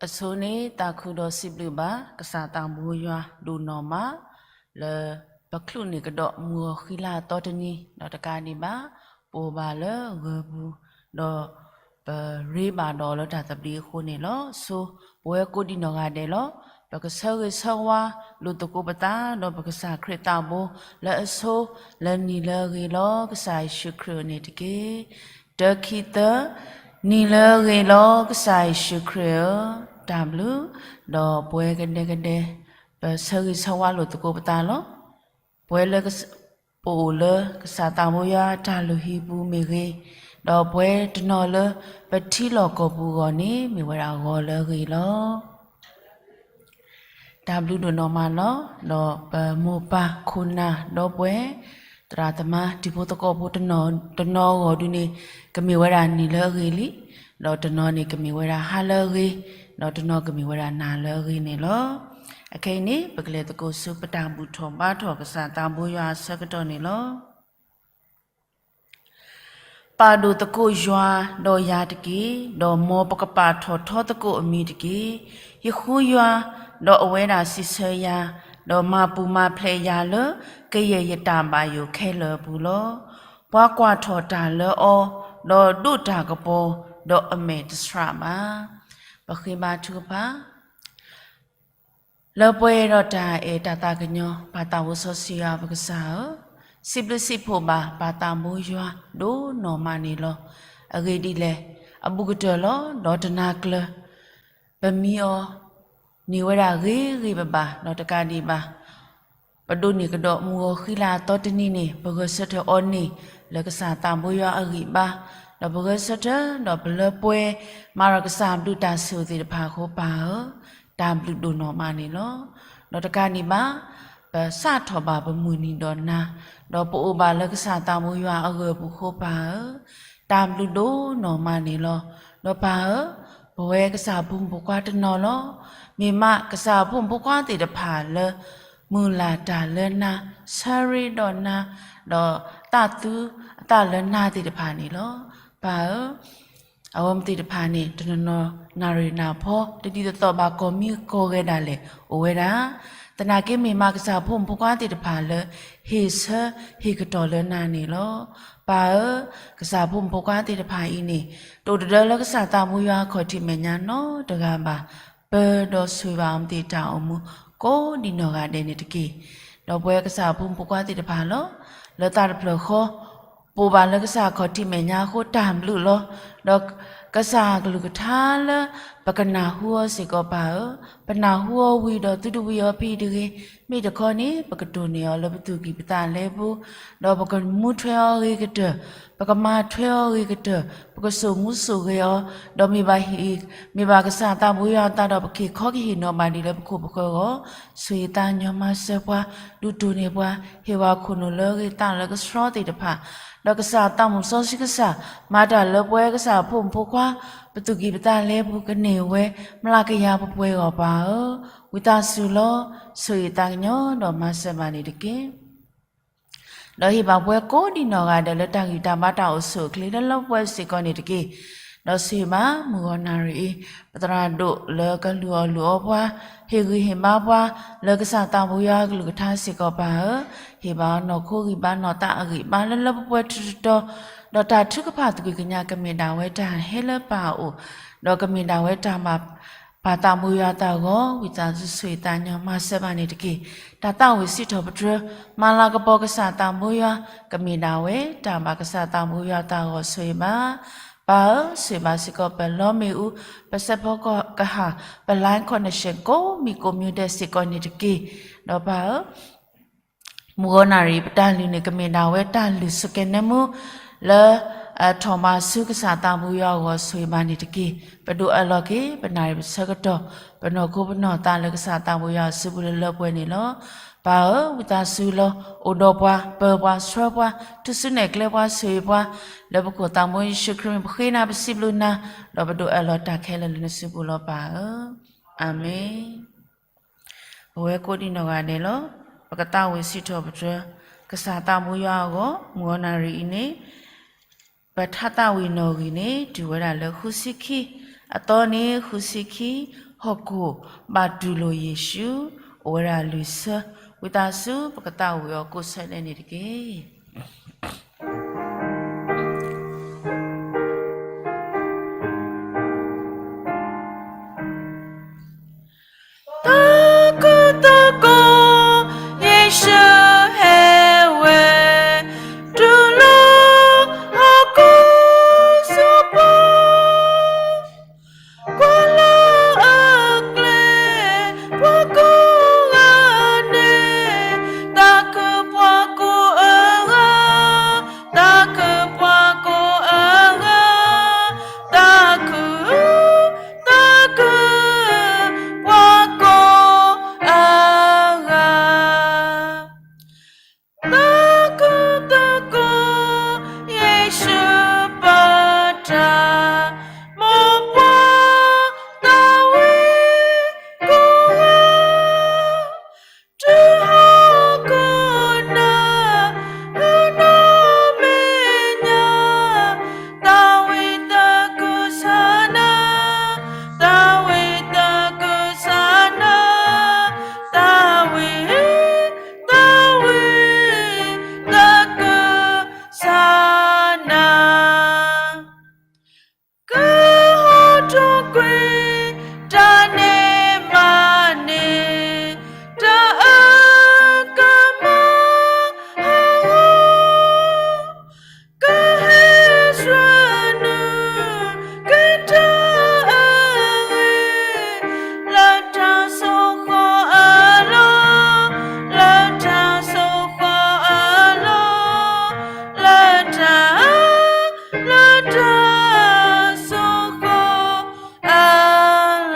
အဆိန့ၣ် သးခုဒီးစံးဘျုးဘၣ် ကစၢ်သးဘိယွၤဒိၣ်နီၢ်မး လၢပချုးန့ၢ်ကဒီးမုၢ်ဂီၤဃံလၤအသီတနံၤ ဒီးတကးဒံးဘၣ် ပအိၣ်ဘၣ်လၢဂၢၢ်ပူၤ ဒီးပရ့ဘၣ်ဒီးလၢတၢ်သဘျ့အဃိန့ၣ်လီၤ. ဆိ ပဝဲကိးဒံနီၢ်ဂၤဒဲးလီၤ. ပကဆၢဂ့ၤဆၢဝါလိာ်သကိးပသး ဒီးပကစၢ်ခရံာ်သးဘိ လၢအဆိ လၢနံၤလၢအဂ့ၤလီၤ ကစၢ်ယ့ၣ်ၡူးခရံာ်ဧၢန့ၣ်တက့ၢ်. တၢ ခံ သၢ, နံၤလၢအဂ့ၤလီၤ ကစၢ်ယ့ၣ်ၡူးခရံာ်ဧၢ, တၢ်ဘျုး, ဒီးပဝဲကဒဲကဒဲ ပဆၢဂ့ၤဆၢဝါလိာ်သကိးပသးလီၤ. ပဝဲလၢ ပအိၣ်လၢကစၢ်သးဘိယွၤအတၢ်လုၢ်ဟံၣ်ပူၤမ့ၢ်ဂ့ၤ, ဒီးပဝဲတနီၤလၢပထံလီၢ်ကီၢ်ပူၤအဂီၢ်န့ၣ် မ့ၢ်ဝဲဒၣ်ဂီၤလၢအဂ့ၤလီၤ. တၢ်ဘျုးဒိၣ်နီၢ်မးလီၤ. ဒီးပမိၢ်ပၢ်ခိၣ်နၢ်ဒီပုၢ်ဝဲၢ် သရၣ်သမါတံၤဖိသကိးဖိတနီၤတနီၤအဂီၢ်ဒုန့ၣ် ကမ့ၢ်ဝဲဒၣ်နံၤလၢအဂ့ၤလံ, ဒီးတနီၤန့ၣ်ကမ့ၢ်ဝဲဒၣ်ဟါလၢအဂ့ၤ, ဒီးတနီၤကမ့ၢ်ဝဲဒၣ်နၤလၢအဂ့ၤန့ၣ်လီၤ. အခဲအံၤန့ၣ် ပကလဲၤသကိးဆူပတၢ်ဘူၣ်ထီၣ်ဘါထီၣ်ကစၢ်သးဘိယွၤအဆၢကတီၢ်န့ၣ်လီၤ. ပာ်ဒိၣ်သကိးယွၤဒီးယၤတက့ၢ်, ဒီးမ်ပကပာ်ထီၣ်ထီသကိးအမံၤတက့ၢ်. ယဃုယွၤ, ဒီးအဝဲဒၣ်စံးဆၢယၤ, ဒီးမၤပူၤမၤဖျဲးယၤလၢကယဲၢ်ယတၢ်ဘၣ်ယိၣ်ခဲလၢာ်အပူၤလီၤ. ပှၤကွၢ်ထီၣ်တၢ်လၢအီၤ, ဒီးဒိးတၢ်ကပီၤ, ဒီးအမဲာ်တဆှးဘၣ်. ပဃ့ဘါထုကဖၣ် လၢပှဲၤဒီးတၢ်အဲၣ်တၢ်သးကညီၤ ပၢ်သးအိၣ်စီဆှံယွၤပကစၢ်ဧၢ, စံးဘျုးစံးဖှိၣ်ဘၣ်ပၢ်သးဘိယွၤဒိၣ်နီၢ်မးန့ၣ်လီၤ. အဂ့ၢ်ဒ်လဲၣ်, အဘူးကတၢၢ်လီၤ. ဒီးတနၤကျၢၤ ပမံအီၤန့ၢ်ဝဲဒၣ်ဂ့ၤဂ့ၤဘၣ်ဘၣ်, ဒီးတကးဒံးဘၣ် ပဒိးန့ၢ်ကဒီးမုၢ်ဂီၤဃံလၤအသီတနံၤန့ၣ် ပဂဲၤဆၢထၢၣ်အီၤန့ၢ်လၢကစၢ်သးဘိယွၤအဂံၢ်ဘါ, ဒီးပဂဲၤဆၢထၢၣ် ဒီးပလၢပှဲၤ မၤဒီးကစၢ်ဘျုးတၢ်ဆိၣ်ဂ့ၤသ့ၣ်တဖၣ်အဃိပၢ်ဧၢ, တၢ်ဘျုးဒိၣ်နီၢ်မးန့ၣ်လီၤ. ဒီးတကးဒံးဘၣ် ပစးထီၣ်ဘၣ်ပမုၢ်နံၤဒီးနၤ, ဒီးပအိၣ်ဘၣ်လၢကစၢ်သးဘိယွၤအဂၢၢ်အပူၤအဃိပၢ်ဧၢ, တၢ်ဘျုးဒိၣ်နီၢ်မးန့ၣ်လီၤ. ဒီးပၢ်ဧၢ, ပဝဲကစၢ်ဖိမုၣ်ဖိခွါတနီၤလီၤ. မ့ၢ်မးကစၢ်ဖိမုၣ်ဖိခွါသ့ၣ်တဖၣ်လၢ မုၢ်လၢ်တၢ်လၢနၤ, ဆၢရ့ဒီးနၤ, ဒီးသးသူအသးလၢနၤသ့ၣ်တဖၣ်န့ၣ်လီၤ. ပၢ်ဧၢ, အဝဲသ့ၣ်တဖၣ်န့ၣ် တနီၤနီၤနၣ်ရံၣ်နၢ်ဖီ တဒ်သိးသိးဘၣ် ကိးမံၤကိးဂၤဒၣ်လဲာ်အိၣ်ဝဲဒၣ်, သနာ်က့မ့ၢ်မးကစၢ်ဖိမုၣ်ဖိခွါသ့ၣ်တဖၣ်လၢ ဟ့ၣ်ဆၢဟ့ၣ်ကတီၢ်လၢနၤန့ၣ်လီၤ. ပၢ်ဧၢ, ကစၢ်ဖိမုၣ်ဖိခွါသ့ၣ်တဖၣ်အံၤန့ၣ် တအိၣ်တဒၢလၢကစၢ်သးဘိယွၤအခီၣ်ထံးမဲာ်ညါနီတဂၤဘၣ်, ပၢဒီးဆိၣ်ဂ့ၤဘၣ်အဝဲသ့ၣ်တၢ်အိၣ်မူ ကိးဒံနီၢ်ဂၤဒဲးန့ၣ်တက့ၢ်. ဒီးပဝဲကစၢ်ဖိမုၣ်ဖိခွါသ့ၣ်တဖၣ်လီၤ. လၢသးတဖျၢၣ်ဃီ ပအိၣ်ဘၣ်လၢကစၢ်အခီၣ်ထံးမဲာ်ညါအဃိတၢ်ဘျုးလီၤ. ဒီးကစၢ်အကလုၢ်ကထါလၢ ပကနၢ်ဟူအီၤစ့ၢ်ကီးပၢ်ဧၢ, ပနၢ်ဟူအီၤဝံၤဒီးသုတဝံၤအီၤဖဲအံၤတဂ့ၤ, မ့ၢ်တခီန့ၣ် ပကတိၢ်န့ၢ်အီၤလၢပသူၣ်ကံၢ်ပသးလဲပူၤ, ဒီးပကမူထွဲအီၤအဂ့ၤကတၢၢ်, ပကမၤထွဲအီၤအဂ့ၤကတၢၢ်, ပကစိာ်မူစိာ်ဂဲၤအီၤ, ဒီးမ့ၢ်ဘၣ်ဟ့ၣ် မ့ၢ်ဘၣ်ကစၢ်သးဘိယွၤအသးဒီးပကဟ့ၣ်ခီကဟ့ၣ်နီၤဘၣ်ဒံးလၢပခိၣ်ပဃၢၤအဂီၢ်, ဆိၣ်ဂ့ၤသးကညီၤမၤစၢၤပှၤ, ဒုးတိၢ်န့ၢ်ပှၤ, ဟ့ၣ်ပှၤခိၣ်နူာ်လၢအဂ့ၤသးလၢကဆှီသ့ၣ်တဖၣ်, ဒီးကစၢ်သးမုၣ်စီဆှံကစၢ် မၤတၢ်လၢပဝဲကစၢ်ဖိမုၣ်ဖိခွါ ပသူၣ်ကံၢ်ပသးလဲပူၤကန့ၢ်ဝဲ မျးကယၤပှဲၤပှဲၤအဂီၢ်ပၢ်ဧၢ, ဝံသးစူၤလီၤ. ဆိၣ်ဂ့ၤသးကညီၤဒီးမၤစၢၤဘၣ်န့ၣ်တက့ၢ်. ဒီးဟ့ၣ်ဘၣ်ပဝဲကိးဒံနီၢ်ဂၤဒဲးလၢတၢ်ဂံၢ်တၢ်ဘါတၢ်အိၣ်ဆူၣ်အိၣ်ချ့လၢလၢပှဲၤပှဲၤစ့ၢ်ကီးန့ၣ်တက့ၢ်. ဒီးဆိၣ်ဂ့ၤဘၣ်မုၢ်ဂီၤနၣ်ရံၣ်အံၤ ပသရၣ်ဒိၣ်လၢကလုၢ်အီၣ်လုၢ်အီပှၤ, ဟ့ၣ်ဂံၢ်ဟ့ၣ်ဘါပှၤ လၢကစၢ်သးဘိယွၤအကလုၢ်ကထါစ့ၢ်ကီးပၢ်ဧၢ, ဟ့ၣ်ဘၣ်အီၤနီၢ်ခိဂံၢ်ဘါနီၢ်သးအဂံၢ်ဘါလၢလၢပှဲၤပှဲၤထီထီတီၤ, ဒီးတၢ်ထုကဖၣ်သကွံာ်ကညးကမ့ၢ်ဒၣ်ဝဲတၢ်ဟဲလၢပၢ်အအိၣ်, ဒီးကမ့ၢ်ဒၣ်ဝဲတၢ်ဘၣ် ပၢ်သးဘိယွၤအသးအဂီၢ် ဝံသးစူၤဆိၣ်ဂ့ၤသးကညီၤမၤစၢၤဘၣ်န့ၣ်တက့ၢ်. တၢ်သးဝံၣ်စံးထီၣ်ပတြၢၤ မၤလၤကပီၤကစၢ်သးဘိယွၤ ကမ့ၢ်ဒၣ်ဝဲတၢ်ဘၣ်ကစၢ်သးဘိယွၤအသးအဂီၢ်ဆိၣ်ဂ့ၤဘၣ်. ပၢ်ဧၢ, ဆိၣ်ဂ့ၤဘၣ်စ့ၢ်ကီးပလီမ့ၣ်အူ, ပစဲးဖီကဟၣ်, ပ line connection ကိးမံၤကိးမံၤဒဲးစ့ၢ်ကီးန့ၣ်တက့ၢ်. ဒီးပၢ်ဧၢ မုၢ်ဂီၤနၣ်ရံၣ် ပတၢ်လုၢ်န့ၣ် ကမ့ၢ်ဒၣ်ဝဲတၢ်လုၢ်ဆိးကဲနၢမူ လၢ ထီၣ်မၤဆူကစၢ်သးဘိယွၤအဂီၢ်ဆိၣ်ဂ့ၤဘၣ်န့ၣ်တက့ၢ်. ပဒိးအၢၣ်လီၤက့ၤ ပနၣ်ရံၣ်ပဆၢကတီၢ် ပနီၢ်ခိပနီၢ်သးလၢကစၢ်သးဘိယွၤအစုပူၤလၢလၢပှဲၤန့ၣ်လီၤ. ပၢ်ဧၢ, ဝံသးစူၤလီၤ. အိၣ်ဒီးပှၤ, ပၢၤပှၤ, ဆှၢပှၤ, ထူၣ်စုနဲၣ်ကျဲပှၤဆိၣ်ဂ့ၤပှၤ လၢပခိၣ်သးဘိယ့ၣ်ၡူးခရံာ်မံၤ ပဃ့နၤပစံးဘျုးနၤ, ဒီးပဒိးအၢၣ်လီၤတၢ်ခဲလၢာ်လၢနစုပူၤလီၤပၢ်ဧၢ. အၤမ့ၣ်. ပဝဲကိးဒံနီၢ်ဂၤဒဲးလီၤ. ပကသးဝံၣ်စံးထီၣ်ပတြၢၤ ကစၢ်သးဘိယွၤအဂီၢ် မုၢ်ဂီၤနၣ်ရံၣ်အံၤန့ၣ် ပထါသးဝံၣ်နီၣ်ဂံၢ်န့ၣ် တုၤဝဲဒၣ်လၢဃုဆံခံ, အသီန့ၣ် ဃုဆံခံ, ဟီၣ်ခိၣ်ဘၣ်တူၢ်လိာ်ယ့ၣ်ၡူး, အိၣ်ဝဲဒၣ်လွံၢ်ဆၢ, ဝံသးစူၤ ပကသးဝံၣ်အီၤကိးဆၢဒဲးန့ၣ်တက့ၢ်. သးခုသကိး ယ့ၣ်ၡူးဟဲဝဲ, တူၢ်လိာ်ဟီၣ်ခိၣ်စီၤပၤ, ကွၢ်လၢအကျဲ ပှၤကိးဂၤန့ၣ်, သးခုပှၤကိးအဂၤ, သးခုပှၤကိးအဂၤ, သးခု, သးခု ပှၤကိးအဂၤ, သးခုသကိး ယ့ၣ်ၡူးပတၢ် မိၢ်ပှၢ်သးဝံၣ်ကိးဂၤ, တုၤဟီၣ်ခိၣ်နၢ် ဟၢနီၢ်မဲာ်ညါ, သးဝံၣ်သကုၤဆးနၤ, သးဝံၣ်သကုၤဆးနၤ, သးဝံၣ်, သးဝံၣ်သကုၤဆးနၤ, ကဟီၣ်ထီၣ်ကွံာ် တၢ်န့ၢ်မၤန့ၢ် တၢ်အၢကမၣ်ဟးဂီၤ, ကဟဲဆှၢနုာ်က့ၤတၢ်အဂ့ၤ လၢတၢ်ဆိၣ်ဃီအလီၢ်, လၢတၢ်ဆိၣ်ဃီအလီၢ်, လၢတၢ်, လၢတၢ်ဆိၣ်ဃီအ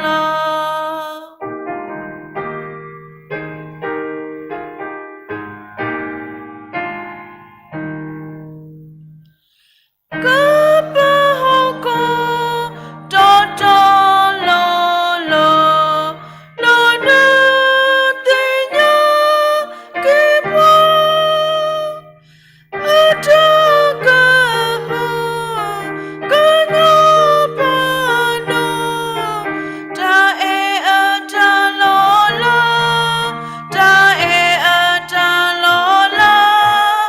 လီၢ်. ကပၢၤဟီၣ်ခိၣ် တီတီလိၤလိၤ, လိၣ်ဒုးသ့ၣ်ညါက့ၤပှၤ အတၢ်ကဟု ကညီပှၤနီၢ်, တၢ်အဲၣ်အတၢ်လီၤလး, တၢ်အဲၣ်အတၢ်လီၤလး,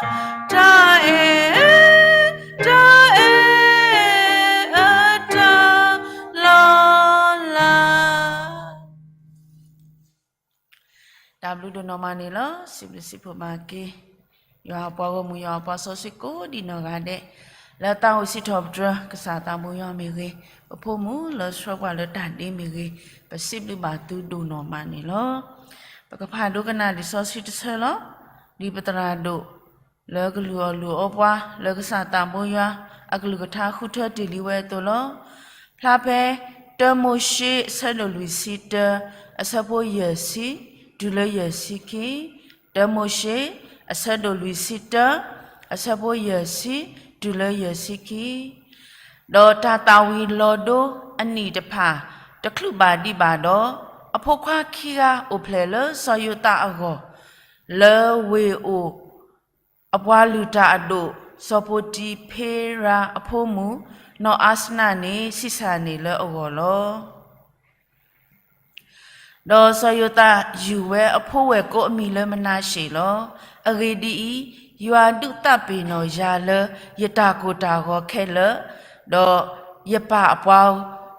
တၢ်အဲၣ်, တၢ်အဲၣ်အတၢ်လီၤလး. တၢ်ဘျုးဒိၣ်နီၢ်မးန့ၣ်လီၤ. စံးဘျုးစံးဖှိၣ်ဘၣ်က့ၤ ယွၤအပှၤဂီၢ်မုၢ် ယွၤအပှၤစီဆှံကိးဒံးနီၢ်ဂၤဒဲး, လၢသးအိၣ်စံးထီၣ်ပတြၢၤ ကစၢ်သးဘိယွၤမ့ၢ်ဂ့ၤ, ပဖိမုၣ်လၢဆှၢပှၤလၢတၢ်ဒ့မ့ၢ်ဂ့ၤ, ပစံးဘျုးဘၣ်သုဒိၣ်နီၢ်မးန့ၣ်လီၤ. ပကဖးဒိကနၣ်လံာ်စီဆှံတဆၢလီၤ. ဒ်ပသရၣ်ဒိၣ် လၢကလုၢ်အီၣ်လုၢ်အီပှၤ လၢကစၢ်သးဘိယွၤ အကလုၢ်ကထါဃုထၢတ့ၢ်လံဝဲအသိးလီၤ. ဖျါဖဲ တၢမိၤၡ့ အဆၢဒိၣ်လွံၢ်ဆံတၢ အဆၢဖိယဲၢ်ဆံ တုၤလၢယဲၢ်ဆံခံ, တၢမိၤၡ့ အဆၢဒိၣ်လွံၢ်ဆံတၢ အဆၢဖိယဲၢ်ဆံ တုၤလၢယဲၢ်ဆံခံ. ဒီးတၢ်သၣ်ဝံၤလီၤဒိအနံၣ်တဖၣ် တချုးဘၣ်ဒံးဘၣ်ဒီး, အဖိခွါခံဂၤအိၣ်ဖျဲၣ်လၢစီၤယိၤသးအဂီၢ်, လၢဝ့ၢ်အိၣ် အပှၤလုၢ်တၢ်အဒိၣ် စီၤပိၤတံၤဖ့ရၤအဖိမုၣ် နီၢ်အၤစနၣ်န့ၣ် ဆံးစၢ်န့ၢ်လၢအဂီၢ်လီၤ. ဒီးစီၤယိၤသးယူၢ်ဝဲအဖိဝဲၢ်ကိးအမံၤလၢမနၤၡ့ၣ်လီၤ. အဂ့ၢ်ဒ်အံၤ, ယွၤဒုးသးပ့ၤနီၣ်ယၤလၢယတၢ်ကိၢ်တၢ်ဂီၤခဲလၢာ်, ဒီးယပၢ်အပှၤ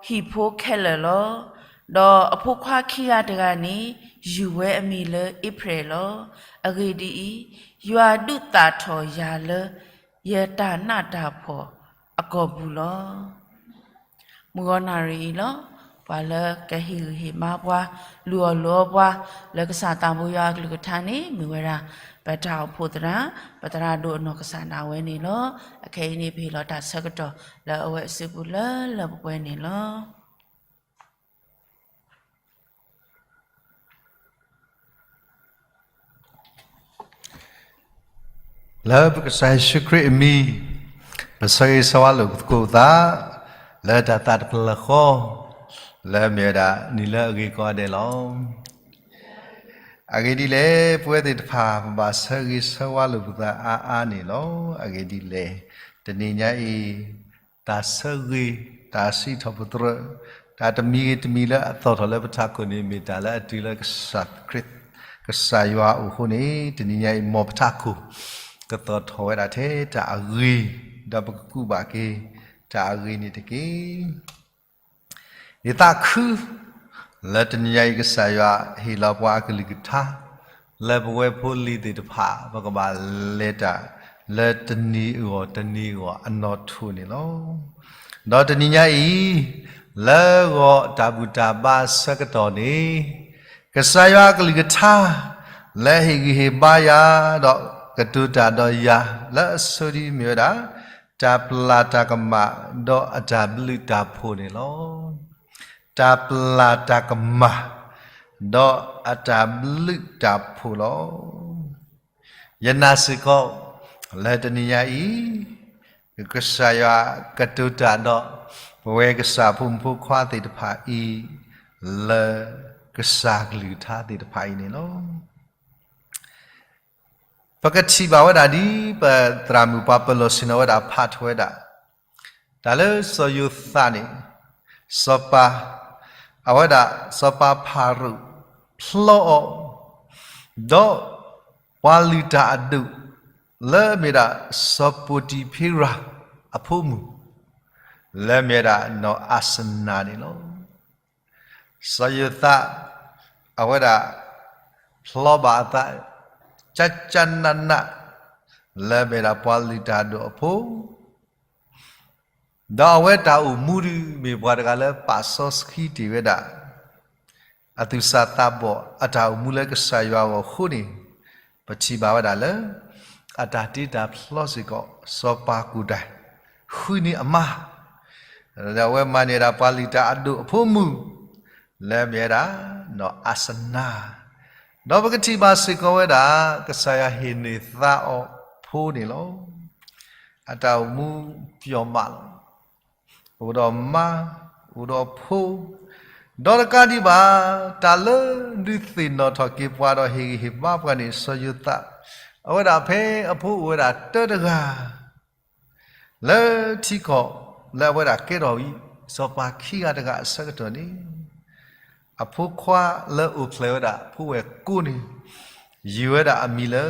ဟံၣ်ဖိခဲလၢာ်လီၤ. ဒီးအဖိခွါခံဂၤတဂၤန့ၣ် ယူၢ်ဝဲအမံၤလၢအ့ဖြ့ၣ်လီၤ. အဂ့ၢ်ဒ်အံၤ, ယွၤဒုးသၣ်ထီၣ်ယၤလၢယတၢ်နးတၢ်ဖှီၣ်အကီၢ်ပူၤလီၤ. မုၢ်ဂီၤနၣ်ရံၣ်အံၤလီၤ. ပှၤလၢကဟ့ၣ်ဂံၢ်ဟ့ၣ်ဘါပှၤ, လုၢ်အီၣ်လုၢ်အီပှၤ, လၢကစၢ်သးဘိယွၤအကလုၢ်ကထါန့ၣ် မ့ၢ်ဝဲဒၣ် ပတၢ်အိၣ်ဖှိၣ်သရၣ်, ပသရၣ်ဒိၣ်အနီၢ်ကစၢ်ဒၣ်ဝဲန့ၣ်လီၤ. အခဲအံၤန့ၣ် ပဟ့ၣ်လီၤတၢ်ဆၢကတီၢ်လၢအဝဲအစုပူၤလၢလၢပှဲၤပှဲၤန့ၣ်လီၤ. လၢပကစၢ်ယ့ၣ်ၡူးခရံာ်အမံၤ, ပဆၢဂ့ၤဆၢဝါလိာ်ပသကိးပသး, လၢတၢ်သးတဖျၢၣ်ဃီ, လၢအမ့ၢ်ဝဲဒၣ်နံၤလၢအဂ့ၤကိးဂၤဒဲးလီၤ. အဂ့ၢ်ဒ်လဲၣ်, ပဝဲသ့ၣ်တဖၣ် ပဘၣ်ဆၢဂ့ၤဆၢဝါလိာ်ပသးအါအါန့ၣ်လီၤ. အဂ့ၢ်ဒ်လဲၣ်, တနံၤညါအံၤ တၢ်ဆၢဂ့ၤ တၢ်စံးထီၣ်ပတြၢၤ, တၢ်တမံၤဂ့ၤတမံၤလၢအသီၣ်ထီၣ်လၢပထးခိၣ်န့ၣ် မ့ၢ်တၢ်လၢအတုၤလၢကစၢ်ခရံာ်, ကစၢ်ယွၤအအိၣ်အဃိန့ၣ် တနံၤညါအံၤ မ်ပထးခိၣ် ကသီၣ်ထီၣ်ဝဲဒၣ်ထဲတၢ်အဂ့ၤ, ဒီးပကကူးဘၣ်က့ၤ တၢ်အဂ့ၤန့ၣ်တက့ၢ်. ယသးခု လၢတနံၤညါအံၤ ကစၢ်ယွၤဟ့ၣ်လီၤပှၤအကလုၢ်ကထါ လၢပဝဲဖိလံၤသ့ၣ်တဖၣ် ပကဘၣ်လဲၤတၢ် လၢတနံၤအဂီၢ်တနံၤအဂီၢ်အနီၣ်ထိၣ်န့ၣ်လီၤ. ဒီးတနံၤညါအံၤ လၢဂီၤတၢ်ဘူၣ်တၢ်ဘါဆၢကတီၢ်န့ၣ် ကစၢ်ယွၤအကလုၢ်ကထါ လၢဟ့ၣ်ဂံၢ်ဟ့ၣ်ဘါယၤ ဒီးကတိၤတၢ်ဒီးယၤ လၢအဆိဒံးမ့ၢ်ဝဲဒၣ် တၢ်ပျၢ်တၢ်ကမၣ် ဒီးအတၢ်ဘျုးတၢ်ဖှိၣ်န့ၣ်လီၤ. တၢ်ပျၢ်တၢ်ကမၣ် ဒီးအတၢ်ဘျုးတၢ်ဖှိၣ်လီၤ. ယနာ်စ့ၢ်ကီး လၢတနံၤညါအံၤ ကစၢ်ယွၤကတိၤတၢ်ဒီး ပဝဲကစၢ်အဖိမုၣ်ဖိခွါသ့ၣ်တဖၣ်အံၤ လၢကစၢ်ကလုၢ်ကထါသ့ၣ်တဖၣ်အံၤန့ၣ်လီၤ. ပကထံၣ်ဘၣ်ဝဲဒၣ်ဒ်ပသရၣ်မုၣ်ပှၤပၢၤလီၢ်ဆ့ၣ်နီၤဝဲဒၣ်ဖးထီၣ်ဝဲဒၣ် တၢ်လၢစီၤယိၤသးန့ၣ် စီၤပၤ အဝဲဒၣ်စီၤပၤဖၤရိၤ ဖျီအီၤ ဒီးပှၤလုၢ်တၢ်အဒိၣ် လၢအမ့ၢ်ဒၣ်စီၤပီၤတံၤဖ့ရၤအဖိမုၣ် လၢအမ့ၢ်ဝဲဒၣ်နီၢ်အၤစနၤန့ၣ်လီၤ. စီၤယိၤသး အဝဲဒၣ် ဖျီဘၣ်အသး ကကနးနး လၢအမ့ၢ်ဒၣ်ပှၤလုၢ်တၢ်အဒိၣ်အဖိ ဒီးအဝဲတၢ်အိၣ်မူဒုး မ့ၢ်ပှၤတဂၤလၢပာ်စီဆှံတ့ၢ်ဝဲဒၣ် အသူၣ်စၢ်သးဘီၣ်အတၢ်အိၣ်မူလၢကစၢ်ယွၤအဂီၢ်အဃိန့ၣ် ပထံၣ်ဘၣ်ဝဲဒၣ်လၢ အတၢ်တ့တၢ်ဖျီစ့ၢ်ကီး စီၤပၤကူၣ်တၢ် ဃုန့ၢ်အမါ ဒီးအဝဲမၤန့ၢ်ဒၣ်ပှၤလုၢ်တၢ်အဒိၣ်အဖိမုၣ် လၢအမ့ၢ်ဝဲဒၣ် နီၢ်အၤစနၤ ဒီးပကထံၣ်ဘၣ်စ့ၢ်ကီးဝဲဒၣ် ကစၢ်ယွၤဟ့ၣ်န့ၢ်သါအီၤဖိန့ၣ်လီၤ. အတၢ်အိၣ်မူပျီမးလီၤ. အိၣ်ဒီးမါ, အိၣ်ဒီးဖိ, ဒီးတကးဒံးဘၣ် တၢ်လၢဒုးသ့ၣ်နီၣ်ထီၣ်က့ၤပှၤဒီးဟ့ၣ်ဂံၢ်ဟ့ၣ်ဘါပှၤန့ၣ် စီၤယိၤသး အဝဲဒၣ်ဖဲအဖိအိၣ်ဝဲဒၣ်တၢတဂၤ လၢထံကီၢ် လၢအဝဲဒၣ်ကဲထီၣ်ဝံၤ စီၤပၤခံဂၤတဂၤအဆၢကတီၢ်န့ၣ် အဖိခွါလၢအိၣ်ဖျဲၣ်ဝဲဒၣ်ဖိဝဲၢ်ကိန့ၣ် ယုၢ်ဝဲဒၣ်အမံၤလၢ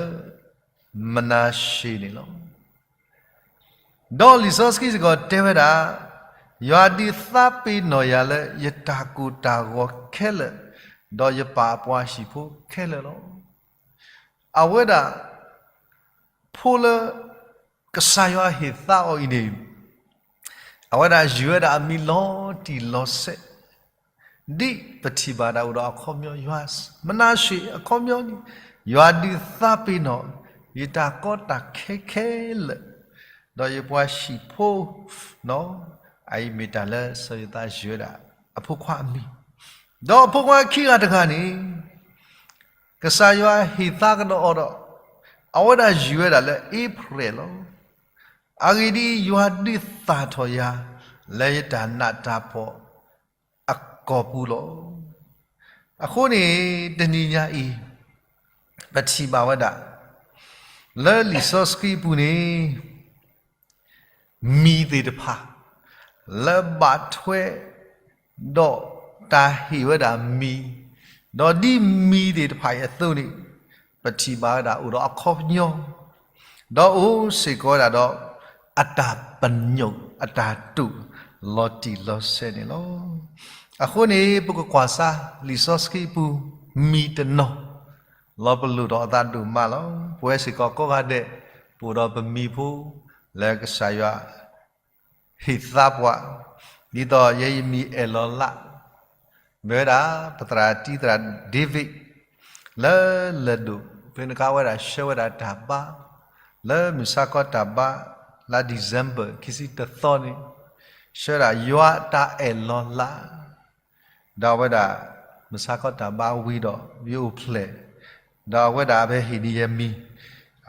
မနၤၡ့န့ၣ်လီၤ. ဒီးလံာ်စီဆှံစ့ၢ်ကီးတဲဝဲဒၣ်, ယွၤဒုးသးပ့ၤနီၣ်ယၤလၢယတၢ်ကိၢ်တၢ်ဂီၤခဲလၢာ်, ဒီးယပာ်အပှၤဟံၣ်ဖိခဲလၢာ်လီၤ. အဝဲဒၣ် ဖိလၢ ကစၢ်ယွၤဟ့ၣ်သါအီၤအံၤန့ၣ် အဝဲဒၣ်ယုၢ်ဝဲဒၣ်အမံၤလီၤတံၢ်လီၤဆဲး, ဒ်ပထံၣ်ဘၣ်ဒၣ်အိၣ်ဒီးအခီပညီ ယွၤ မနၤၡ့အခီပညီန့ၣ် ယွၤဒုးသးပ့ၤနီၣ် ယတၢ်ကီတၢ်ခဲခဲလၢာ်, ဒီးယပှၤဟံၣ်ဖိ အအံၤမ့ၢ်တၢ်လၢစီၤယိၤသးယုၢ်ဝဲဒၣ် အဖိခွါအမံၤ, ဒီးအဖိခွါခံဂၤတဂၤန့ၣ် ကစၢ်ယွၤဟ့ၣ်သါကဒီးအီၤဒီး အဝဲဒၣ်ယုၢ်ဝဲဒၣ်လၢအ့ဖြ့ၣ်လီၤ. အဂ့ၢ်ဒ်အံၤ, ယွၤဒုးသၣ်ထီၣ်ယၤ လၢယတၢ်နးတၢ်ဖှီၣ်အကီၢ်ပူၤလီၤ. အဃိန့ၣ် တနံၤညါအံၤ ပထံၣ်ဘၣ်ဝဲဒၣ် လၢလံာ်စီဆှံအပူၤန့ၣ် မံၤသ့ၣ်တဖၣ် လၢဘၣ်ထွဲ ဒီးတၢ်ဟ့ၣ်ဝဲဒၣ်မံၤ, ဒီးဒ်မံၤသ့ၣ်တဖၣ်အံၤအသိးန့ၣ် ပထံၣ်ဘၣ်ဝဲဒၣ်အိၣ်ဒီးအခီပညီ, ဒီးအိၣ်စ့ၢ်ကီးဝဲဒၣ်ဒီး အတၢ်ပညိၣ် အတၢ်တိာ်လီၤတံၢ်လီၤဆဲးန့ၣ်လီၤ. အဃိန့ၣ် ပကကွၢ်စၢ်လံာ်စီဆှံအပူၤ မံၤတနီၤ လီၤပလိာ်ဒီးအသးဒိၣ်မးလီၤ. ပဝဲစ့ၢ်ကီးကိးဂၤဒဲး ပအိၣ်ဒီးပမံၤဖိ လၢကစၢ်ယွၤ ဟ့ၣ်သါပှၤ, ဒ်သိးယဲယမံၤအဲၣ်လီၤလး, မ့ၢ်ဝဲဒၣ် ပသရၣ်တံၢ်သရၣ်ဒ့ဘ့ၣ် လၢလၢၢ်ဒိၣ် ဖဲန့ၣ်အခါဝဲဒၣ်ဆှၢဝဲဒၣ်တၢ်ဘါ လၢမုၢ်ဆါခီတၢ်ဘါ လါ December ခံဆံတသီန့ၣ် ဆှၢဝဲဒၣ်ယွၤတၢ်အဲၣ်လီၤလး ဒီးအဝဲဒၣ် မုၢ်ဆါခီတၢ်ဘါဝံၤဒီး ယအိၣ်ဖျဲၣ်, ဒီးအဝဲဒၣ်အဝဲဟ့ၣ်န့ၢ်ယမံၤ,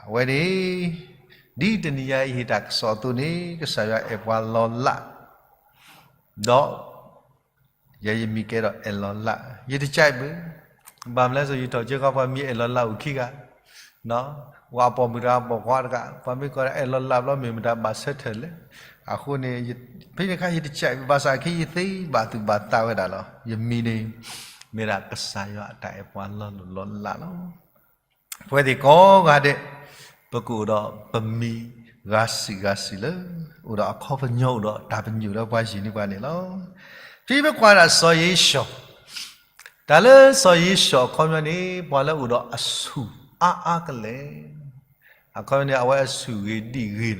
အဝဲန့ၣ် ဒ်တနံၤညါအံၤဟ့ၣ်တၢ်ကစီၣ်အသိးန့ၣ် ကစၢ်ယွၤအဲၣ်ပှၤလီၤလး, ဒီး ယဲယမံၤကဲဒီးအဲၣ်လီၤလး, ယတကဲဘၣ်, ဘၣ်မနုၤလဲၣ် ယထီၣ်ကၢဃီပှၤမံၤအဲၣ်လီၤလးအိၣ်ခံဂၤ, ဝဲအပိာ်မုၣ်တဂၤပိာ်ခွါတဂၤ ပှၤမ့ၢ်ကိးဒၣ်အဲၣ်လီၤလၢ်ဘျီ မ့ၢ်မတၤဘၣ်ဆၢထၢၣ်လဲၣ်. အဃိန့ၣ် ဖဲန့ၣ်အခါယတကး ဘၣ်ဆၣ်ခဲအံၤယသ့ဘၣ်သူၣ်ဘၣ်သးဝဲဒၣ်လီၤ. ယမံၤန့ၣ် မ့ၢ်ဒၣ်ကစၢ်ယွၤအတၢ်အဲၣ်ပှၤလီၤလိၢ်လီၤလးလီၤ. ပဝဲသ့ၣ်ကိးဂၤဒဲး ပကအိၣ်ဒီးပမံၤဂၤစံၣ်ဂၤစံၣ်လၢ အိၣ်ဒီးအခီပညီ အိၣ်ဒီးတၢ်ပညိၣ်လၢပှၤယုၢ်န့ၢ်ပှၤန့ၣ်လီၤ. ဖဲပကွၢ်ဒၣ်စီၤယ့ၣ်ၡီၣ်, တၢ်လၢစီၤယ့ၣ်ၡီၣ်အခီပညီန့ၣ် ပှၤလၢအိၣ်ဒီးအဆူၣ်အါအါကလဲာ်, အခီပညီန့ၣ် အဝဲအဆူၣ်ဂ့ၤဒံၣ်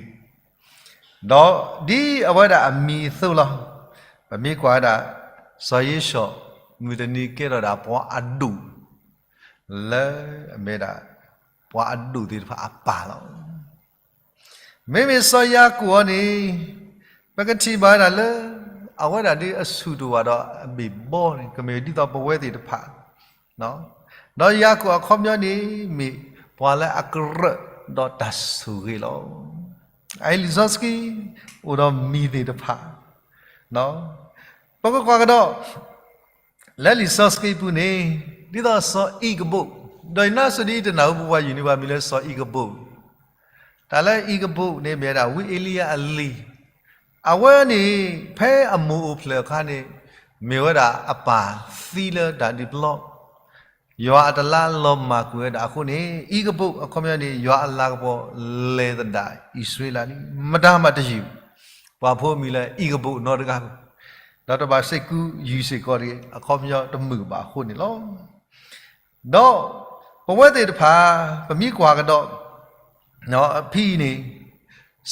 ဂ့ၤ, ဒီးဒ်အဝဲဒၣ်အမံၤအသိးလီၤ. ပမ့ၢ်ကွၢ်ဝဲဒၣ် စီၤယ့ၣ်ၡီၣ် မုၢ်တနံၤကဲထီၣ်ဒၣ်ပှၤအဒိၣ် လၢအမ့ၢ်ဒၣ် ပှၤအဒိၣ်သ့ၣ်တဖၣ်အပၢ်လီၤ. မ့မ့ၢ်စီၤယၤကိာ်အံၤန့ၣ် ပကထံၣ်ဘၣ်ဝဲဒၣ်လၢ အဝဲဒၣ်ဒ်အဆူၣ်တအိၣ်ဘၣ်ဒီးအဘ့ၣ်ဘီန့ၣ် ကမ့ၢ်ဒ်သိးပဝဲသ့ၣ်တဖၣ်, ဒီးယၤကိာ်အခီပညီန့ၣ် မ့ၢ်ပှၤလၢအကရၢၢ်ဒီးတၢ်ဆိၣ်ဂ့ၤလီၤ. အအံၤလံာ်စီဆှံ အိၣ်ဒီးမံၤသ့ၣ်တဖၣ် ပကကွၢ်ကဒီး လၢလံာ်စီဆှံပူၤန့ၣ် ဒ်သိးစီၤအံၤကဘိၣ်, ဒီးယနါစိၤဒ်အံၤတနၢ်ဟူပပှၤယုၢ်န့ၢ်ပှၤမံၤလၢစီၤအံၤကဘိၣ်, တၢ်လၢအံၤကဘိၣ်န့ၣ် မ့ၢ်ဝဲဒၣ်ဝံအ့လံယၤအလံၤ, အဝဲန့ၣ် ဖဲအမိၢ်အိၣ်ဖျဲၣ်အခါန့ၣ် မ့ၢ်ဝဲဒၣ်အပၢ်သံလၢတၢ်ဒုးပျီ ယွၤအတလါလီၤမၢ်ကွံာ်ဝဲဒၣ်အဃိန့ၣ် အံၤကဘိၣ်အခီပညီန့ၣ် ယွၤအလၤကပီၤလဲၤသဒၣ်အံၣ်စရ့လးလံ, မတၤမးတယုၢ် ပှၤဖိမံၤလၢအံၤကဘိၣ်နီတဂၤ, ဒီးတဘၣ်စ့ၢ်ကီးယုၢ်စ့ၢ်ကီးတဂ့ၤ, အခီပညီတမုာ်ဘၣ်အဃိန့ၣ်လီၤ. ဒီးပဝဲသ့ၣ်တဖၣ် ပမ့ၢ်ကွၢ်ကဒီး ဖဲအံၤန့ၣ်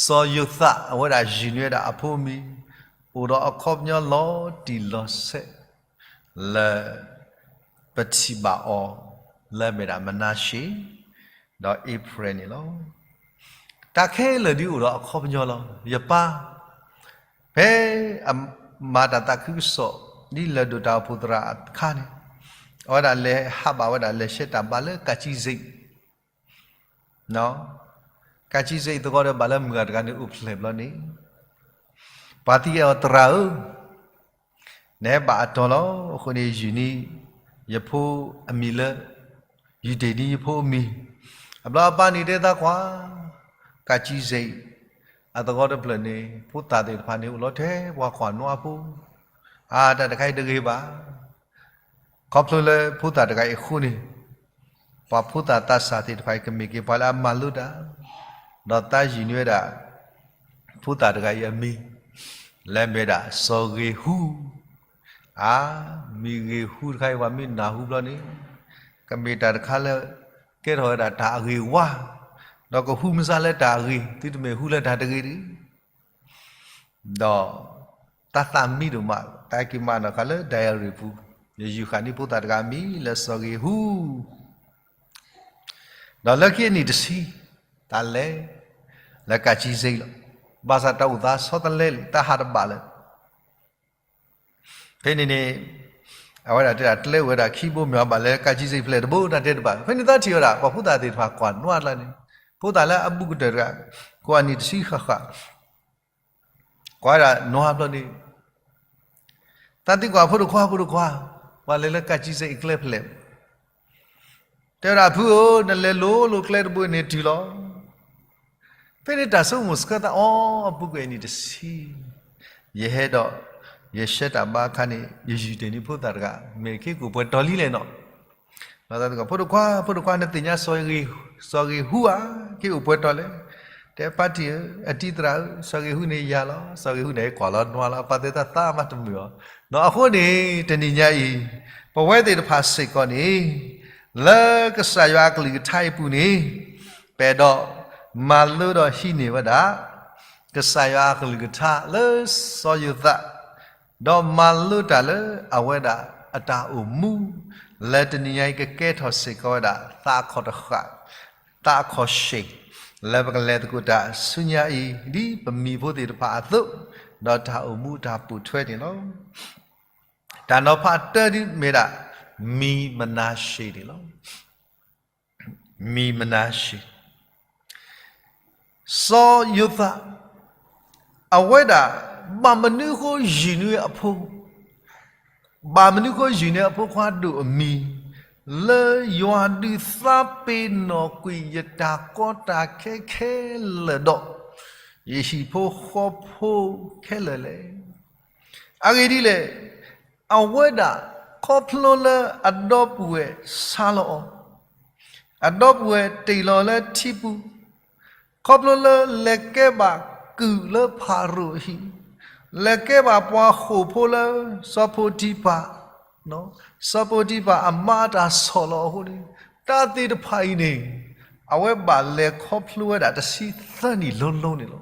စီၤယိၤသး အဝဲဒၣ်ယုၢ်န့ၢ်ဝဲဒၣ်အဖိမံၤ အိၣ်ဒီးအခီပညီလီၤတံၢ်လီၤဆဲး လၢပထံၣ်ဘၣ်အီၤ လၢအမ့ၢ်ဒၣ်မနၤၡ့ ဒီးအ့ဖရဲၣ်န့ၣ်လီၤ. တၢ်ခဲလၢာ်ဒ်အိၣ်ဒီးအခီပညီလီၤ. ယပၢ် ဖဲအမၤတၢ်သးခုကစီၣ် ဒ်လၢၢ်ဒိၣ်တၢ်အိၣ်ဖှိၣ်သရၣ်အခါန့ၣ် အဝဲဒၣ်လဲၤဟးဘၣ်ဝဲဒၣ်လဲၤရှဲတၢ်ဘါလၢကးကံစ့း ကးကံစ့းအသကိးဒီးဘၣ်လၢမုၢ်ဂၤတဂၤန့ၣ်အိၣ်ဖျဲၣ်ဘျီန့ၣ် ပှၤသံကွၢ်အီၤ သရၣ်ဧၢ, နဟဲဘၣ်အတီၤလီၤ. အဃိန့ၣ် ယုၢ်န့ၢ်ယဖိအမံၤလၢ ယုၢ်တ့ၢ်န့ၢ်ယဖိအမံၤ, အဘျီအပၢ်န့ၣ်တဲသးကွၢ်, ကးကံစ့း အသကိးတဖျၢၣ်န့ၣ် ဖိသၣ်သ့ၣ်တဖၣ်န့ၣ် အိၣ်လီၤထဲပှၤကွၢ်နွါဖိ, အါ တၢ်တခါအံၤတဂ့ၤဘၣ်. ခီဖျိလၢဖိသၣ်တဂၤအံၤအဃိန့ၣ် ပှၤဖိသၣ်သးစၢ်သ့ၣ်တဖၣ်အံၤ ကမ့ၢ်က့ၤပှၤလၢအမၤလိတၢ်, ဒီးသးယုၢ်န့ၢ်ဝဲဒၣ် ဖိသၣ်တဂၤအံၤအမံၤ လၢမ့ၢ်ဒၣ်စီၤဂ့ၤဟူ, အါ မံၤဂ့ၤဟူတခါအံၤ ပှၤမ့ၢ်နၢ်ဟူဘျီန့ၣ် ကမ့ၢ်တၢ်တခါလၢ ကဲထီၣ်ဝဲဒၣ်တၢ်အဂ့ၤဝါ, ဒီးကဟူမုၢ်ဆါလၢတၢ်အဂ့ၤ သုတမ့ၢ်ဟူလၢတၢ်တဂ့ၤတဂ့ၤ ဒီးတၢ်သးမံဒိၣ်မး တၢ်က့ၤမၤနီၢ်ခါလၢ diary ပူၤ, ယယူၢ်ဃာ်န့ၢ်ဖိသၣ်တဂၤအမံၤလၢစီၤဂ့ၤဟူ, ဒီးလၢခံအနံၣ်တဆံ တၢ်လဲၤလၢကးကံစ့းလီၤ. ဘၣ်ဆၣ်တၢ်အိၣ်သးဆီတလဲလံ တၢ်ဟးတဘၣ်လၢၤ ဖဲန့ၣ်န့ၣ် အဝဲဒၣ်တဲဒၣ် ကျဲအိၣ်ဝဲဒၣ်ခံဘိ မ့ၢ်အဘၣ်လဲၤကးကံစ့းဖျဲၣ်တဘိ တၢ်တဲတဘၣ်. ဖဲန့ၣ်သးထံၣ်ဝဲဒၣ် ပှၤဖိသၣ်သ့ၣ်တဖၣ်ကွၢ်နွါတဂၤန့ၣ်, ဖိသၣ်လၢအဘူးကတၢၢ်တဂၤ ကိးအနံၣ်တဆံဃၣ်ဃၣ် ကွၢ်ဝဲဒၣ်နွါဘျီန့ၣ် သးသံကွၢ် ဖိတခွါ ဖိတခွါ, ပှၤလဲၤလၢကးကံစ့းအကျဲဖျဲၣ် တဲဝဲဒၣ် ဖုဧၢ, နလဲၤလိၤလိၤကျဲတဘိန့ၣ်တုၤလီၤ. ဖဲန့ၣ်တၢ်ဆိကမိၣ်ဆှၢသးအီၤ အပူၤကွံာ်အနံၣ်တဆံ, ယဟဲဒီး ယရှဲတၢ်ဘါအခါန့ၣ် ယယူၢ်တ့ၢ်န့ၢ်ဖိသၣ်တဂၤ မ့ၢ်က့ၤကအိၣ်ပှဲၤတီၤလံလဲၣ်နီၤ. ဖိတခွါ ဖိတခွါ နသ့ၣ်ညါ စီၤဂ့ၤဟူဧါ က့ၤအိၣ်ပှဲၤတီၤလဲၣ်. တဲ ဖါတံၢ်ဧၢ, အတံၤသရၣ်ဧၢ, စီၤဂ့ၤဟူန့ၣ်ယၤလီၤ. စီၤဂ့ၤဟူန့ၣ် ဟဲကွၢ်လီၤနွါလီၤ. အပၢ်သ့ၣ်သးမၤတမုာ်အီၤ. အဃိန့ၣ် တနံၤညါအံၤ ပဝဲသ့ၣ်တဖၣ်စ့ၢ်ကီးန့ၣ် လၢကစၢ်ယွၤအကလုၢ်ကထါအံၤပူၤန့ၣ် ပအဲၣ်ဒိးမၤလိဒီးဟံးန့ၢ်ဝဲဒၣ် ကစၢ်ယွၤအကလုၢ်ကထါလၢစီၤယိၤသး ဒီးမၤလိတၢ်လၢအဝဲဒၣ်အတၢ်အိၣ်မူ လၢတနံၤညါအံၤကကဲထီၣ်စ့ၢ်ကီးဝဲဒၣ် သးခီၣ်တဃာ် သးခီၣ်ရှ့ၣ် လၢပကလဲၤသကိးတၢ်ဆူညါအံၤ ဒ်ပမံၤဖိသ့ၣ်တဖၣ်အသိး ဒီးတၢ်အိၣ်မူတၢ်ပိာ်ထွဲန့ၣ်လီၤ. တၢ်နီၤဖးတၢဒ်မ့ၢ်ဒၣ် မံၤမနၤၡ့န့ၣ်လီၤ. မံၤမနၤၡ့ စီၤယိၤသး အဝဲဒၣ် ဘၣ်မနုၤဃိယုၢ်န့ၢ်အဖိ, ဘၣ်မနုၤဃိယုၢ်န့ၢ်အဖိခွါဒိၣ်အမံၤ လၢယွၤဒုးသးပ့ၤနီၣ်ကွံာ်ယတၢ်ကီတၢ်ခဲခဲလၢာ်ဒီး ယဟံၣ်ဖိဃီဖိခဲလၢာ်လဲၣ်. အဂ့ၢ်ဒ်လဲၣ်, အဝဲဒၣ်ခီဖျိလၢအဒီပုၢ်ဝဲၢ်ဆါလီၤအီၤ, အဒီပုၢ်ဝဲၢ်တ့ၢ်လီၤလၢထံပူၤ, ခီဖျိလၢလဲၤကဲဘၣ်ကုၢ်လၢဖၤရိၤအဟံၣ်, လဲၤကဲဘၣ်ပှၤဃိာ်ဖိလၢစီၤပိၤတံဖၤ, စီၤပိၤတံဖၤအမါအတၢ်ဆီၣ်လီၤအဃိန့ၣ်, တၢ်သ့ၣ်တဖၣ်အံၤန့ၣ် အဝဲဘၣ်လဲၤခီဖျိဝဲဒၣ်တဆံသၢနံၣ်လိၤလိၤန့ၣ်လီၤ.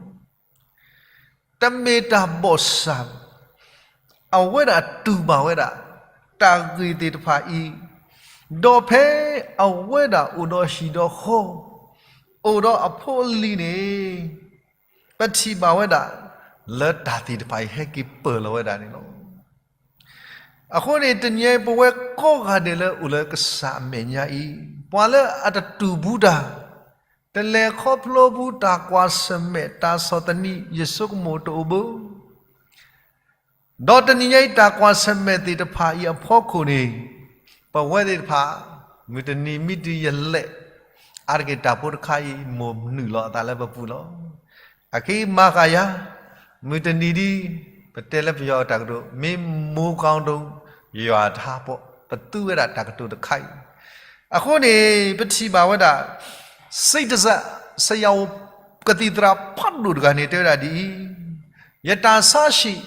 တမ့ၢ်တၢ်ဘီၣ်စၢ်, အဝဲဒၣ်တူၢ်ဘၣ်ဝဲဒၣ် တၢ်ဂ့ၢ်သ့ၣ်တဖၣ်အံၤ, ဒီးဖဲအဝဲဒၣ်အိၣ်ဒီးဟံၣ်ဒီးဃီ, အိၣ်ဒီးအဖိအလံၤန့ၣ်, ပထံၣ်ဘၣ်ဝဲဒၣ် လၢတၢ်သ့ၣ်တဖၣ်အံၤဟဲက့ၤပၢၢ်လီၤဝဲဒၣ်န့ၣ်လီၤ. အဃိန့ၣ် တနံၤအံၤ ပဝဲကိးဂၤဒဲးလၢအိၣ်လၢကစၢ်အမဲာ်ညါအံၤ, ပှၤလၢအတတူၢ်ဘူးတၢ်, တလဲၤခီဖျိဘူးတၢ်ကွၢ်ဆၢၣ်မဲာ်တၢ်ဆီၣ်သနံး ယဆိကမိၣ်တအိၣ်ဘၣ်. ဒီးတနံၤညါအံၤ တၢ်ကွၢ်ဆၢၣ်မဲာ်သ့ၣ်တဖၣ်အံၤအဖီခိၣ်န့ၣ်, ပဝဲသ့ၣ်တဖၣ် မုၢ်တနံၤမ့ၢ်တုၤယလဲၤ, အါတက့ၢ်တၢ်ဖိတခါအံၤ မိၢ်နုာ်လီၤအသးလၢပပူၤလီၤ. အခဲအံၤမၤဃာ်ယၤ, မုၢ်တနံၤဒ် ပတဲလၢပယီၤအတၢ်ကတိၤ မ့ၢ်မိုးကောင်းတုန်း ရွာထားပေါ့, ပသူဝဲဒၣ်တၢ်ကတိၤတခါအံၤ. အဃိန့ၣ် ပထံၣ်ဘၣ်ဝဲဒၣ် စံးတစၢ် ဆရာဝန် ကသံၣ်သရၣ်ဖးဒိၣ်တဂၤန့ၣ် တဲဝဲဒၣ်ဒ်အံၤ, ယတၢ်ဆါဟံၣ်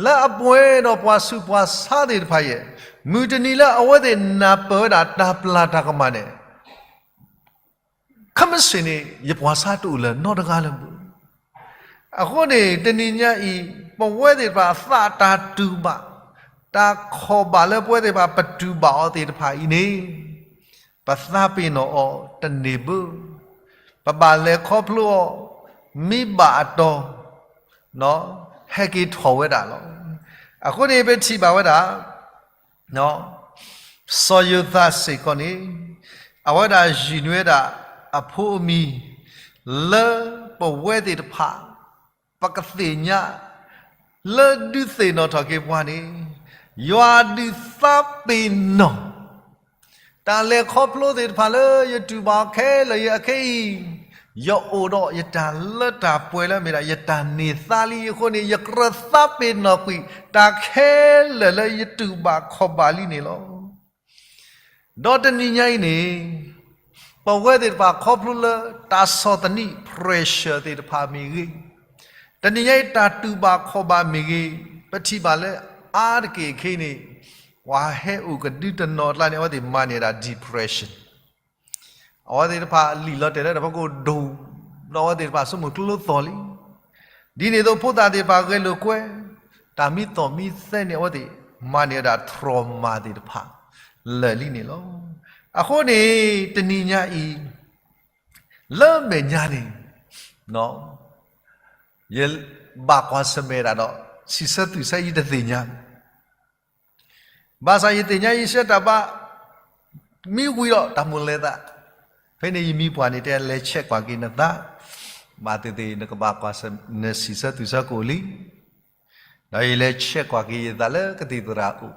လၢအပှဲၤဒီးပှၤဆူးပှၤဆါသ့ၣ်တဖၣ်ယဲၢ်, မုၢ်တနံၤလၢအဝဲသ့ၣ်နၢ်ပၢၢ်ဝဲဒၣ်တၢ်ပျၢ်တၢ်ကမၣ်န့ၣ် ခဲမုၢ်ဆ့ၣ်န့ၣ် ယပှၤဆါတအိၣ်လၢၤနီတဂၤလၢၤဘၣ်. အဃိန့ၣ် တနံၤညါအံၤ ပဝဲသ့ၣ်တဖၣ်အသးတၢ်တူၢ်ဘၣ်, တၢ်ခီၣ်ဘၣ်လၢပဝဲသ့ၣ်တဖၣ်ပတူၢ်ဘၣ်အီၤသ့ၣ်တဖၣ်အံၤန့ၣ်, ပသးပ့ၤနီၣ်အီၤတန့ၢ်ဘၣ်. ပဘၣ်လဲၤခီဖျိအီၤ, မ့ၢ်ဘၣ်အတီၤ ဟဲက့ၤထီၣ်ဝဲဒၣ်လီၤ. အဃိန့ၣ် ပထံၣ်ဘၣ်ဝဲဒၣ် စီၤယိၤသးစ့ၢ်ကီးန့ၣ်, အဝဲဒၣ်ယုၢ်န့ၢ်ဝဲဒၣ်အဖိအမံၤ လၢပဝဲသ့ၣ်တဖၣ် ပကသ့ၣ်ညါ လၢဒုးသ့ၣ်နီၣ်ထီၣ်က့ၤပှၤန့ၣ်, ယွၤဒုးသးပ့ၤနီၣ် တၢ်လဲၤခီဖျိသ့ၣ်တဖၣ်လၢယတူၢ်ဘၣ်အီၤခဲလၢာ်အခဲအံၤ, ယအိၣ်ဒီးယတၢ်လၢတၢ်ပှဲၤလၢအမ့ၢ်ဒၣ် ယတၢ်န့ၢ်သါလံအဃိန့ၣ်, ယကြၢးသးပ့ၤနီၣ်ကွံာ် တၢ်ခဲလၢာ်လၢယတူၢ်ဘၣ်ခီၣ်ဘၣ်လံန့ၣ်လီၤ. ဒီးတနံၤညါအံၤန့ၣ်, ပဝဲသ့ၣ်တဖၣ်ခီဖျိလၢတၢ်ဆီၣ်သနံး pressure သ့ၣ်တဖၣ်မ့ၢ်ဂ့ၤ, တနံၤညါအံၤတၢ်တူၢ်ဘၣ်ခီၣ်ဘၣ်မ့ၢ်ဂ့ၤ, ပထံၣ်ဘၣ်လၢအါတက့ၢ်အခဲအံၤန့ၣ်, ပှၤဟဲအိၣ်ကဒုတနီၤအကျါန့ၣ် အဝဲသ့ၣ်မၤန့ၢ်ဝဲဒၣ် depression. အဝဲသ့ၣ်တဖၣ်လံၣ်လီၤတဲာ်လၢတၢ်ဖီခိၣ်ဒိၣ်, ဒီးအဝဲသ့ၣ်တဖၣ်ဆိကမိၣ်ကျိသီၣ်လံ. ဒ်န့ၣ်အသိးဖိသၣ်သ့ၣ်တဖၣ်ဂဲၤလိာ်ကွဲ, တၢ်မံသီၣ်မံသဲန့ၣ် အဝဲသ့ၣ်မၤန့ၢ်ဝဲဒၣ် trauma သ့ၣ်တဖၣ်လၢာ်လံန့ၣ်လီၤ. အဃိန့ၣ် တနံၤညါအံၤ လၢမဲာ်ညါန့ၣ် ယဘၣ်ကွၢ်ဆၢၣ်မဲာ်ဒၣ်ဒီး စံးဆၢသူၣ်ဆၢယတသ့ၣ်ညါ, ဘၣ်ဆၣ်ယသ့ၣ်ညါယဆၢတၢ်ဘၣ်, မ့ၢ်ဝံၤဒီးတၢ်မိၣ်လဲၤသး, ဖဲန့ၣ်ယမံၤပှၢ်န့ၣ်တဲလဲၤဆဲးကွၢ်က့ၤနသး, ဘၣ်သ့ၣ်သ့ၣ်နကဘၣ်ကွၢ်ဆၢၣ် နစံးဆၢသူၣ်ဆၢကအိၣ်လံ. ဒီးယလဲၤဆဲးကွၢ်က့ၤယသးလၢကသံၣ်သရၣ်အအိၣ်,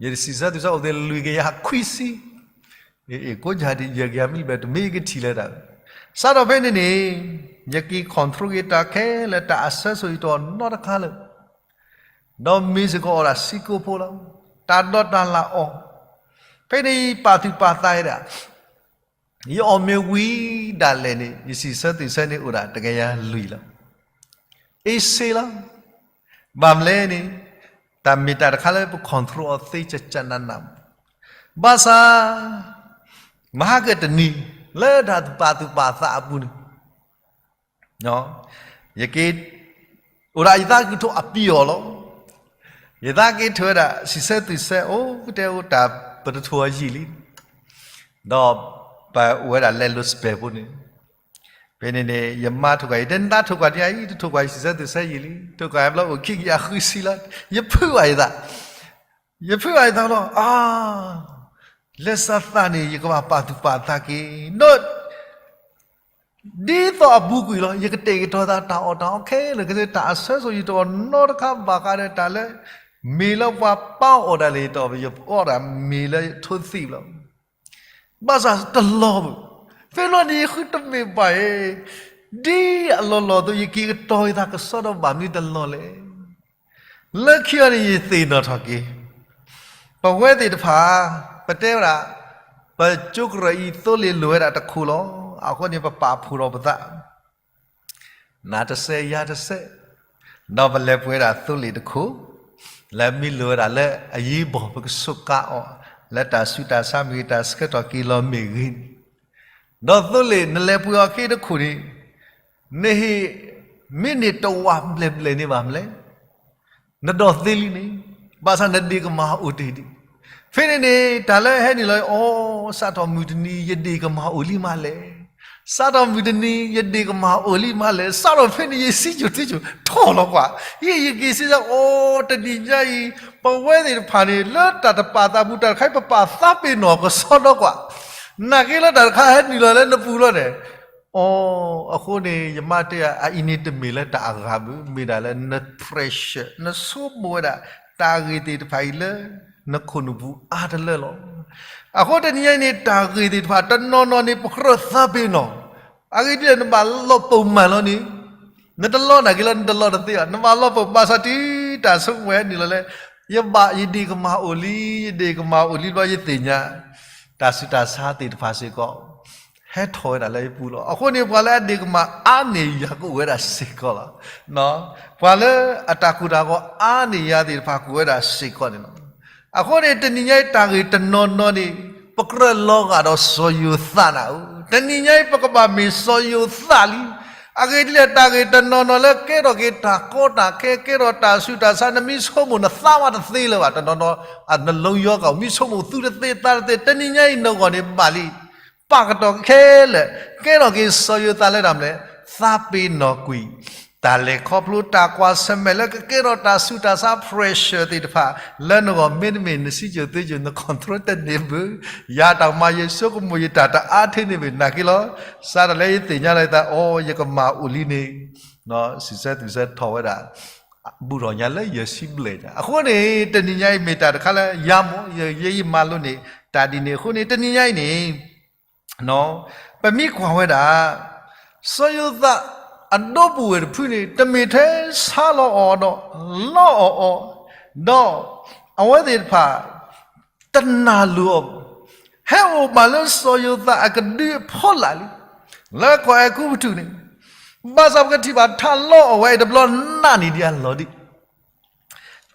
ယစံးဆၢသူၣ်ဆၢအိၣ်သ့ၣ်လွံၢ်ကယၤခွံဆံ, ကိးညါဒ်ယဲၢ်ကယၤမံလၢဘဲတမ့ၢ်ယကထံၣ်လၢၤတၢ်, စးထီၣ်ဖဲန့ၣ်န့ၣ်, ယက့ၤ control က့ၤတၢ်ခဲလၢာ် တၢ်အဆၢဆိၣ်ယတအိၣ်နီတခါလၢၤ, ဒီးမ့ၢ်စ့ၢ်ကီးအီၣ်ဒၣ်ဆံးကိးဖိလီၤ, တၢ်ဒီးတၢ်လၢအီၤ, ဖဲန့ၣ်ယပာ်သူၣ်ပာ်သးဝဲဒၣ် ယအီၣ်မ့ၢ်ဝံၤဒၣ်လဲာ်န့ၣ် ယစံးဆၢသူၣ်ဆၢန့ၣ်အိၣ်ဒၣ်တကယၤလွံၢ်လီၤ. အ့စ့လီၤ. ဘၣ်မနုၤလဲၣ်န့ၣ် တၢ်မ့ၢ်တၢ်တခါလၢပ control အီၤသ့ကကနးနး, ဘၣ်ဆၣ် မဟါကတနံၤ လၢတၢ်ပာ်သူၣ်ပာ်သးအပူၤန့ၣ် ယက့ၤ အိၣ်ဒၣ်ယသးက့ၤထိၣ်အပံၤအီၤလီၤ. ယသးက့ၤထိၣ်ဝဲဒၣ် စံးဆၢသူၣ်ဆၢ အိၣ်တဲအိၣ်တၢ် ပတထိၣ်အီၤယံာ်လံ, ဒီးပအိၣ်ဝဲဒၣ်လဲလိာ်စပဲာ်ဖိန့ၣ်, ဖဲန့ၣ်န့ၣ် ယမါထိၣ်ကွၢ် ယတဲနသးထိၣ်ကွၢ်ဒံးအံၤ တထိၣ်ကွၢ်ယစံးဆၢသူၣ်ဆၢယံာ်လံ, ထိၣ်ကွၢ်ဘျီအိၣ်ခံကယၤဃုဆံလီၤ, ယဖုးဘၣ်ယသး, ယဖုးဘၣ်ယသးလီၤ, အါ လဲၤစးသးန့ၣ် ယကဘၣ်ပာ်သူၣ်ပာ်သးက့ၤ, ဒီး ဒ်သိးအပူၤကွံာ်လီၤ ယကတဲာ်ကတီၤသးတၢ်အီၣ်တၢ်အီခဲလၢာ် ကသ့တၢ်အဆၢဆိၣ်ယတအိၣ်နီတခါဘၣ်ဃးဒီးတၢ်လၢ မ့ၢ်လၢပှၤပာ်အီၣ်ဒၣ်လဲာ် ယတီၢ်ယအီၣ်ဒၣ်မ့ၢ်လၢထိသံၣ်လီၤ. ဘၣ်ဆၣ်တလီၤဘၣ်. ဖဲလီၤန့ၣ်ယဃုတမ့ၢ်ဘၣ်အံၤ, ဒ်အလီၢ်လီၢ်အသိး ယက့ၤကတီၤယသးကစီဒီဘၣ်မနုၤတလီၢ်လဲၣ်. လၢခံအီၤန့ၣ်ယသ့ၣ်နီၣ်ထီၣ်က့ၤ, ပဝဲသ့ၣ်တဖၣ် ပတဲဝဲဒၣ် ပကၠိကရၢအံၤသိလ့ၣ်လိၣ်ဝဲဒၣ်တခိၣ်လီၤ. အဃိန့ၣ် ပပာ်ဖှိၣ်ထီၣ်ပသး နၤတစဲးယၤတစဲး, ဒီးပလဲၤပှ့ၤဒၣ်သိလ့ၣ်တခိၣ်, လၢမ့ၢ်လိၣ်ဝဲဒၣ်လၢအယံၤဘီၣ် ပကစူးကါအီၤ, လၢတၢ်ဆူးတၢ်ဆါမ့ၢ်ဂ့ၤ တၢ်ဆှၢထီၣ်က့ၤလီၤမ့ၢ်ဂ့ၤန့ၣ်, ဒီးသိလ့ၣ်နလဲၤပှ့ၤအီၤက့ၤတခိၣ်န့ၣ်, နဟ့ၣ် မ့ၢ်န့ၢ်တဝၢ်ဘျဲၣ်ဘျဲၣ်န့ၣ်ဘၣ်မလဲၣ်. နဒီၣ်သ့လံန့ၣ်, ဘၣ်ဆၣ်နဒ့ၣ်ကမၢ်အိၣ်တ့ၢ်ဒံး. ဖဲန့ၣ်န့ၣ် တၢ်လၢဟဲနုာ်လီၤအီၤ စးထီၣ်မုၢ်တနံၤ ယဒ့ၣ်ကမၢ်အိၣ်လံမးလဲၣ်. စးထီၣ်မုၢ်တနံၤ ယဒ့ၣ်ကမၢ်အိၣ်လံမးလဲၣ်. စးထီၣ်ဖဲန့ၣ် ယစံးစိၤတဲစိၤထီၣ်လီၤကွၢ်. ယဲယက့ၤစံးစၢ်အီၤ တနံၤညါအံၤ ပဝဲသ့ၣ်တဖၣ်န့ၣ် လၢတၢ်တပာ်သးပူၤ တၢ်တခါအံၤ ပပာ်သးပ့ၤနီၣ်ကစီဒီကွၢ်. နာ်က့လၢတၢ်တခါဟဲနုာ်လီၤလၢနပူၤလီၤန့ၣ်, အီ, အဃိန့ၣ် ယမါတဲယၤ အအံၤန့ၣ်တမ့ၢ်လၢတၢ်အဂၤဘၣ်, မ့ၢ်ဒၣ်လၢန pressure နဆိကမိၣ်ဝဲဒၣ် တၢ်ဂ့ၢ်သ့ၣ်တဖၣ်အံၤလၢ နခိၣ်နူာ်ပူၤအါတလၢလီၤ. အဃိတနံၤညါအံၤန့ၣ် တၢ်ဂ့ၢ်သ့ၣ်တဖၣ် တနီၤနီၤန့ၣ် ပကြၢးသးပ့ၤနီၣ်, အဂ့ၢ်ဒ်လဲၣ် နဘၣ်လီၤပိာ်မၤလီၤန့ၣ်, နတလီနာ်က့လၢနတလီတသ့ဘၣ်, နဘၣ်လီၤပိာ်မၤ ဘၣ်ဆၣ်တုၤတၢ်ဆိကမိၣ်ဟဲနုာ်လီၤလၢ ယဘၣ်ယဒ့ၣ်ကမၢ်အိၣ်လံ, ယဒ့ၣ်ကမၢ်အိၣ်လံဘျီ ယသ့ၣ်ညါ တၢ်ဆူးတၢ်ဆါသ့ၣ်တဖၣ်စ့ၢ်ကီး ဟဲထီၣ်ဝဲဒၣ်လၢယပူၤလီၤ. အဃိန့ၣ် ပှၤလၢအဒ့ၣ်ကမၢ်အါန့ၢ်ယၤကအိၣ်ဝဲဒၣ်စ့ၢ်ကီးလီၤ. ပှၤလၢအတၢ်ကိၢ်တၢ်ဂီၤအါန့ၢ်ယၤသ့ၣ်တဖၣ်ကအိၣ်ဝဲဒၣ်စ့ၢ်ကီးန့ၣ်လီၤ. အဃိန့ၣ် တနံၤညါအံၤတၢ်ဂ့ၢ်တနီၤနီၤန့ၣ် ပကြၢးလီၤဂာ်ဒီးစီၤယိၤသးနၤဧၢ, တနံၤညါအံၤ ပကဘၣ်မ့ၢ်စီၤယိၤသးလံ. အဂ့ၢ်ဒ်လဲၣ် တၢ်ဂ့ၢ်တနီၤနီၤလၢကဲထီၣ်က့ၤတၢ်ကီတၢ်ခဲ ကဲထီၣ်တၢ်ဆူးတၢ်ဆါ နမ့ၢ်ဆိကမိၣ်နသးမးတသ့လၢၤဘၣ်, တနီၤနီၤ အနလုံးရောဂါ မ့ၢ်ဆိကမိၣ်သူတသ့သးတသ့, တနံၤညါအံၤနဂီၢ်န့ၣ်ဘၣ်လံ. ပာ်ကတီၢ်ခဲလၢာ် ကဲထီၣ်က့ၤစီၤယိၤသးလၢတၢ်မနုၤလဲၣ်, သးပ့ၤနီၣ်ကွံာ် တၢ်လဲၤခီဖျိတၢ်ကွၢ်ဆၢၣ်မဲာ်လၢကကဲထီၣ်တၢ်ဆူးတၢ်ဆါ pressure သ့ၣ်တဖၣ် လၢနဂီၢ် မ့တမ့ၢ်နစံးစိၤတဲစိၤ န control တန့ၢ်ဘၣ်. ယၤတၢ်မၤယဆိကမိၣ်ယတၢ်တအါထဲန့ၣ်ဘၣ် နာ်က့လီၤ. စးထီၣ်လၢယသ့ၣ်ညါလီၤယသး အိ ယကမၤအိၣ်လံန့ၣ် စံးဆၢသူၣ်ဆၢထီၣ်ဝဲဒၣ် ဘူးထီၣ်ညါလၢယစံးဘျဲၣ်ညါ. အဃိန့ၣ် တနံၤညါအံၤမ့ၢ်တၢ်တခါလၢယၤမ့ၢ် ယဲယမၤလိန့ၢ်တၢ်ဒ်န့ၣ်. အဃိန့ၣ် တနံၤညါအံၤန့ၣ် ပမ့ၢ်ကွၢ်ဝဲဒၣ် စီၤယိၤသးအဒီပုၢ်ဝဲၢ်တဖုန့ၣ် တမ့ၢ်ထဲဆါလီၤအီၤဒီး လီအီၤအီၤ, ဒီးအဝဲသ့ၣ်တဖၣ် တနာ်လိာ်အီၤဘၣ်. ဟဲအိၣ်ဘၣ်လၢစီၤယိၤသးအကဒုအဖီလာ်လံ လၢကီၢ်အဲၤကူပတူးန့ၣ်, ဘၣ်ဆၣ်ပကထံၣ်ဘၣ်ထးလီအီၤဝဲအံၤတဘျီ နးန့ၢ်ဒံးအလီၢ်ဒံး.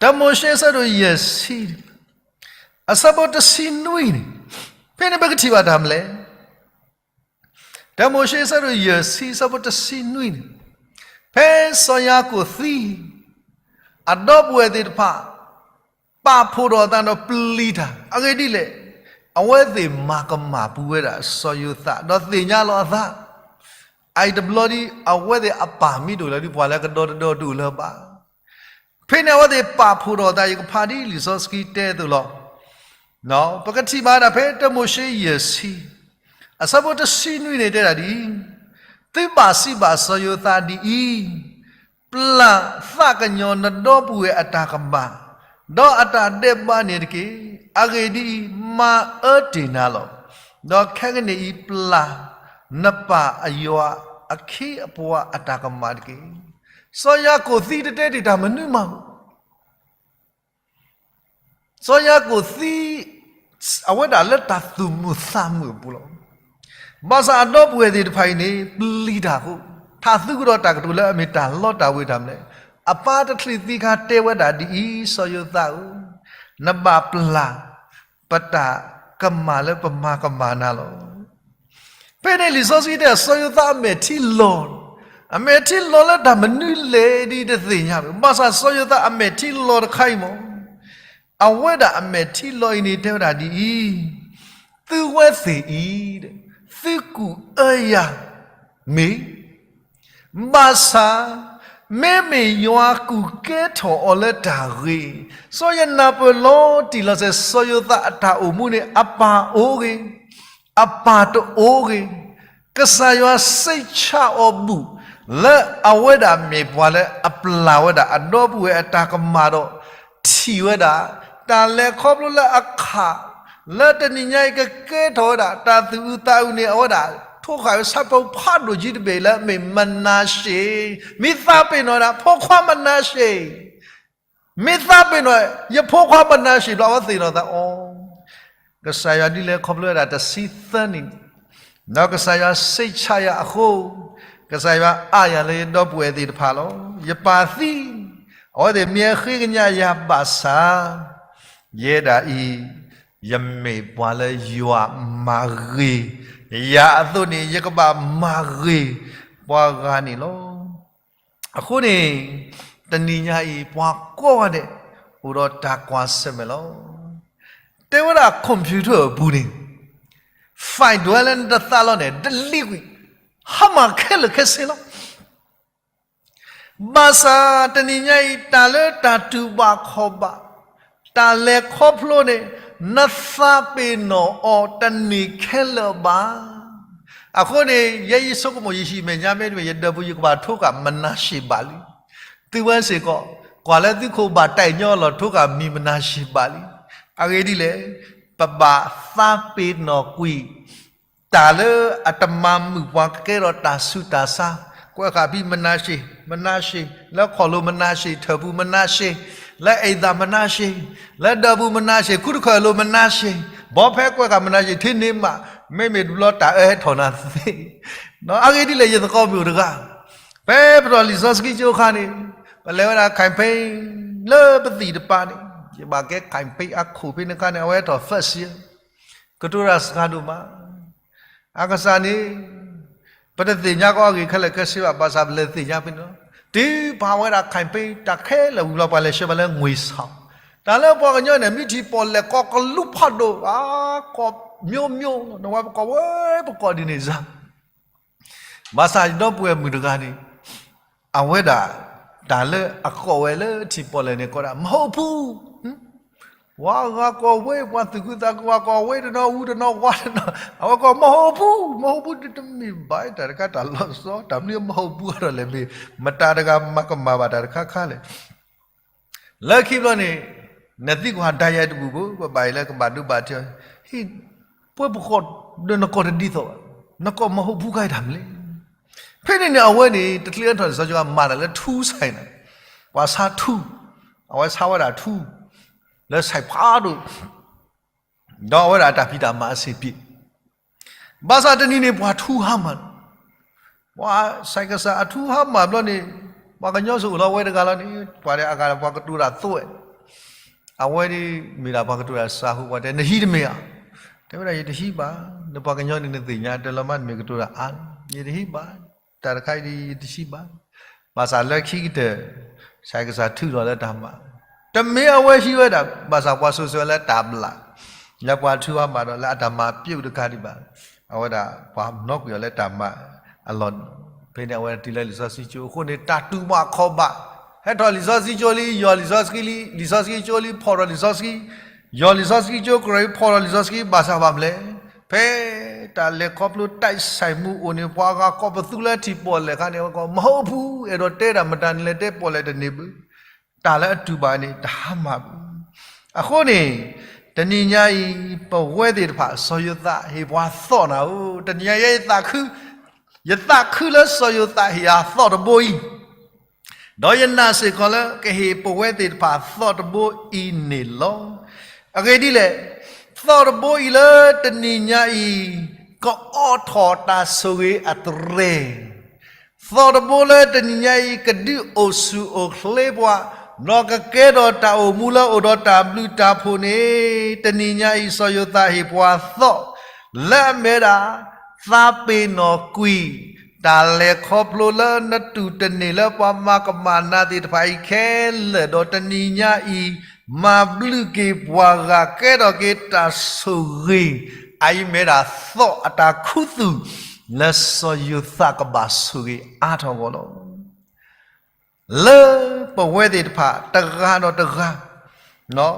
တၢမိၤၡ့အဆၢဒိၣ်ယဲၢ်ဆံ အဆၢဖိတဆံနွံန့ၣ်, ဖဲန့ၣ်ပကထံၣ်ဘၣ်တၢ်မနုၤလဲၣ်. တၢမိၤၡ့အဆၢဒိၣ်ယဲၢ်ဆံ အဆၢဖိတဆံနွံန့ၣ်, ဖဲစီၤယၤကိာ်သံ အဒီပုၢ်ဝဲၢ်သ့ၣ်တဖၣ် ပာ်ဖှိၣ်ထီၣ်အသးဒီးပျံၤတၢ် အဂ့ၢ်ဒ်လဲၣ်, အဝဲသ့ၣ်မၤကမၣ်ပူၤဝဲဒၣ်စီၤယိၤသး ဒီးသ့ၣ်ညါလီၤအသး, အအံၤတဘျီဒ် အဝဲသ့ၣ်အပၢ်မ့ၢ်တအိၣ်လၢၤဒ် ပှၤလၢကဒီတဒီတအိၣ်လၢၤဘၣ်. ဖဲန့ၣ်အဝဲသ့ၣ်ပာ်ဖှိၣ်ထီၣ်အသး ယကဖးဒ်လံာ်စီဆှံတဲအသိးလီၤ. ပကထံၣ်ဘၣ်ဒၣ်ဖဲတၢမိၤၡ့ယဲၢ်ဆံ အဆၢဖိတဆံနွံန့ၣ်တဲဒၣ်ဒ်အံၤ, သုဘၣ်စံးဘၣ်စီၤယိၤသးဒ်အံၤ, ပျၢ်သးကညီၤနဒီပုၢ်ဝဲၢ်အတၢ်ကမၣ်, ဒီးအတၢ်ဒဲးဘးန့ၣ်တက့ၢ်. အဂ့ၢ်ဒ်အံၤ, မၤအၢတ့ၢ်နၤလီၤ. ဒီးခဲကနံၣ်အံၤပျၢ်နပၢ်အယွၤအခ့အပှၤအတၢ်ကမၣ်တက့ၢ်. စီၤယၤကိာ်သံတတဲတ့ၢ်တၢ်မနုၤမး စီၤယၤကိာ်သံ အဝဲဒၣ်လၢတၢ်သူၣ်မုာ်သးမုာ်အပူၤလီၤ. ဘၣ်ဆၣ်အဒီပုၢ်ဝဲၢ်သ့ၣ်တဖၣ်အံၤန့ၣ် ပျံၤတၢ်အဃိ, ထးသူကဒီးတၢ်ကတိၤလၢအမ့ၢ်တၢ်လီတၢ်ဝ့ၤတၢ်မနုၤလဲၣ်, အပၢ်တချုးသံခါတဲဝဲဒၣ်ဒ်အံၤ, စီၤယိၤသးဧၢ, နဘၣ်ပျၢ် ပတၢ်ကမၣ်လၢပမၤကမၣ်နၤလီၤ. ဖဲန့ၣ်လံာ်စီဆှံတဲ စီၤယိၤသးအမဲာ်ထံလီၤ, အမဲာ်ထံလီၤလၢတၢ်မနုၤလဲၣ်ဒ်တသ့ၣ်ညါဘၣ်. ဘၣ်ဆၣ်စီၤယိၤသးအမဲာ်ထံလီၤတခါအံၤမး, အဝဲဒၣ်အမဲာ်ထံလီၤအံၤန့ၣ် တဲဝဲဒၣ်ဒ်အံၤ, သုဝဲသ့ၣ်အံၤ, သုကူၣ်အၢယၤမ့ၢ် ဘၣ်ဆၣ်, မ့မ့ၢ်ယွၤကူၣ်ကဲထီၣ်အီၤလၢတၢ်ဂ့ၤ, စီၤယနၢ်ပၢၢ်လီၤတံၢ်လီၤဆဲး စီၤယိၤသးအတၢ်အိၣ်မူန့ၣ် အပၢ်အိၣ်ဂ့ၤ, အပၢ်တအိၣ်ဂ့ၤ, ကစၢ်ယွၤစံးဆၢအီၤဘူၣ် လၢအဝဲဒၣ်မ့ၢ်ပှၤလၢအပျၢ်ဝဲဒၣ်အဒီပုၢ်ဝဲၢ်အတၢ်ကမၣ်ဒီး ထံၣ်ဝဲဒၣ် တၢ်လဲၤခီဖျိလၢအခး လၢတနံၤညါအံၤကကဲထီၣ်ဝဲဒၣ် တၢ်သူၣ်အုးသးအုးန့ၣ် အဝဲဒၣ် ထိဃာ်ဝဲဆၣ်ဖိဖးဒိၣ်ကံတဘ့ၣ် လၢအမ့ၢ်မနၤၡ့, မ့ၢ်သးပ့ၤနီၣ်ဝဲဒၣ် ဖိခွါမနၤၡ့, မ့ၢ်သးပ့ၤနီၣ် ယဖိခွါမနၤၡ့ ဘျီအဝဲသ့ၣ်နီၣ်သးအီၤ, ကစၢ်ယွၤဒ်လဲၣ်ခီဖျိဝဲဒၣ်တဆံသၢနံၣ်, ဒီးကစၢ်ယွၤစံးဆၣ်ယၤအဃိ, ကစၢ်ယွၤအၢၣ်ယၤလၢယဒီပုၢ်ဝဲၢ်သ့ၣ်တဖၣ်လီၤ. ယပၢ်သံ, အဝဲသ့ၣ်မ့ၢ်အဃ့ကညးယၤဘၣ်ဆၣ်, ယဲဒၣ်အံၤ, ယမ့ၢ်ပှၤလၢယွၤမၤဂ့ၤယၤအသိးန့ၣ် ယကဘၣ်မၤဂ့ၤပှၤဂၤန့ၣ်လီၤ. အဃိန့ၣ်, တနံၤညါအံၤ ပှၤကိးဂၤဒဲး အိၣ်ဒီးတၢ်ကွၢ်ဆၢၣ်မဲာ်လီၤ. တဲဝဲဒၣ် computer အပူၤန့ၣ်, file ဒွဲလၢနတသးလီၤန့ၣ် delete ကွံာ်, ဟါမၢ်ခဲလၢာ်ခဲဆ့လီၤ. ဘၣ်ဆၣ်တနံၤညါအံၤ တၢ်လၢတၢ်တူၢ်ဘၣ်ခီၣ်ဘၣ်, တၢ်လဲၤခီဖျိန့ၣ် နသးပ့ၤနီၣ်အီၤတန့ၢ်ခဲလၢာ်ဘၣ်. အဃိန့ၣ် ယဲယဆိကမိၣ် ယဟံၣ်မဲာ်ညါမ့တမ့ၢ် ယဒီပုၢ်ယကဘၣ်ထိဃာ်မနၤၡ့ဘၣ်လံ. သုဝဲစ့ၢ်ကီး, ကွၢ်လၢသုခိၣ်ဘၣ်တၢ်ညီအလီၢ် ထိဃာ်မံၤမနၤၡ့ဘၣ်လံ. အဂ့ၢ်ဒ်လဲၣ်, ပဘၣ်သးပ့ၤနီၣ်ကွံာ် တၢ်လၢအတမၤမုာ်ပှၤကကဲထီၣ်တၢ်ဆူးတၢ်ဆါ, ကွဲးဃာ်ဖဲမနၤၡ့, မနၤၡ့, လၢခီၣ်လိၤမနၤၡ့, ထၢၣ်ပူၤမနၤၡ့, လၢအဲၣ်သးမနၤၡ့, လၢဒီပုၢ်မနၤၡ့, ခူတခၢၣ်လိၤမနၤၡ့, ဘီဖဲကွဲးဃာ်မနၤၡ့ ထဲန့ၣ်မး, မ့မ့ၢ်တဘျီတၢ်အၢဟဲထီၣ်နၤသ့. အဂ့ၢ်ဒ်လဲၣ် ယသကိးမုၣ်တဂၤ, ဖဲပထီၣ်လံာ်စီဆှံကၠိအခါန့ၣ်, ပလဲၤဝဲဒၣ် campaign လၢပသံၣ်တပၤန့ၣ်, ယဘၣ်ကဲ campaign အခိၣ်ဖဲန့ၣ်အခါန့ၣ် အဝဲထီၣ် first year, ကတိၤတၢ်စှၤဒိၣ်မး. အကစၢ်န့ၣ်, ပတသ့ၣ်ညါကအီၤဂ့ၢ်ခဲလၢာ်ခဲဆ့ဘၣ်, ဘၣ်ဆၣ်ပလဲၤသ့ၣ်ညါဖဲန့ၣ်လီၤ. တုၤပာ်ဝဲဒၣ် campaign တၢ်ခဲလၢာ်ဝံၤလီၤ ပှၤလဲၤဆှၢပှၤလၢငွေဆောင်, တၢ်လၢပှၤကညီန့ၣ် မ့ၢ်ထံၣ်ပီၣ်လဲၣ် ကိးကလူးဖးဒိၣ်, ကိးမျိုးမျိုး, နဝဲပကိးဝဲပကိးဒ်န့ၣ်စ့ၢ်. ဘၣ်ဆၣ်ယဒီပုၢ်ဝဲၢ်မုၣ်တဂၤန့ၣ်, အဝဲဒၣ်, တၢ်လၢအကိးဝဲလၢထံၣ်ပီၣ်လဲၣ်န့ၣ် ကိးဒၣ် မဟုတ်ဘူး, ပှၤဂၤကိးဝဲ, ပှၤသူၣ်ခုသးခု ပှၤကိးဝဲတနီၤဝူတနီၤဝါတနီၤ, အဝဲကိး မဟုတ်ဘူး, မဟုတ်ဘူး တမ့ၢ်ဘၣ် တၢ်တခါတၢ်လီၤဆီ, တၢ်မနုၤ မဟုတ်ဘူး အါထီၣ်လဲၣ်, မ့ၢ်မတၤတဂၤမၤကမၣ်ဘၣ်တၢ်တခါခါလဲၣ်. လၢခံဘျီန့ၣ်, နသံကွၢ်ဒၣ်ယဲတပူၤဘၣ်, ပဘၣ်အံၤလၢကဘၣ်ဒိဘၣ်ထံး, ဟ့ၣ်, ပှဲပကိးဒီးနကိးတဒ်သိးဘၣ်, နကိး မဟုတ်ဘူး ကါတၢ်မနုၤလဲၣ်. ဖဲန့ၣ်န့ၣ် အဝဲန့ၣ် တချုးအထီၣ်န့ၣ် စီၤယိၤဟၣ်မၤတၢ်လၢထူစဲးန့ၣ်, ပှၤဆါထူ, အဝဲဆါဝဲဒၣ်ထူ, လၢစဲးဖးဒိၣ်, ဒီးအဝဲဒၣ်အတၢ်ဖံးတၢ်မၤအဆံးဘျ့ ဘၣ်ဆၣ်တနံၤန့ၣ် ပှၤထူဟါမၢ်, ပှၤဆဲးကစၢ်အထူဟါမၢ်ဘျီန့ၣ်, ပှၤကညီစ့ၢ်အိၣ်လီၤဝဲတဂၤလီၤန့ၣ်, ပှၤအဂၤပှၤကတိၤတၢ်သိး, အဝဲဒၣ်မ့ၢ်ဒၣ်ပှၤကတိၤတၢ်စှၤဃိ ပှၤတဲ နဟံးတမ့ၢ်ဧါ, တဲဝဲဒၣ် ယတဟံးဘၣ်, နပှၤကညီန့ၣ်နသ့ၣ်ညါ တလီၤမး နမ့ၢ်ကတိၤတၢ်အါ, ယတဟံးဘၣ်, တၢ်တခါအံၤဒ်ယတဟံးဘၣ်. ဘၣ်ဆၣ်လၢခံကတၢၢ်, ဆဲးကစၢ်ထုးထီၣ်လၢတၢ်မၤ, တမ့ၢ်အဝဲဟံးဝဲဒၣ်, ဘၣ်ဆၣ်ပှၤစိာ်ဆှၢလၢတၢ်ဘျး, လၢပှၤထုဟါမၢ်ဒီးလၢအတၢ်မၤပျိာ်တခါဒံးဘၣ်, အဝဲဒၣ်ပှၤနီၣ်ကွံာ်အီၤလၢတၢ်မၤအလီၢ်, ဖဲန့ၣ်အဝဲဒၣ်တုၤလၢလံာ်စီဆှံကၠိအဃိန့ၣ် တၢ်တူၢ်ဘၣ်ခီၣ်ဘၣ်, ဟဲထီၣ်လံာ်စီဆှံကၠိလံ, ယီၢ်လံာ်စီဆှံလံ, လံာ်စီဆှံကၠိလံ, ဖီၣ်ထီၣ်လံာ်စီဆှံ, ယီၢ်လံာ်စီဆှံကၠိ ကြၢးဖီၣ်ထီၣ်လံာ်စီဆှံ, ဘၣ်ဆၣ်ဘၣ်မနုၤလဲၣ်, ဖဲတၢ်လဲၤခီဖျိ တိုက်ဆိုင်မှု အိၣ်န့ၣ် ပှၤဂၤကိးပသူလၢထံၣ်ပီၣ်လဲၣ်အခါန့ၣ် အဝဲကိး မဟုတ်ဘူး, အဲၣ်ဒိးတဲဒၣ်မတၤန့ၣ်လဲၣ်, တဲပီၣ်လဲၣ်တန့ၢ်ဘၣ်, တၢ်လၢအတူၢ်ဘၣ်န့ၣ် တဟါမၢ်ဘၣ်. အဃိန့ၣ်, တနံၤညါအံၤ ပဝဲသ့ၣ်တဖၣ် စီၤယိၤသးဟ့ၣ်ပှၤသီၣ်နၤဧၢ, တနံၤညါယဲယသးခု, ယသးခုလၢစီၤယိၤသးဟ့ၣ်ယၤသီၣ်တဘိအံၤ ဒီးယနာ်စ့ၢ်ကီးလၢ ကဟ့ၣ်ပဝဲသ့ၣ်တဖၣ်သီၣ်တဘိအံၤန့ၣ်လီၤ. အဂ့ၢ်ဒ်လဲၣ်, သီၣ်တဘိအံၤလၢတနံၤညါအံၤ ကအိးထီၣ်တၢ်ဆိၣ်ဂ့ၤအသရဲၣ်, သီၣ်တဘိလၢတနံၤညါအံၤ ကဒုးအိၣ်ဆူၣ်အိၣ်ချ့ပှၤ, ဒီးကကဲထီၣ်တၢ်အိၣ်မူလၢအိၣ်ဒီးတၢ်ဘျုးတၢ်ဖှိၣ်န့ၣ်, တနံၤညါအံၤ စီၤယိၤသးဟ့ၣ်ပှၤသီၣ် လၢအမ့ၢ်ဝဲဒၣ် သးပ့ၤနီၣ်ကွံာ် တၢ်လဲၤခီဖျိလၢနတူၢ်တန့ၢ်လၢပှၤမၤကမၣ်နၤသ့ၣ်တဖၣ်အံၤခဲလၢာ်, ဒီးတနံၤညါအံၤ မၤဘျုးက့ၤပှၤဂၤ ကဲထီၣ်က့ၤတၢ်ဆိၣ်ဂ့ၤ, အအံၤမ့ၢ်ဒၣ်သီၣ်အတၢ်ခူသူၣ် လၢစီၤယိၤသးကဘၣ်ဆိၣ်ဂ့ၤအါထီၣ်အဂီၢ်လီၤ. လၢပဝဲသ့ၣ်တဖၣ်တဂၤဒီးတဂၤ,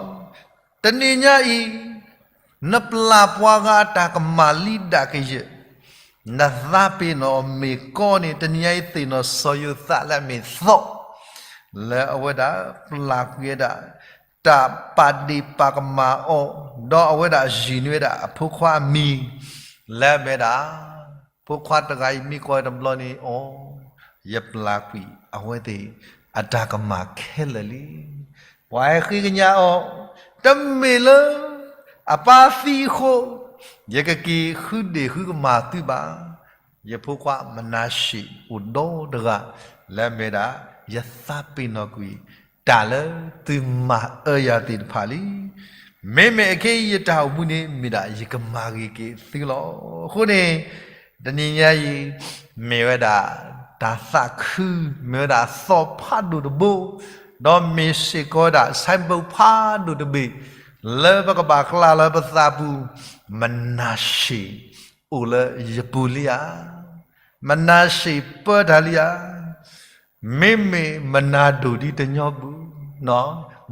တနံၤညါအံၤ နပျၢ်ပှၤဂၤအတၢ်ကမၣ်လံဒၣ်ကယဲၢ်, နသးပ့ၤနီၣ်မ့ၢ်ကီန့ၣ် တနံၤညါအံၤသ့ၣ်နီၣ်စီၤယိၤသးလၢအမ့ၢ်သီၣ်, လၢအဝဲဒၣ်ပျၢ်ကွံာ်ဝဲဒၣ် တၢ်ပာ်ဒ့ၣ်ပာ်ကမၣ်အီၤ, ဒီးအဝဲဒၣ်ယုၢ်န့ၢ်ဝဲဒၣ်အဖိခွါအမံၤ, လၢအမ့ၢ်ဝဲဒၣ် ဖိခွါတဂၤအံၤမ့ၢ်ကွၢ်တဘျီန့ၣ် အိ, ယပျၢ်ကွံာ်အဝဲသ့ၣ်အတၢ်ကမၣ်ခဲလၢာ်လံ. ပှၤဟဲဃ့ကညးအီၤ, တမ့ၢ်လၢအပၢ်သံအဃိ, ယကက့ၤဃုဒ့ၣ်ဃုကမၣ်သုဘၣ်. ယဖိခွါမနၤၡ့အိၣ်ဒီတဂၤ, လၢအမ့ၢ်ဝဲဒၣ် ယသးပ့ၤနီၣ်ကွံာ် တၢ်လၢသုမၤအၢယၤသ့ၣ်တဖၣ်လံ. မ့မ့ၢ်ခဲအံၤယတၢ်အိၣ်မူန့ၣ် မ့ၢ်ဒၣ်ယကမၤဂ့ၤက့ၤသုလီၤ. အဃိန့ၣ် တနံၤညါအံၤ မ့ၢ်ဝဲဒၣ် တၢ်သးခု, မ့ၢ်ဝဲဒၣ်သီၣ်ဖးဒိၣ်တဘိ, ဒီးမ့ၢ်စ့ၢ်ကီးဝဲဒၣ် ဆဲဘိဖးဒိၣ်တဘ့ၣ် လၢပကဘၣ်ကျါလၢပသးပူၤ, မနၤၡ့အိၣ်လၢယပူၤလံဧါ. မနၤၡ့ပၢတၢ်လံဧါ. မ့မ့ၢ်မနၤဒိၣ်ဒ်တညီပူၤ,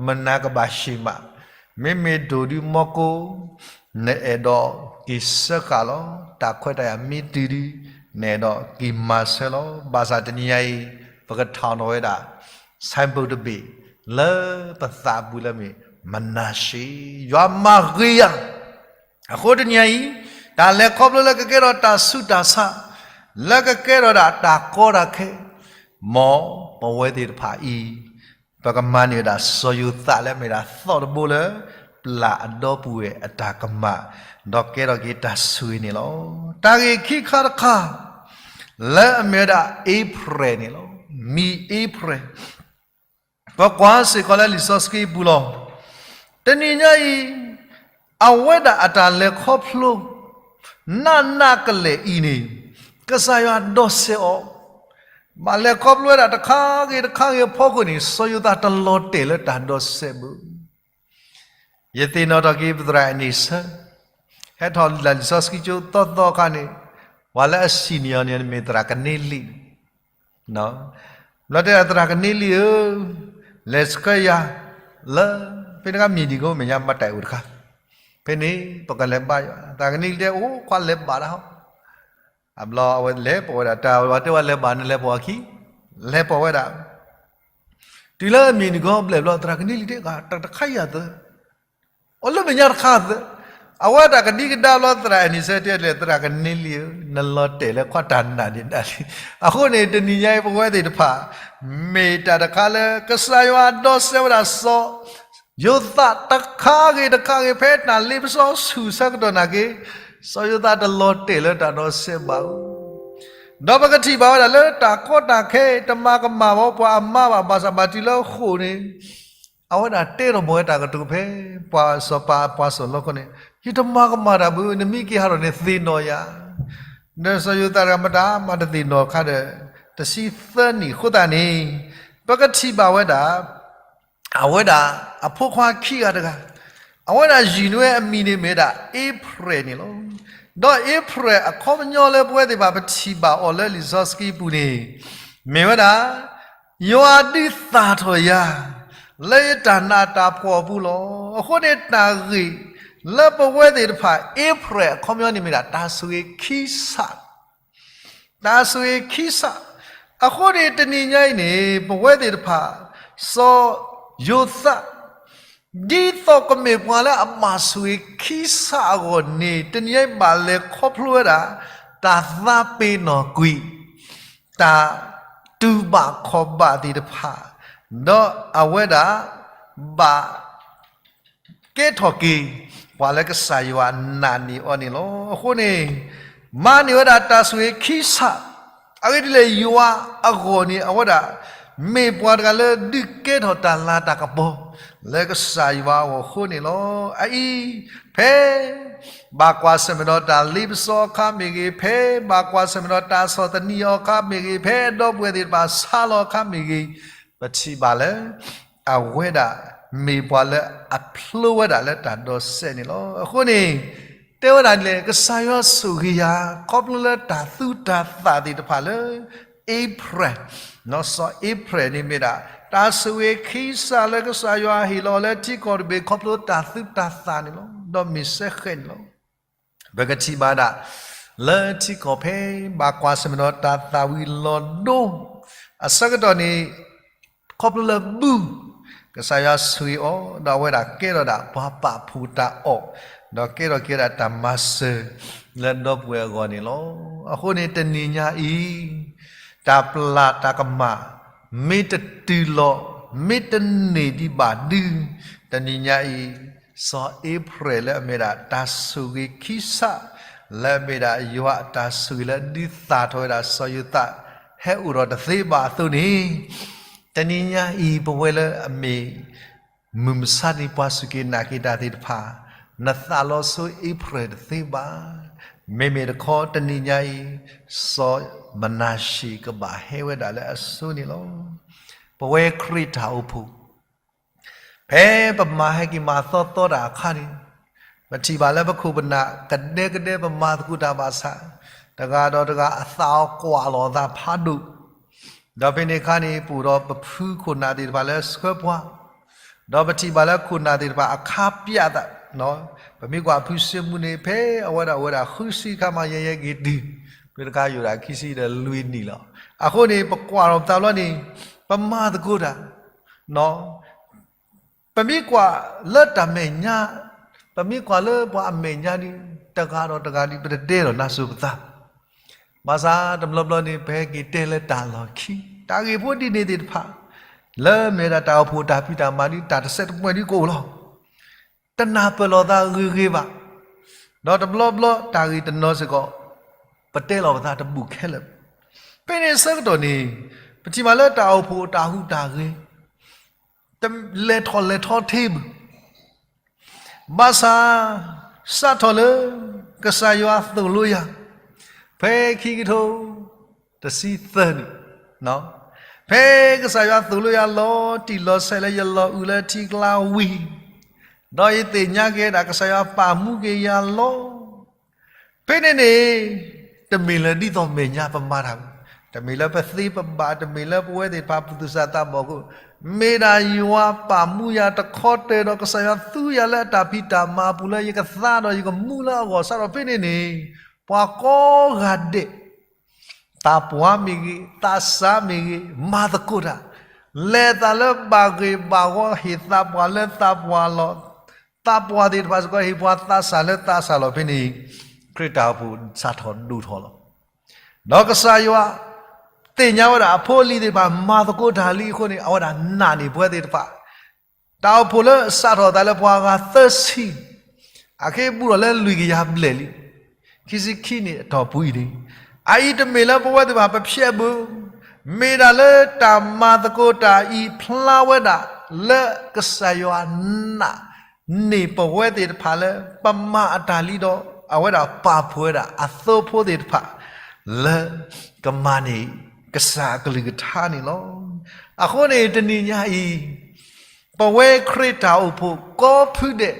မနၤကဘၣ်ၡ့မး, မ့မ့ၢ်ဒိၣ်ဒ်မီကိ, နအဲၣ်ဒိးက့ၤစၢဃာ်လီၤ. တၢ်ခွဲးတၢ်ယာ်မ့ၢ်တုၤဒု, နအဲၣ်ဒိးက့ၤမၤဆၢလီၤ. ဘၣ်ဆၣ်တနံၤညါအံၤ ပကထီၣ်နီၣ်ဝဲဒၣ် ဆဲဘိတဘ့ၣ် လၢပသးပူၤလၢမ့ၢ် မနၤၡ့, ယွၤမၤဂ့ၤယၤ အဃိတနံၤအံၤ တၢ်လဲၤခီဖျိလၢကကဲထီၣ်တၢ်ဆူးတၢ်ဆါ, လၢကကဲထီၣ်ဒၣ်တၢ်ကီတၢ်ခဲ, မ်ပဝဲသ့ၣ်တဖၣ်အံၤ ပကမၤန့ၢ်ဝဲဒၣ်စီၤယိၤသးလၢအမ့ၢ်ဒၣ်သီၣ်တဘိလၢ ပျၢ်အဒီပုၢ်ဝဲၢ်အတၢ်ကမၣ်, ဒီးကဲထီၣ်က့ၤတၢ်ဆိၣ်ဂ့ၤန့ၣ်လီၤ. တၢ်ဂ့ၢ်ခံခါတခါ လၢအမ့ၢ်ဝဲဒၣ်အ့ဖရဲၣ်န့ၣ်လီၤ. မံၤအ့ဖရဲၣ် ပကွၢ်စ့ၢ်ကီးလၢလံာ်စီဆှံပူၤလီၤ. တနံၤညါအံၤ အဝဲဒၣ်အတၢ်လဲၤခီဖျိ နးနးကလဲာ်အံၤန့ၣ် ကစၢ်ယွၤဒီးစဲးအီၤ, ဘၣ်လဲၤခီဖျိဝဲဒၣ်တခါဂ့ၤတခါဂ့ၤအဖီခိၣ်န့ၣ် စီၤယိၤသးတလီၤတဲာ်လၢတၢ်ဒီးစဲးဘၣ်. ယသ့ၣ်နီၣ်ထီၣ်က့ၤပသရၣ်အနံၤဆၢ, ဟဲထီၣ်လံာ်စီဆှံကၠိသီသီအခါန့ၣ်, ပှၤလၢအစံၣ်န့ၢ်အီၤန့ၣ် မ့ၢ်သရၣ်ကန့လံ, ဘျီတဲသရၣ်ကန့လံဧၢ, လဲၤဆှၢယၤလၢ ဖဲန့ၣ်အခါမံၤဒံးကိမဲာ်ညါမၤတၢ်အိၣ်တခါ, ဖဲန့ၣ် ပကလဲၤဘါယွၤ, သရၣ်ကန့လံတဲ အိၣ်ခွါလဲၤဘၣ်တၢ်ဟီ, အဘျီအဝဲလဲၤပိာ်ဝဲဒၣ် တၢ်ဝဲတဲဝဲလဲၤဘၣ်န့ၣ်လဲၤပိာ်အခံ, လဲၤပိာ်ဝဲဒၣ် တုၤလၢအမံၤဒံးကိဘျဲၣ်ဘျီ သရၣ်ကန့လံတဲ တၢ်တခါယၤသၢ အိၣ်လၢမဲာ်ညါတခါသၢ, အဝဲတၢ်ကဒံကဒါဘျီ သရၣ်အနံၤဆၢတဲလဲၣ် သရၣ်ကန့လံဧၢ, နလီၤတဲာ်လၢခွါတၢ်နာ်န့ၣ်ဒၣ်လံ. အဃိန့ၣ် တနံၤညါအံၤပဝဲသ့ၣ်တဖၣ် မ့ၢ်တၢ်တခါလၢ ကစၢ်ယွၤဒီးစဲးဝဲဒၣ်စီၤယိၤသးတခါဂ့ၤတခါဂ့ၤ ဖဲတၢ်လ့ပစီဆူၣ်ဆၢကတီၢ်နာ်က့, စီၤယိၤသးတလီၤတဲာ်လၢတၢ်ဒီးစဲးဘၣ်ဧိၤ, ဒီးပကထံၣ်ဘၣ်ဝဲဒၣ်လၢတၢ်ကီတၢ်ခဲ တမၤကမၣ်ဘၣ်ပှၤအမါဘၣ်, ဘၣ်ဆၣ်ဘၣ်တုၤလၢဃိာ်န့ၣ် အဝဲဒၣ်တဲထီၣ်ဘၣ်ဝဲတၢ်ကတိၤဖဲ ပှၤစီၤပၤပှၤစီၤလီခီန့ၣ်, ယတမၤကမၣ်တၢ်ဘၣ်, နမ့ၢ်က့ၤဟးထီၣ်န့ၣ်သ့ၣ်နီၣ်ယၤ, ဒီးစီၤယိၤသးတဂၤမတၤမၤတသ့ၣ်နီၣ်ခါဒီး တဆံသၢနံၣ်အဃိသတးန့ၣ်, ပကထံၣ်ဘၣ်ဝဲဒၣ် အဝဲဒၣ်အဖိခွါခံဂၤတဂၤ, အဝဲဒၣ်ယုၢ်န့ၢ်ဝဲအမံၤန့ၣ်မ့ၢ်ဝဲဒၣ်အ့ဖရဲၣ်န့ၣ်လီၤ. ဒီးအ့ဖရဲၣ်အခီပညီလၢပဝဲသ့ၣ်တဖၣ်ပထံၣ်ဘၣ်အီၤလၢလံာ်စီဆှံပူၤန့ၣ်, မ့ၢ်ဝဲဒၣ် ယွၤဒုးသၣ်ထီၣ်ယၤ လၢယတၢ်နးတၢ်ဖှီၣ်အပူၤလီၤ. အဃိန့ၣ်တၢ်ဂ့ၢ်လၢပဝဲသ့ၣ်တဖၣ် အ့ဖရဲၣ်အခီပညီန့ၣ်မ့ၢ်ဒၣ်တၢ်ဆိၣ်ဂ့ၤခံဆး တၢ်ဆိၣ်ဂ့ၤခံဆး, အဃိန့ၣ်တနံၤညါအံၤန့ၣ် ပဝဲသ့ၣ်တဖၣ် စီၤယိၤသး ဒ်သိးကမ့ၢ်ပှၤလၢအဘၣ်ဆိၣ်ဂ့ၤခံဆးအဂီၢ်န့ၣ် တနံၤညါအံၤဘၣ်လဲၤခီဖျိဝဲဒၣ် တၢ်သးပ့ၤနီၣ်ကွံာ် တၢ်တူၢ်ဘၣ်ခီၣ်ဘၣ်သ့ၣ်တဖၣ်, ဒီးအဝဲဒၣ် ဘၣ် ကဲထီၣ်က့ၤ ပှၤလၢကစၢ်ယွၤနာ်န့ၢ်အီၤန့ၣ်လီၤ. အဃိန့ၣ် မၤန့ၢ်ဝဲဒၣ်တၢ်ဆိၣ်ဂ့ၤခံဆး, အဂ့ၢ်ဒ်လဲၣ်ယွၤအဂီၢ်န့ၣ် အဝဲဒၣ် မ့ၢ်ပှၤတဂၤလၢဒုးကဲထီၣ်တၢ်လၤတၢ်ကပီၤ လၢကစၢ်ယွၤအဂီၢ်အဃိန့ၣ်လီၤ. အအံၤ ဖဲ ဘၣ်ကွၢ်ဆၢၣ်မဲာ်ဒီးတၢ်လ့ပစီအခါမ့ၢ်ဂ့ၤ, ဖဲဘၣ်ကွၢ်ဆၢၣ်မဲာ်ဒီးတၢ်ဆီၣ်သနံးအီၤအခါမ့ၢ်ဂ့ၤ, ဖဲအဒီပုၢ်ဝဲၢ်သ့ၣ်တဖၣ်ဆါလီၤအခါမ့ၢ်ဂ့ၤ, ပထံၣ်ဘၣ်လၢ အဝဲဒၣ်မ့ၢ်ပှၤလၢအဖျိဝဲဒၣ်လၢတၢ်ဒီးစဲးန့ၣ်လီၤ. အဃိန့ၣ် တဲဝဲဒၣ်လဲၣ် ကစၢ်ယွၤဆိၣ်ဂ့ၤယၤ ခီဖျိလၢတၢ်သူတၢ်သၣ်သ့ၣ်တဖၣ်လၢ အ့ဖရဲၣ်, စီၤအ့ဖရဲၣ်န့ၣ်မ့ၢ်ဒၣ် တၢ်ဆိၣ်ဂ့ၤခံစးလၢကစၢ်ယွၤဟ့ၣ်လီၤလၢထံကီၢ်တဘ့ၣ် ခီဖျိတၢ်သူတၢ်သၣ်န့ၣ်လီၤ. ဒီးမ့ၢ်စဲဃဲးန့ၣ်လီၤ. ပကထံၣ်ဘၣ်ဒၣ် လၢထံကီၢ်ဖဲ ဘၣ်ကွၢ်ဆၢၣ်မဲာ်ဒီးတၢ်သၣ်ဝံၤလီၤဒိ အဆၢကတီၢ်န့ၣ် ခီဖျိလၢဘူၣ်, ကစၢ်ယွၤဆိၣ်ဂ့ၤအီၤ, ဒီးအဝဲဒၣ်ကဲထီၣ်ဒၣ်ပှၤပာ်ဖှိၣ်တၢ်အီၣ်, ဒီးကဲထီၣ်က့ၤဝဲဒၣ်တၢ်မၤစၢၤလၢဒီပုၢ်ဝဲၢ်အဂီၢ်န့ၣ်လီၤ. အဃိန့ၣ်တနံၤညါအံၤ, တၢ်ပျၢ်တၢ်ကမၣ် မ့ၢ်တတုၤလီၤ, မ့ၢ်တန့ၢ်ဒံးဘၣ်ဒု, တနံၤညါအံၤ, စီၤအ့ဖရဲၣ်လၢအမ့ၢ်ဒၣ်တၢ်ဆိၣ်ဂ့ၤခံစး, လၢအမ့ၢ်ဒၣ်ယွၤအတၢ်ဆိၣ်ဂ့ၤလၢဒုးသၣ်ထီၣ်ဝဲဒၣ်စီၤယိၤသး ဟဲအိၣ်ဒီးတသ့ဘၣ်အသိးန့ၣ်, တနံၤညါအံၤ ပဝဲလၢအမ့ၢ် မုၢ်မဆါတနံၤပှၤစူၢ်က့ၤနာ်က့ၤတၢ်သ့ၣ်တဖၣ်, နသးလီၤဆိအ့ဖရဲၣ်တသ့ဘၣ်. မ့မ့ၢ်တခီတနံၤညါအံၤ, စီၤမနၤၡ့ၣ်ကဘၣ်ဟဲဝဲဒၣ်လၢအဆိန့ၣ်လီၤ. ပဝဲခရံာ်တၢ်အိၣ်ဖှိၣ် ဖဲပမၤဟဲက့ၤမၤသီသီတၢ်အခါန့ၣ်, ပထံၣ်ဘၣ်လၢပခိၣ်ပနၢ်ကဒဲကဒဲ ပမၤသကိးတၢ်ဘၣ်ဆၣ်, တဂၤဒီးတဂၤအသးအီၤကွၢ်လီၤအသးဖးဒိၣ်, ဒီးဖဲန့ၣ်အခါန့ၣ် ပအိၣ်ဒီးပဖုခိၣ်နၢ်သ့ၣ်တဖၣ်လၢဆှၢပှၤ, ဒီးပထံၣ်ဘၣ်လၢခိၣ်နၢ်သ့ၣ်တဖၣ်အခါပၠးသး, ပမ့ၢ်ကွၢ်ဖုစ့မူန့ၣ် ဖဲအဝဲဒၣ်အိၣ်ဝဲဒၣ်ဃုဆံအခါမး ယဲယဲက့ၤတုၤ, ဖဲတခါယအိၣ်ဒၣ်ခံဆံဒီးလွံၢ်နံၣ်လီၤ. အဃိန့ၣ် ပကွၢ်ထီၣ်ပသးဘျီန့ၣ်, ပမၤသကိးတၢ် ပမ့ၢ်ကွၢ်လၢတၢ်မဲာ်ညါ, ပမ့ၢ်ကွၢ်လၢပှၤအမဲာ်ညါဒီး, တဂၤဒီးတဂၤဒီး ပတတဲလီၤနါစိၤပသး, ဘၣ်ဆၣ်တဘျီဘျီန့ၣ် ပဟဲက့ၤတဲလၢတၢ်လီၢ်ခံ, တၢ်ဂ့ၢ်ဖိဒ်န့ၣ်သ့ၣ်တဖၣ်, လၢမ့ၢ်ဒၣ်တၢ်အိၣ်ဖှိၣ်တၢ်ဖံးတၢ်မၤဒ်တၢ်တစဲးတမှဲၤဒ်ကအိၣ်လီၤ. တနၢ်ပၢၢ်လီၤသးဂ့ၤဂ့ၤဘၣ်, ဒီးတဘျီဘျီတၢ်ဂ့ၢ်တနီၤစ့ၢ်ကီး, ပတဲလီၤပသးတဘူၣ်ခဲလၢာ်. ဖဲန့ၣ်အဆၢကတီၢ်န့ၣ်, ပထံၣ်ဘၣ်လၢတၢ်အိၣ်ဖှိၣ်တၢ်ဟူးတၢ်ဂဲၤ, လဲၤထီၣ်လဲၤထီထဲဘၣ် ဘၣ်ဆၣ်, စးထီၣ်လၢကစၢ်ယွၤသိၣ်လိယၤ, ဖဲခံကထိတဆံသၢန့ၣ်, ဖဲကစၢ်ယွၤသိၣ်လိယၤလီၤတံၢ်လီၤဆဲးလၢယလီၤအုးလၢထံကျါဝံၤ, ဒီးယသ့ၣ်ညါက့ၤဒၣ်ကစၢ်ယွၤပာ်မူက့ၤယၤလီၤ. ဖဲန့ၣ်န့ၣ်, တမ့ၢ်လၢဒ်သိးမဲာ်ညါပမၤတၢ်, တမ့ၢ်လၢပသ့ပဘၣ်, တမ့ၢ်လၢပဝဲသ့ၣ်တဖၣ်ပသူၣ်စၢ်သးဘီၣ်အဃိ, မ့ၢ်ဒၣ်ယွၤပာ်မူယၤတခီတၢၢ်ဒီး ကစၢ်ယွၤသူယၤလၢအတၢ်ဖံးတၢ်မၤအပူၤလၢယကသါဒီးယကမူလၢအဂီၢ်စးထီၣ်ဖဲန့ၣ်န့ၣ်, ပှၤကိးဂၤဒဲး သးပှၢ်မ့ၢ်ဂ့ၤ, သးစၢ်မ့ၢ်ဂ့ၤ, မၤသကိးတၢ်, လဲၤသးလၢဘၣ်ဂ့ၢ်ဘၣ်ဝီ, ဟ့ၣ်သးပှၢ်လၢသးပှၢ်လီၢ်, သးပှၢ်သ့ၣ်တဖၣ်စ့ၢ်ကီး ဟ့ၣ်ပှၤသးစၢ်လၢသးစၢ်လီၢ်ဖဲန့ၣ်, ခရံာ်တၢ်အိၣ်ဖှိၣ်စးထီၣ်ဒိၣ်ထီၣ်လီၤ. ဒီးကစၢ်ယွၤသ့ၣ်ညါဝဲဒၣ်အဖိအလံၤသ့ၣ်တဖၣ် မၤသကိးတၢ်လံအဃိန့ၣ်, အဝဲဒၣ်နာ်န့ၢ်ပဝဲသ့ၣ်တဖၣ် တၢ်အိၣ်ဖှိၣ်လၢစးထီၣ်သးလၢပှၤဂၤသၢဆံ, အခဲအံၤဘူးထီၣ်လၢလွံၢ်ကယၤဘျဲၣ်လံ, ခံဆံခံနံၣ်အတီၢ်ပူၤအံၤန့ၣ်, အအံၤတမ့ၢ်လၢပဝဲသ့ၣ်တဖၣ်ပဖျဲးဘၣ်, မ့ၢ်ဒၣ်လၢတၢ်မၤသကိးတၢ်အံၤဖျါဝဲဒၣ်လၢကစၢ်ယွၤနာ်န့ၢ်ပဝဲသ့ၣ်တဖၣ်လၢ ပမၤအတၢ်လံဒီး အဝဲဒၣ်ပာ်ဖှိၣ်ဝဲဒၣ်အသိဖိသ့ၣ်တဖၣ် လၢကမၤန့ၢ်ကစၢ်အကလုၢ်ကထါန့ၣ်လီၤ. အဃိန့ၣ် တနံၤညါအံၤ ပဝဲခရံာ်တၢ်အိၣ်ဖှိၣ်ကိးဖုဒဲး,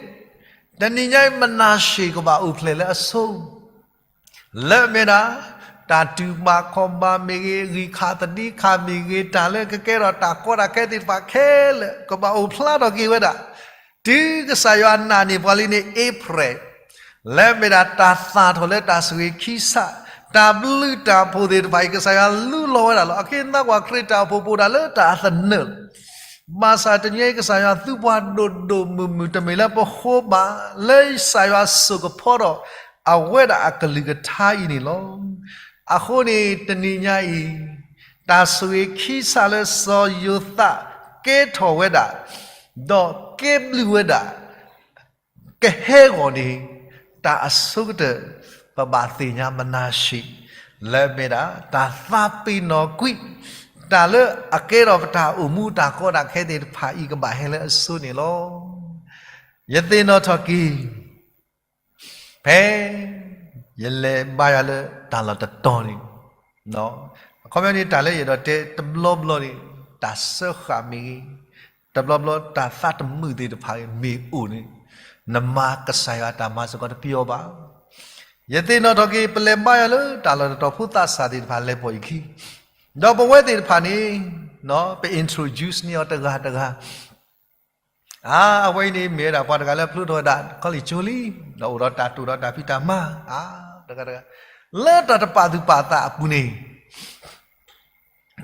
တနံၤညါအံၤ မနၤၡ့ၣ်ကဘၣ်အိၣ်ဖျဲၣ်လၢအဆိ လၢအမ့ၢ်ဒၣ် တၢ်တူၢ်ဘၣ်ခီၣ်ဘၣ်မ့ၢ်ဂ့ၤ, ဂံၢ်ခးသဒံခးမ့ၢ်ဂ့ၤ, တၢ်လၢကကဲထီၣ်တၢ်ကီတၢ်ခဲသ့ၣ်တဖၣ်ခဲလၢာ် ကဘၣ်အိၣ်ဖျါထီၣ်က့ၤဝဲဒၣ်, တုၤကစၢ်ယွၤနာ်န့ၢ်ပှၤလံန့ၣ် အ့ဖြဲၣ် လၢအမ့ၢ်ဒၣ်တၢ်သၣ်ထီၣ်လၢတၢ်ဆိၣ်ဂ့ၤခံစး, တၢ်ဘျုးတၢ်ဖှိၣ်သ့ၣ်တဖၣ်အံၤ ကစၢ်ယွၤလူလီၤဝဲဒၣ်လီၤ. အဃိသတး ပှၤခရံာ်တၢ်အိၣ်ဖှိၣ်ပအိၣ်ဒၣ်လၢတၢ်အသနၢၣ်လီၤ. ဘၣ်ဆၣ်တနံၤအံၤ ကစၢ်ယွၤသူပှၤဒိၣ်ဒိၣ်မုၢ်မုၢ် တမ့ၢ်လၢပဃိဘၣ်, လၢကစၢ်ယွၤစိာ်ကဖီဒီး အဝဲဒၣ်အကလုၢ်ကထါအံၤန့ၣ်လီၤ. အဃိန့ၣ် တနံၤညါအံၤ တၢ်ဆိၣ်ဂ့ၤခံစးလၢစီၤယိၤသးကဲထီၣ်ဝဲဒၣ် ဒီးကဲဘျုးဝဲဒၣ် ကဟဲဂီၤန့ၣ် တၢ်အဆိကတၢၢ် ပဘၣ်သ့ၣ်ညါမနၤၡ့ၣ် လၢအမ့ၢ်ဒၣ် တၢ်သးပ့ၤနီၣ်ကွံာ် တၢ်လၢအကဲထီၣ်ပတၢ်အိၣ်မူတၢ်ကီတၢ်ခဲသ့ၣ်တဖၣ်အံၤ ကဘၣ်ဟဲလၢအဆိန့ၣ်လီၤ. ယသ့ၣ်နီၣ်ထီၣ်က့ၤ ဖဲယလဲၤဘါယွၤလၢတၢ်လီၢ်တတီၤန့ၣ်, အခီပညီန့ၣ် တၢ်လၢယအဲၣ်ဒိးတဲတဘျီဘျီန့ၣ် တၢ်စၢဃာ်မ့ၢ်ဂ့ၤ, တဘျီဘျီတၢ်သးတမုာ်သ့ၣ်တဖၣ်မ့ၢ်အိၣ်န့ၣ်, နမၤကစၢ်ယွၤတၢ်မၤစ့ၢ်ကီးတပျီဘၣ်. ယသ့ၣ်နီၣ်ထီၣ်က့ၤ ပလဲၤဘါယွၤလၢတၢ်လီၢ်တတီၤ ဖိသးစၢ်သ့ၣ်တဖၣ်လဲၤပိာ်ယခံ, ဒီးပဝဲသ့ၣ်တဖၣ်န့ၣ် ပ introduce န့ၢ်အီၤတဂၤတဂၤ အါ, အဝဲအံၤန့ၣ် မ့ၢ်ဝဲဒၣ်ပှၤတဂၤလၢဖျိထီၣ်ဝဲဒၣ် college ကၠိလံ, ဒီးအိၣ်ဒီးတၢ်တိာ်ဒီးတၢ်ဖံးတၢ်မၤ, အါ, တဂၤတဂၤ, လၢတၢ်တပာ်သူၣ်ပာ်သးအပူၤန့ၣ်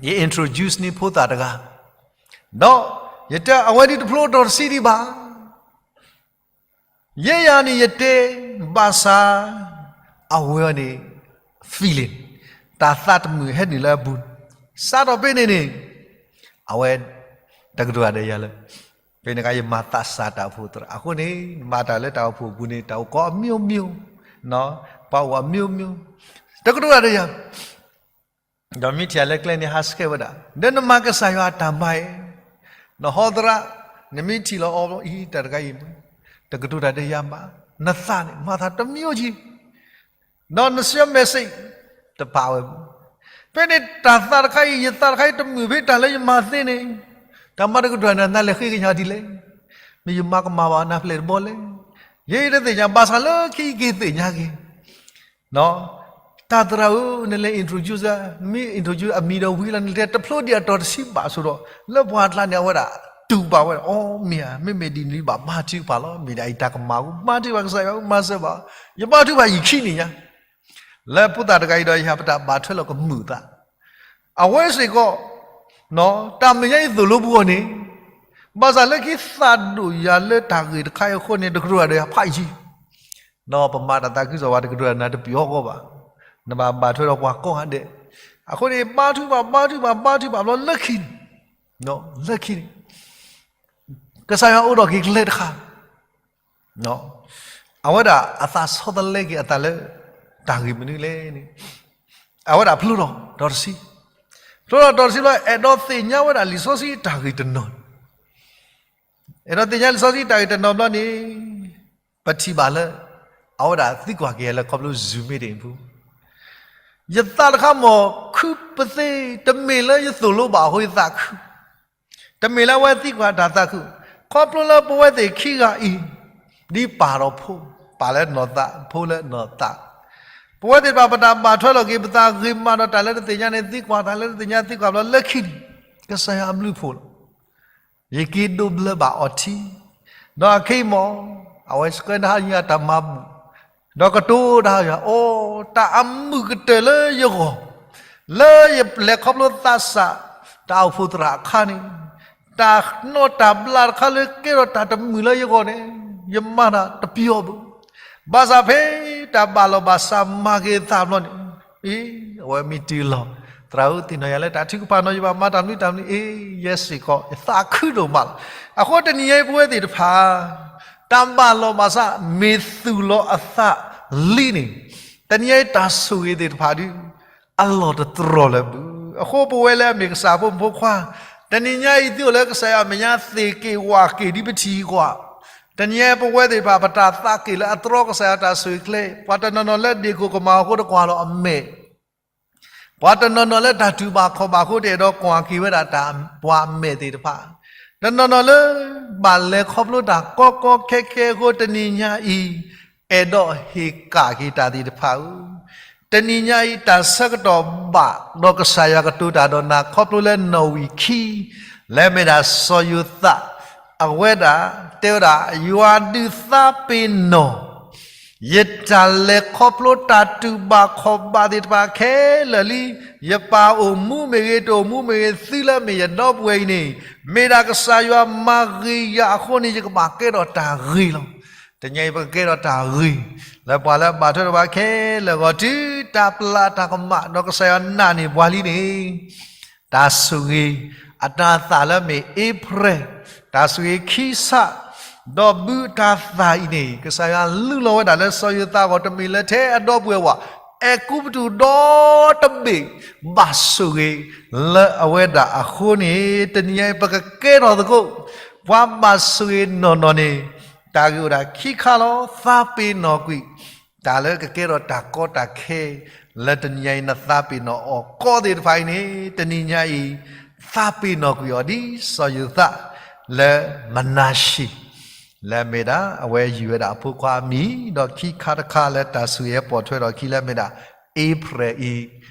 ယ introduce န့ၢ်ဖိသၣ်တဂၤ, ဒီး ယတဲအဝဲဒၣ်တဖျိအတီၤတဆံဒံးဘၣ်. ယဲယၤန့ၣ်ယတဲ, ဘၣ်ဆၣ် အဝဲန့ၣ် feeling တၢ်သးတမုာ်ဟဲနုာ်လၢအပူၤ, စးထီၣ်ဖဲန့ၣ်န့ၣ် အဝဲ တကတိၤတၢ်ဒီးယၤလၢ ဖဲန့ၣ်အခါယမၤသးစၢ်တၢ်အိၣ်ဖှိၣ်သရၣ်, အဃိန့ၣ် မၤတၢ်လၢတၢ်အိၣ်ဖှိၣ်အပူၤန့ၣ် တၢ်အိၣ်ကီအမျိုးမျိုး, ပှၤအိၣ်အမျိုးမျိုး, တကတိၤတၢ်ဒီးယၤ ဒီးမ့ၢ်ထံၣ်လၢကျဲန့ၣ် ဟးဆှဲဝဲဒၣ်, ဒီးနမၤကစၢ်ယွၤအတၢ်မၤအံၤ, နဟီသရၣ်, နမ့ၢ်ထံၣ်လီၤအီၤအံၤ တၢ်တခါအံၤ, တကတိၤတၢ်ဒီးယၤဘၣ်, နသးန့ၣ် မၤသးတမျိုးက့ၤ, ဒီးနဆှၢ message တပာ်ဝဲဘၣ်. ဖဲန့ၣ်တၢ်သးတခါအံၤ ယသးတခါအံၤတမုာ်ဖဲတၢ်လၢယမၤသ့န့ၣ်, တၢ်မၤတကတိၤန့ၣ် နလဲၤဃ့ကညးဒ်လဲၣ်, မ့ၢ်ယမၤကမၣ်ဘၣ်နၤဖျဲၣ်တဘီလဲၣ်, ယဲယတသ့ၣ်ညါ ဘၣ်ဆၣ်လၢခံက့ၤသ့ၣ်ညါက့ၤ တၢ်သရၣ်ဧၢ, နလဲၤ introduce မ့ၢ် introduce အမံၤဒီးဝံၤလီၤ နတဲတဖျိဒံးအတီၤတဆံဘၣ်ဆိဒီး လၢပှၤကျါန့ၣ် အဝဲဒၣ်တူၢ်ဘၣ်ဝဲဒၣ်, အိ မ့ၢ်ဧါ, မ့မ့ၢ်ဒ်န့ၣ်ဘၣ် ဘါထုကဖၣ်လီၤ, မ့ၢ်ဒ်အံၤတၢ်ကမၣ်ဧိၤ ဘါထုကဖၣ်ကစၢ်ယွၤဧိၤ မၤစၢၤဘၣ်, ယဘါထုကဖၣ်ယခံန့ၣ်ညါ, လၢဖိသၣ်တဂၤအံၤဒီး ယဟဲပတၢ်ဘၣ်ထွဲလီၤကမုာ်သး, အဝဲစ့ၢ်ကီး တၢ်မဲာ်ညါအံၤသိၣ်လိပဂီၢ်န့ၣ်, ဘၣ်ဆၣ်လၢခံသးဒိၣ်ယၤလၢတၢ်ဂ့ၢ်တခါအံၤအဃိန့ၣ် တကတိၤတၢ်ဒီးယၤဖးယံၤ ဒီးပမၤတၢ်သးခုကစီၣ်ဘၣ် တကတိၤတၢ်နၤတပျီၤအဂီၢ်ဘၣ်, နဘၣ်ဘၣ်ထွဲဒီးပှၤကိးဂၤဒဲး, အဃိန့ၣ် ဘါထုကဖၣ် ဘါထုကဖၣ် ဘါထုကဖၣ်ဘျီလၢခံန့ၣ်, လၢခံန့ၣ် ကစၢ်ယွၤအိးထီၣ်က့ၤကျဲတခါ, အဝဲဒၣ်အသးဆီတလဲက့ၤအသးလၢ တၢ်ဂ့ၢ်မနုၤလဲၣ်န့ၣ်, အဝဲဒၣ်ဖျိထီၣ်တီၤတဆံ, ဖျိထီၣ်တီၤတဆံဘျီ အဲၣ်ဒိးသ့ၣ်ညါဝဲဒၣ်လံာ်စီဆှံတၢ်ဂ့ၢ်တနီၤ, အဲၣ်ဒိးသ့ၣ်ညါလံာ်စီဆှံတၢ်ဂ့ၢ်တနီၤဘျီန့ၣ်, ပထံၣ်ဘၣ်လၢ အဝဲဒၣ်သံကွၢ်က့ၤလၢခီဖျိ Zoom meeting အပူၤ, ယသးတခါမ့ၢ်ခုပသ့, တမ့ၢ်လၢယသိၣ်လိဘၣ်အဃိယသးခု, တမ့ၢ်လၢအဝဲသံကွၢ်တၢ်သးခု, ခီဖျိလၢပဝဲသ့ၣ်ခံဂၤအံၤ, ဒ်ပၢ်ဒီးဖိ, ပၢ်လၢနီၢ်သး ဖိလၢနီၢ်သး, ပဝဲသ့ၣ်တဖၣ်ပတၢ်ဘၣ်ထွဲလီၤက့ၤ ပသးဂ့ၤမးဒီးတၢ်လၢတသ့ၣ်ညါန့ၣ် သံကွၢ်တၢ်လၢတသ့ၣ်ညါသံကွၢ်ဘျီလၢခံန့ၣ်, ကစၢ်ယွၤအဘျုးအဖှိၣ်လီၤ. ယက့ၤဒိးဘျၢဘၣ်အီၤထံ, ဒီးအခဲအံၤမ့ၢ် အဝဲဆှၢတၢ်ဟးညါတၢ်မၤဘူၣ်, ဒီးကတိၤတၢ်ယၤ အိ တၢ်အမုာ်ကတၢၢ်လၢယဂီၢ်, လၢယလဲၤခီဖျိသးစၢ် တၢ်အိၣ်ဖှိၣ်သရၣ်အခါန့ၣ်, တၢ်နီၢ်တၢ်ဘျၣ်တခါလၢကဲထီၣ်တၢ်တမုာ်လၢယဂီၢ်န့ၣ်, ယမၤတၢ်တပျီၤဘၣ်. ဘၣ်ဆၣ်ဖဲတၢ်ဘၣ်လီၤဘၣ်စးမၤက့ၤအသးဘျီန့ၣ်, အ့ အဝဲမ့ၢ်တုၤလီၤ, သရၣ်ဧၢ သ့ၣ်နီၣ်ယၤလၢတၢ်ထုကဖၣ်နီၤ ယဘၣ်မၤတၢ်မနုၤတၢ်မနုၤ အ့ ယဲစ့ၢ်ကီး ယသးခုဒိၣ်မးလီၤ. အဃိတနံၤညါအံၤပဝဲသ့ၣ်တဖၣ် တၢ်ဘၣ်လီၤဘၣ်စး မ့ၢ်သူၣ်လီၤအသးလံန့ၣ်, တနံၤညါအံၤတၢ်ဆိၣ်ဂ့ၤသ့ၣ်တဖၣ်ဒုး အလီၢ်တတြီၢ်လၢၤဘၣ်. အဃိပဝဲလၢအမ့ၢ်ကစၢ်ဖိမုၣ်ဖိခွါ, တနံၤညါအံၤသုအိၣ်လၢကစၢ်ယွၤအမဲာ်ညါ သ့ၣ်က့ၤဝၣ်က့ၤဒ်ပထံၣ်ကွၢ်, တနံၤညါအံၤပဝဲသ့ၣ်တဖၣ် ပတၢ်သးက့ၤလၢအတြီကစၢ်ယွၤတၢ်ဆိၣ်ဂ့ၤကျဲ, ပှၤတနီၤနီၤလၢဒ့ၣ်ခိၣ်ကမၢ်အဃိတကွၢ်လီၤအမဲာ် ပှၤတနီၤနီၤလၢတၢ်တူၢ်ဘၣ်ခီၣ်ဘၣ်အဃိ တအဲၣ်ဒိးကွၢ်က့ၤဝဲဒၣ်တၢ်ပှၤအမဲာ်သ့ၣ်တဖၣ်, တနီၤနီၤလၢ ဘၣ်လဲၤခီဖျိတၢ်ကီကီခဲခဲအဃိ တနံၤညါအံၤ အဲၣ်ဒိးဟ့ၣ်ကၣ်က့ၤတၢ်သ့ၣ်တဖၣ်ဧၢ, တနံၤညါအံၤတၢ်ဆၢကတီၢ်ဘၣ် ဒီးကစၢ်ယွၤကတိၤတၢ်ဒီးနၤခီဖျိလၢနီၣ်ဝံာ်ခံ လၢအမ့ၢ်ဒၣ်စီၤယိၤသး, အဝဲဒၣ်တဲဝဲဒၣ် ယွၤဒုးသးပ့ၤနီၣ် ယတၢ်လဲၤခီဖျိတၢ်တူၢ်ဘၣ်ခီၣ်ဘၣ်သ့ၣ်တဖၣ်ခဲလၢာ်လံ, ယပၢ်အိၣ်မူမ့ၢ်ဂ့ၤ တအိၣ်မူမ့ၢ်ဂ့ၤ သုလၢအမ့ၢ်ယဒီပုၢ်ဝဲၢ်အံၤန့ၣ် မ့ၢ်ဒၣ်ကစၢ်ယွၤမၤဂ့ၤယၤအဃိန့ၣ် ယကဘၣ်ကဲထီၣ်တၢ်ဂ့ၤလီၤ. တနံၤအံၤပကကဲထီၣ်တၢ်ဂ့ၤ လၢပှၤလၢအဘၣ်ထွဲဒီးပှၤခဲလၢာ်အဂီၢ် တုၤတၢ်ပျၢ်တၢ်ကမၣ် ဒီးကစၢ်ယွၤနာ်န့ၢ်ပှၤလံန့ၣ် တၢ်ဆိၣ်ဂ့ၤ အတၤသၣ်လၢအမ့ၢ်အ့ဖြဲၣ်, တၢ်ဆိၣ်ဂ့ၤခံဆး, ဒီးဘုတၤသၣ်အံၤန့ၣ် ကစၢ်ယွၤလုၢ်လီၤဝဲဒၣ်လၢစီၤယိၤသးအဂီၢ် တမ့ၢ်လၢထဲအဒီပုၢ်ဝဲၢ်ဝဲ, အဲၤကူပတူးဒီတဘ့ၣ် ဘၣ်ဆိၣ်ဂ့ၤလၢအဝဲဒၣ်အဃိန့ၣ် တနံၤအံၤပကကဲထီၣ်သကိး ပှၤဘၣ်ဆိၣ်ဂ့ၤနီၢ်နီၢ်န့ၣ် တၢ်ဂ့ၢ်အိၣ်ဒၣ်ခံခါလီၤ. သးပ့ၤနီၣ်ကွံာ် တၢ်လၢကကဲထီၣ်တၢ်ကီတၢ်ခဲ လၢတနံၤညါအံၤ နသးပ့ၤနီၣ်အီၤကီသ့ၣ်တဖၣ်အံၤန့ၣ် တနံၤညါအံၤ သးပ့ၤနီၣ်ကွံာ်အီၤဒ်စီၤယိၤသး လၢမနၤၡ့ၣ် လၢအမ့ၢ်ဒၣ် အဝဲယုၢ်ဝဲဒၣ်အဖိခွါအမံၤ ဒီးခံခါတခါလၢတၢ်ဆိၣ်ဂ့ၤပိာ်ထွဲထီၣ်အခံလၢအမ့ၢ်ဒၣ် အ့ဖြဲၣ်အံၤ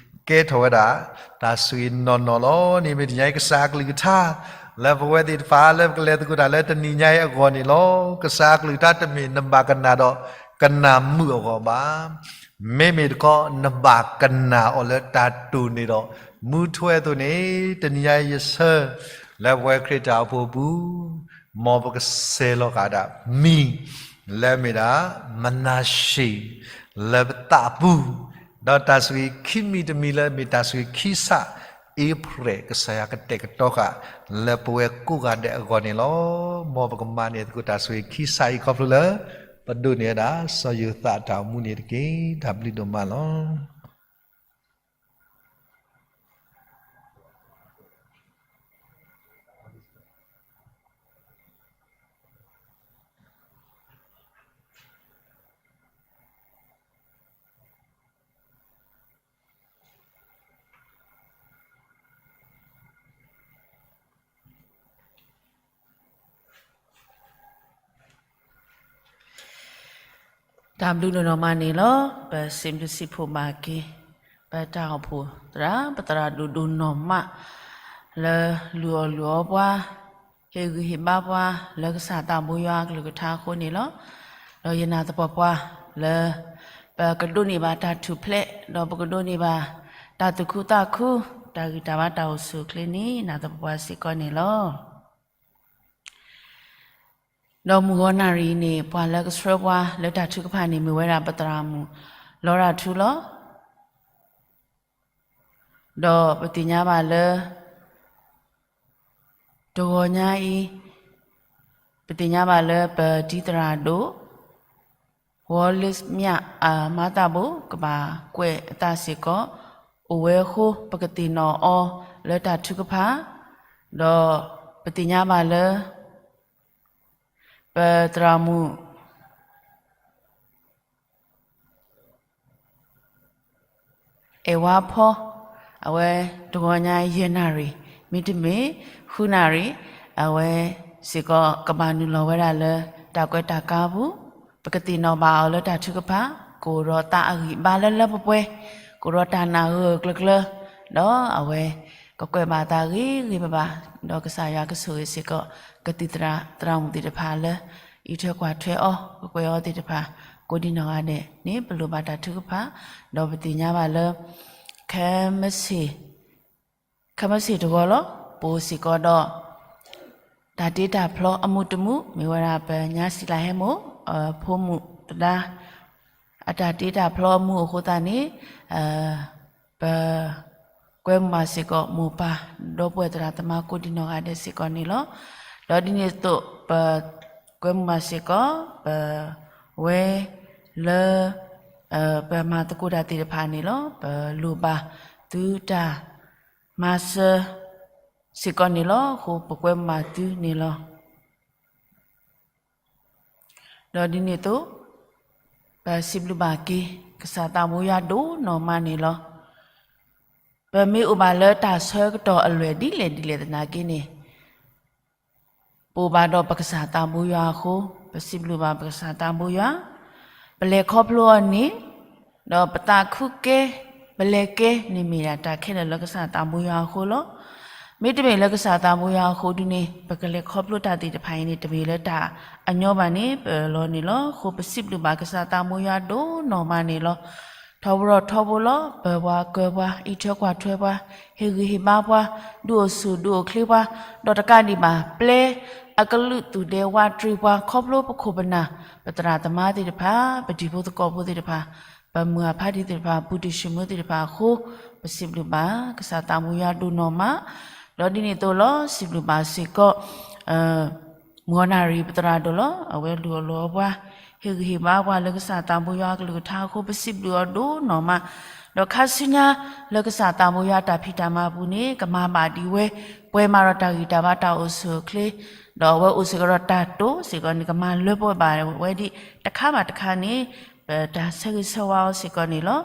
ကဲထီၣ်ဝဲဒၣ် တၢ်ဆိၣ်ဂ့ၤနီၢ်နီၢ်လီၤ. န့ၣ်မ့ၢ်တနံၤညါအံၤကစၢ်အကလုၢ်ကထါ လၢပဝဲသ့ၣ်တဖၣ်လၢပကလဲၤသကိးတၢ်လၢတနံၤညါအံၤအဂီၢ်န့ၣ်လီၤ. ကစၢ်အကလုၢ်ကထါတမ့ၢ်နဘၣ်ကနၣ်ဒီး ကနၣ်မုာ်အဂီၢ်ဘၣ်. မ့မ့ၢ်တခီ နဘၣ်ကနၣ်အီၤလၢတၢ်တိာ်န့ၢ်ဒီး မူထွဲအသိးန့ၣ် တနံၤညါအံၤယဆၢ လၢပဝဲခရံာ်တၢ်အိၣ်ဖှိၣ်အပူၤ, မ်ပကစဲးလီၤဃာ်ဒၣ်မံၤ လၢအမ့ၢ်ဒၣ် မနၤၡ့ၣ် လၢပသးပူၤ, ဒီးတၢ်ဆိၣ်ဂ့ၤခံမံၤတမံၤလၢအမ့ၢ်တၢ်ဆိၣ်ဂ့ၤခံစး အ့ဖြ့ၣ် ကစၢ်ယွၤကတဲာ်ကတီၤဃာ် လၢပဝဲကိးဂၤဒဲးအဂီၢ်န့ၣ်လီၤ. မ်ပကမၤန့ၢ်သကိးတၢ်ဆိၣ်ဂ့ၤခံစးအံၤခီဖျိလၢ ပဒိးန့ၢ်ဝဲဒၣ် စီၤယိၤသးအတၢ်အိၣ်မူန့ၣ်တက့ၢ်. တၢ်ဘျုးဒိၣ်မးလီၤ. တၢ်ဘျုးဒိၣ်နီၢ်မးန့ၣ်လီၤ. ပစံးဘျုးစံးဖှိၣ်ဘၣ်က့ၤ ပတၢ်အိၣ်ဖှိၣ်သရၣ် ပသရၣ်ဒိၣ်ဒိၣ်နီၢ်မး လၢလုၢ်အီၣ်လုၢ်အီပှၤ ဟ့ၣ်ဂံၢ်ဟ့ၣ်ဘါပှၤ လၢကစၢ်သးဘိယွၤအကလုၢ်ကထါအဃိန့ၣ်လီၤ. ဒီးယနာ်သပှၢ်ပှၢ်လၢ ပကဒိးန့ၢ်ဘၣ်တၢ်ထူၣ်ဖျဲး ဒီးပကဒိးန့ၢ်ဘၣ် တၢ်သူၣ်ခုသးခု တၢ်ဂံၢ်တၢ်ဘါတၢ်အိၣ်ဆူၣ်အိၣ်ချ့န့ၣ် ယနာ်သပှၢ်ပှၢ်စ့ၢ်ကီးန့ၣ်လီၤ. ဒီးမုၢ်ဂီၤနၣ်ရံၣ်အံၤန့ၣ် ပှၤလၢကဆှၢပှၤလၢတၢ်ထုကဖၣ်န့ၣ် မ့ၢ်ဝဲဒၣ်ပသရၣ်မုၣ် လီရၣ်ထူလီၤ. ဒီးပသ့ၣ်ညါဘၣ်လၢ တဂီၤညါအံၤ ပသ့ၣ်ညါဘၣ်လၢပတံၤသရၣ်ဒိၣ် ဝီလ့မျး အမါသးဘိ ကဘၣ်ကွဲးအသးစ့ၢ်ကီး အိၣ်ဝဲအဃိ ပကသ့ၣ်နီၣ်အီၤလၢတၢ်ထုကဖၣ်, ဒီးပသ့ၣ်ညါဘၣ်လၢ ပသရၣ်မုၣ် အဲၣ်ဝါဖီ အဝဲတဂီၤညါယဲၢ်နၣ်ရံၣ် မ့တမ့ၢ် ဃုနၣ်ရံၣ် အဝဲစ့ၢ်ကီးကဘၣ်နုာ်လီၤဝဲဒၣ်လၢတၢ်ကွဲးတၢ်ကါပူၤ, ပကသ့ၣ်နီၣ်ဘၣ်အီၤလၢတၢ်ထုကဖၣ်, ကအိၣ်ဒီးသးအဂံၢ်အဘါလၢလၢပှဲၤပှဲၤ, ကအိၣ်ဒီးတၢ်နာ်ဂၢၢ်ဂၢၢ်ကျၢၤကျၢၤ, ဒီးအဝဲကကွဲးဘၣ်သးဂ့ၤဂ့ၤဘၣ်ဘၣ်, ဒီးကစၢ်ယွၤကဆိၣ်ဂ့ၤစ့ၢ်ကီး ကသံၣ်သရၣ်သရၣ်မုၣ်သ့ၣ်တဖၣ်လၢ အံးထွဲကွၢ်ထွဲအီၤ ကကွဲးအီၤသ့ၣ်တဖၣ် ကိးဒံနီၢ်ဂၤဒဲးန့ၣ် ပလိၣ်ဘၣ်တၢ်ထုကဖၣ်, ဒီးပသ့ၣ်ညါဘၣ်လၢ ခဲမုၢ်ဆ့ၣ်တဂီၤလီၤ. ပအိၣ်စ့ၢ်ကီးဒီး တၢ်တ့တၢ်ဖျီအမုာ်တမုာ် မ့ၢ်ဝဲဒၣ်ပညါစံလၤဟဲမိၢ် ဖိမုၣ်သဒါ အတၢ်တ့တၢ်ဖျီအမုာ်အဃိသတးန့ၣ် ပကွဲမုာ်ဘၣ်စ့ၢ်ကီး မိၢ်ပၢ်ဒီပုၢ်ဝဲၢ်သရၣ်သမါကိးဒံနီၢ်ဂၤဒဲးစ့ၢ်ကီးန့ၣ်လီၤ. ဒီးဒ်န့ၣ်အသိး ပကွဲမုာ်ဘၣ်စ့ၢ်ကီး ပဝဲလၢ ပမၤသကိးတၢ်သ့ၣ်တဖၣ်န့ၣ်လီၤ. ပလိၣ်ဘၣ်သုတၢ်မၤစၢၤစ့ၢ်ကီးန့ၣ်လီၤ. အဃိပကွဲမုာ်ဘၣ်သုန့ၣ်လီၤ. ဒီးဒ်န့ၣ်အသိး ပစံးဘျုးဘၣ်က့ၤ ကစၢ်သးဘိယွၤဒိၣ်နီၢ်မးန့ၣ်လီၤ. ပမ့ၢ်အိၣ်ဘၣ်လၢတၢ်ဆၢကတီၢ်အလွဲၢ်ဒ်လဲၣ်ဒ်လဲၣ်သနာ်က့န့ၣ် ပအိၣ်ဘၣ်ဒီးပကစၢ်သးဘိယွၤအဃိ ပစံးဘျုးဘၣ်ပကစၢ်သးဘိယွၤ, ပလဲၤခီဖျိအီၤန့ၣ် ဒီးပသးခုကဲ ပလဲၤကဲန့ၣ်မ့ၢ်ဒၣ်တၢ်ခဲလၢာ်လၢကစၢ်သးဘိယွၤအဃိလီၤ. မ့တမ့ၢ်လၢကစၢ်သးဘိယွၤအဃိဒုန့ၣ် ပကလဲၤခီဖျိတၢ်သ့ၣ်တဖၣ်အံၤန့ၣ် တမ့ၢ်လၢတၢ်အညီဘၣ်န့ၣ် ပလီၤန့ၣ်လီၤ. အဃိပစံးဘျုးဘၣ်ကစၢ်သးဘိယွၤဒိၣ်နီၢ်မးန့ၣ်လီၤ. ထီဘိထီဘိလီၤ. ပၢၤပှၤကၢၤပှၤ အံးထွဲကွၢ်ထွဲပှၤ ဟ့ၣ်ဂံၢ်ဟ့ၣ်ဘါပှၤ ဒုးအိၣ်ဆူၣ်ဒုးအိၣ်ချ့ပှၤ ဒီးတကးဒံးဘၣ် ပျဲအကလုာ်သူၣ်ဒဲဝးတရံးပှၤ ခီဖျိပခိၣ်ပနၢ် ပသရၣ်သမါသ့ၣ်တဖၣ် ပတံၤဖိသကိးဖိသ့ၣ်တဖၣ် ပမုၢ်အဖါတံၢ်သ့ၣ်တဖၣ် ပူၤတံၢ်ဆံးမူသ့ၣ်တဖၣ်အဃိ ပစံးဘျုးဘၣ်ကစၢ်သးဘိယွၤဒိၣ်နီၢ်မး, ဒီးဒ်န့ၣ်အသိးလီၤ စံးဘျုးဘၣ်စ့ၢ်ကီး မုၢ်ဂီၤနၣ်ရံၣ်ပသရၣ်ဒိၣ်လီၤ. အဝဲလုၢ်အီၣ်လုၢ်အီပှၤ ဟ့ၣ်ဂံၢ်ဟ့ၣ်ဘါပှၤလၢကစၢ်သးဘိယွၤအကလုၢ်ကထါအဃိ ပစံးဘျုးအီၤဒိၣ်နီၢ်မး, ဒီးခါဆူညါလၢကစၢ်သးဘိယွၤအတၢ်ဖံးတၢ်မၤအပူၤန့ၣ် ကမၤဘၣ်ဒံးဝဲ ပှဲၤမးဒီးတၢ်ဂံၢ်တၢ်ဘါတၢ်အိၣ်ဆူၣ်အိၣ်ချ့, ဒီးအဝဲအိၣ်စ့ၢ်ကီးဒီးတၢ်တိာ်စ့ၢ်ကီးန့ၣ် ကမၤလၢပှဲၤဘၣ်ဝဲဒ်တခါဘၣ်တခါန့ၣ် ပတၢ်ဆၢဂ့ၤဆၢဝါအီၤစ့ၢ်ကီးန့ၣ်လီ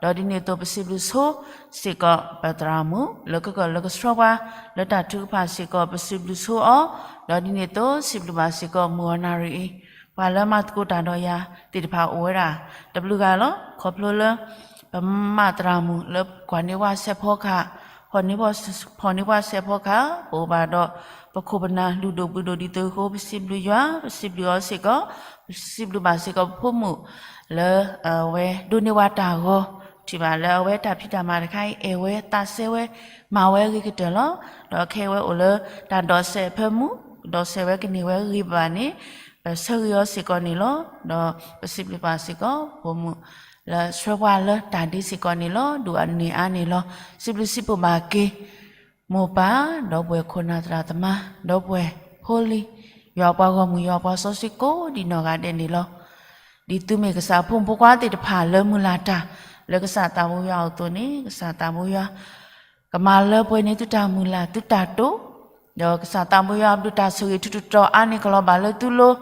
ၤ. ဒီးဒ်န့ၣ်အသိးပစံးဘျုးဆိစ့ၢ်ကီး ပသရၣ်မုၣ် လၢကကၢၢ်လၢကဆှီပှၤ လၢတၢ်ထုကဖၣ်စ့ၢ်ကီး ပစံးဘျုးဆိအီၤ, ဒီးဒ်န့ၣ်အသိးစံးဘျုးဘၣ်စ့ၢ်ကီး မုၢ်ဂီၤနၣ်ရံၣ်အံၤ ပှၤလၢမၤသကိးတၢ်ဒီးယၤသ့ၣ်တဖၣ်အိၣ်ဝဲဒၣ်တဘျုးဂၤလီၤ. ခီဖျိလၢ ပမၤသရၣ်မုၣ်လၢကွၢ်န့ၢ်ဝဲစဲးဖီကဟၣ် ဖီၣ်န့ၢ်ပှၤစဲးဖီကဟၣ် ပအိၣ်ဘၣ်ဒီး ပခိၣ်ပနၢ်လုၢ်ဒိၣ်ပှ့ၤဒိၣ်ဒ်သိးအဃိ ပစံးဘျုးယွၤ ပစံးဘျုးအီၤစ့ၢ်ကီး ပစံးဘျုးဘၣ်စ့ၢ်ကီးပဖိမုၣ် လၢအဝဲဒိးန့ၢ်ဝဲတၢ်ဂီၤ ထံၣ်ဘၣ်လၢအဝဲတၢ်ဖံးတၢ်မၤတခါအံၤ အဲၣ်ဝဲသးစဲဝဲ မၤဝဲအဂ့ၤကတၢၢ်လီၤ. ဒီးခဲအံၤဝဲအိၣ်လၢတၢ်ဒိးစဲးအဖၢမုၢ်, ဒိးစဲးဝဲကန့ၢ်ဝဲဂ့ၤဘၣ်န့ၣ်, ပဆၢဂ့ၤအီၤစ့ၢ်ကီးန့ၣ်လီၤ. ဒီးပစံးဘျုးဘၣ်စ့ၢ်ကီး ပိာ်မုၣ်လၢဆှၢပှၤလၢတၢ်ဒ့စ့ၢ်ကီးန့ၣ်လီၤ. ဒိၣ်အန့ၢ်အါန့ၣ်လီၤ. စံးဘျုးစံးဖှိၣ်ဘၣ်က့ၤ မိၢ်ပၢ် ဒီပုၢ်ဝဲၢ်ခိၣ်နၢ်သရၣ်သမါ ဒီပုၢ်ဝဲၢ်ဖိလံၤ ယွၤပှၤဂီၢ်မုၢ် ယွၤပှၤစီဆှံကိးဒံးနီၢ်ဂၤဒဲးန့ၣ်လီၤ. ဒ်သုမ့ၢ်ကစၢ်အဖိမုၣ်ဖိခွါသ့ၣ်တဖၣ်လၢမုၢ်လၢ်တၢ် လၢကစၢ်သးဘိယွၤအသိးန့ၣ် ကစၢ်သးဘိယွၤ ကမၤလၢပှဲၤန့ၢ်သုတၢ်မုၢ်လၢ် သုတၢ်တိာ်, ဒီးကစၢ်သးဘိယွၤအဘျုးတၢ်ဆိၣ်ဂ့ၤထူးထူးတီၤတီၤအါန့ၢ်ကလီၤဘၣ်လၢသုလိၤ,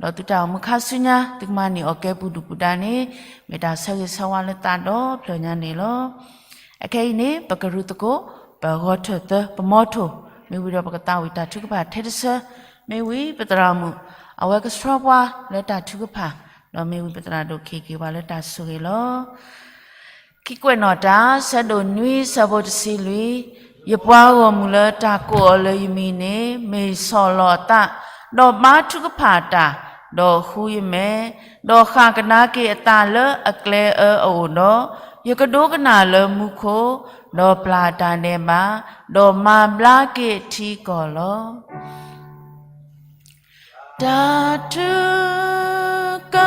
ဒီးသုတၢ်အိၣ်မူခါဆူညါ သုကမၤန့ၢ်အီၣ်ကဲပူၤဒုၣ်ပူၤဒါန့ၣ် မ့ၢ်တၢ်ဆၢဂ့ၤဆၢဝါလၢသးဒီဖျၢၣ်ညါန့ၣ်လီၤ. အခဲအံၤန့ၣ် ပကရူၢ်သကိး ပဂီၤထၢၣ်သၢ ပမီထိၣ်, မ့ၢ်ဝံၤဒီးပကသးဝံၣ်တၢ်ထုကဖၣ်ထဲတဆၢ, မ့ၢ်ဝံၤပသရၣ်မုၣ် အဝဲကဆှၢပှၤလၢတၢ်ထုကဖၣ်, ဒီးမ့ၢ်ဝံၤပသရၣ်ဒိၣ်ခ့ၣ်က့ၤပှၤလၢတၢ်ဆိၣ်ဂ့ၤလီၤ. ခံကွဲးနီၣ်တၢ် ဆၢဒိၣ်နွံ ဆၢဖိတဆံလွံၢ်, ယပှၤဂီၢ်မုၢ်လၢတၢ်ကိးအီၤလၢယမံၤန့ၣ် မ့ၢ်ဆီၣ်လီၤအသး, ဒီးဘါထုကဖၣ်တၢ်, ဒီးဃုယမဲာ်, ဒီးဃၣ်ကဒါက့ၤအသးလၢအကျဲအၢအအိၣ်ဒီး, ယကဒိကနၣ်လၢမူခိၣ်, ဒီးပျၢ်တၢ်ဒဲးဘး, ဒီးမၤဘျါက့ၤအထံအကီၢ်လီၤ. တၢ်ထုက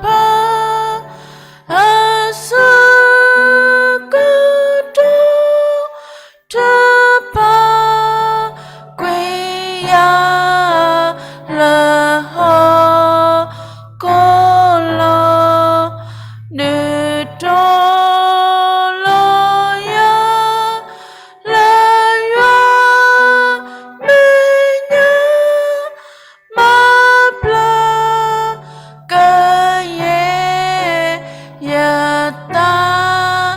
ဖၣ် အဆၢကတီၢ် တဖၣ်ကွံာ်ယၤ လၢဟီၣ်ခိၣ်လီၤ, ဒုးတီၤလီၤယၤ လၢယွၤမဲာ်ညါ မၤဘျါကယဲၢ် ယသး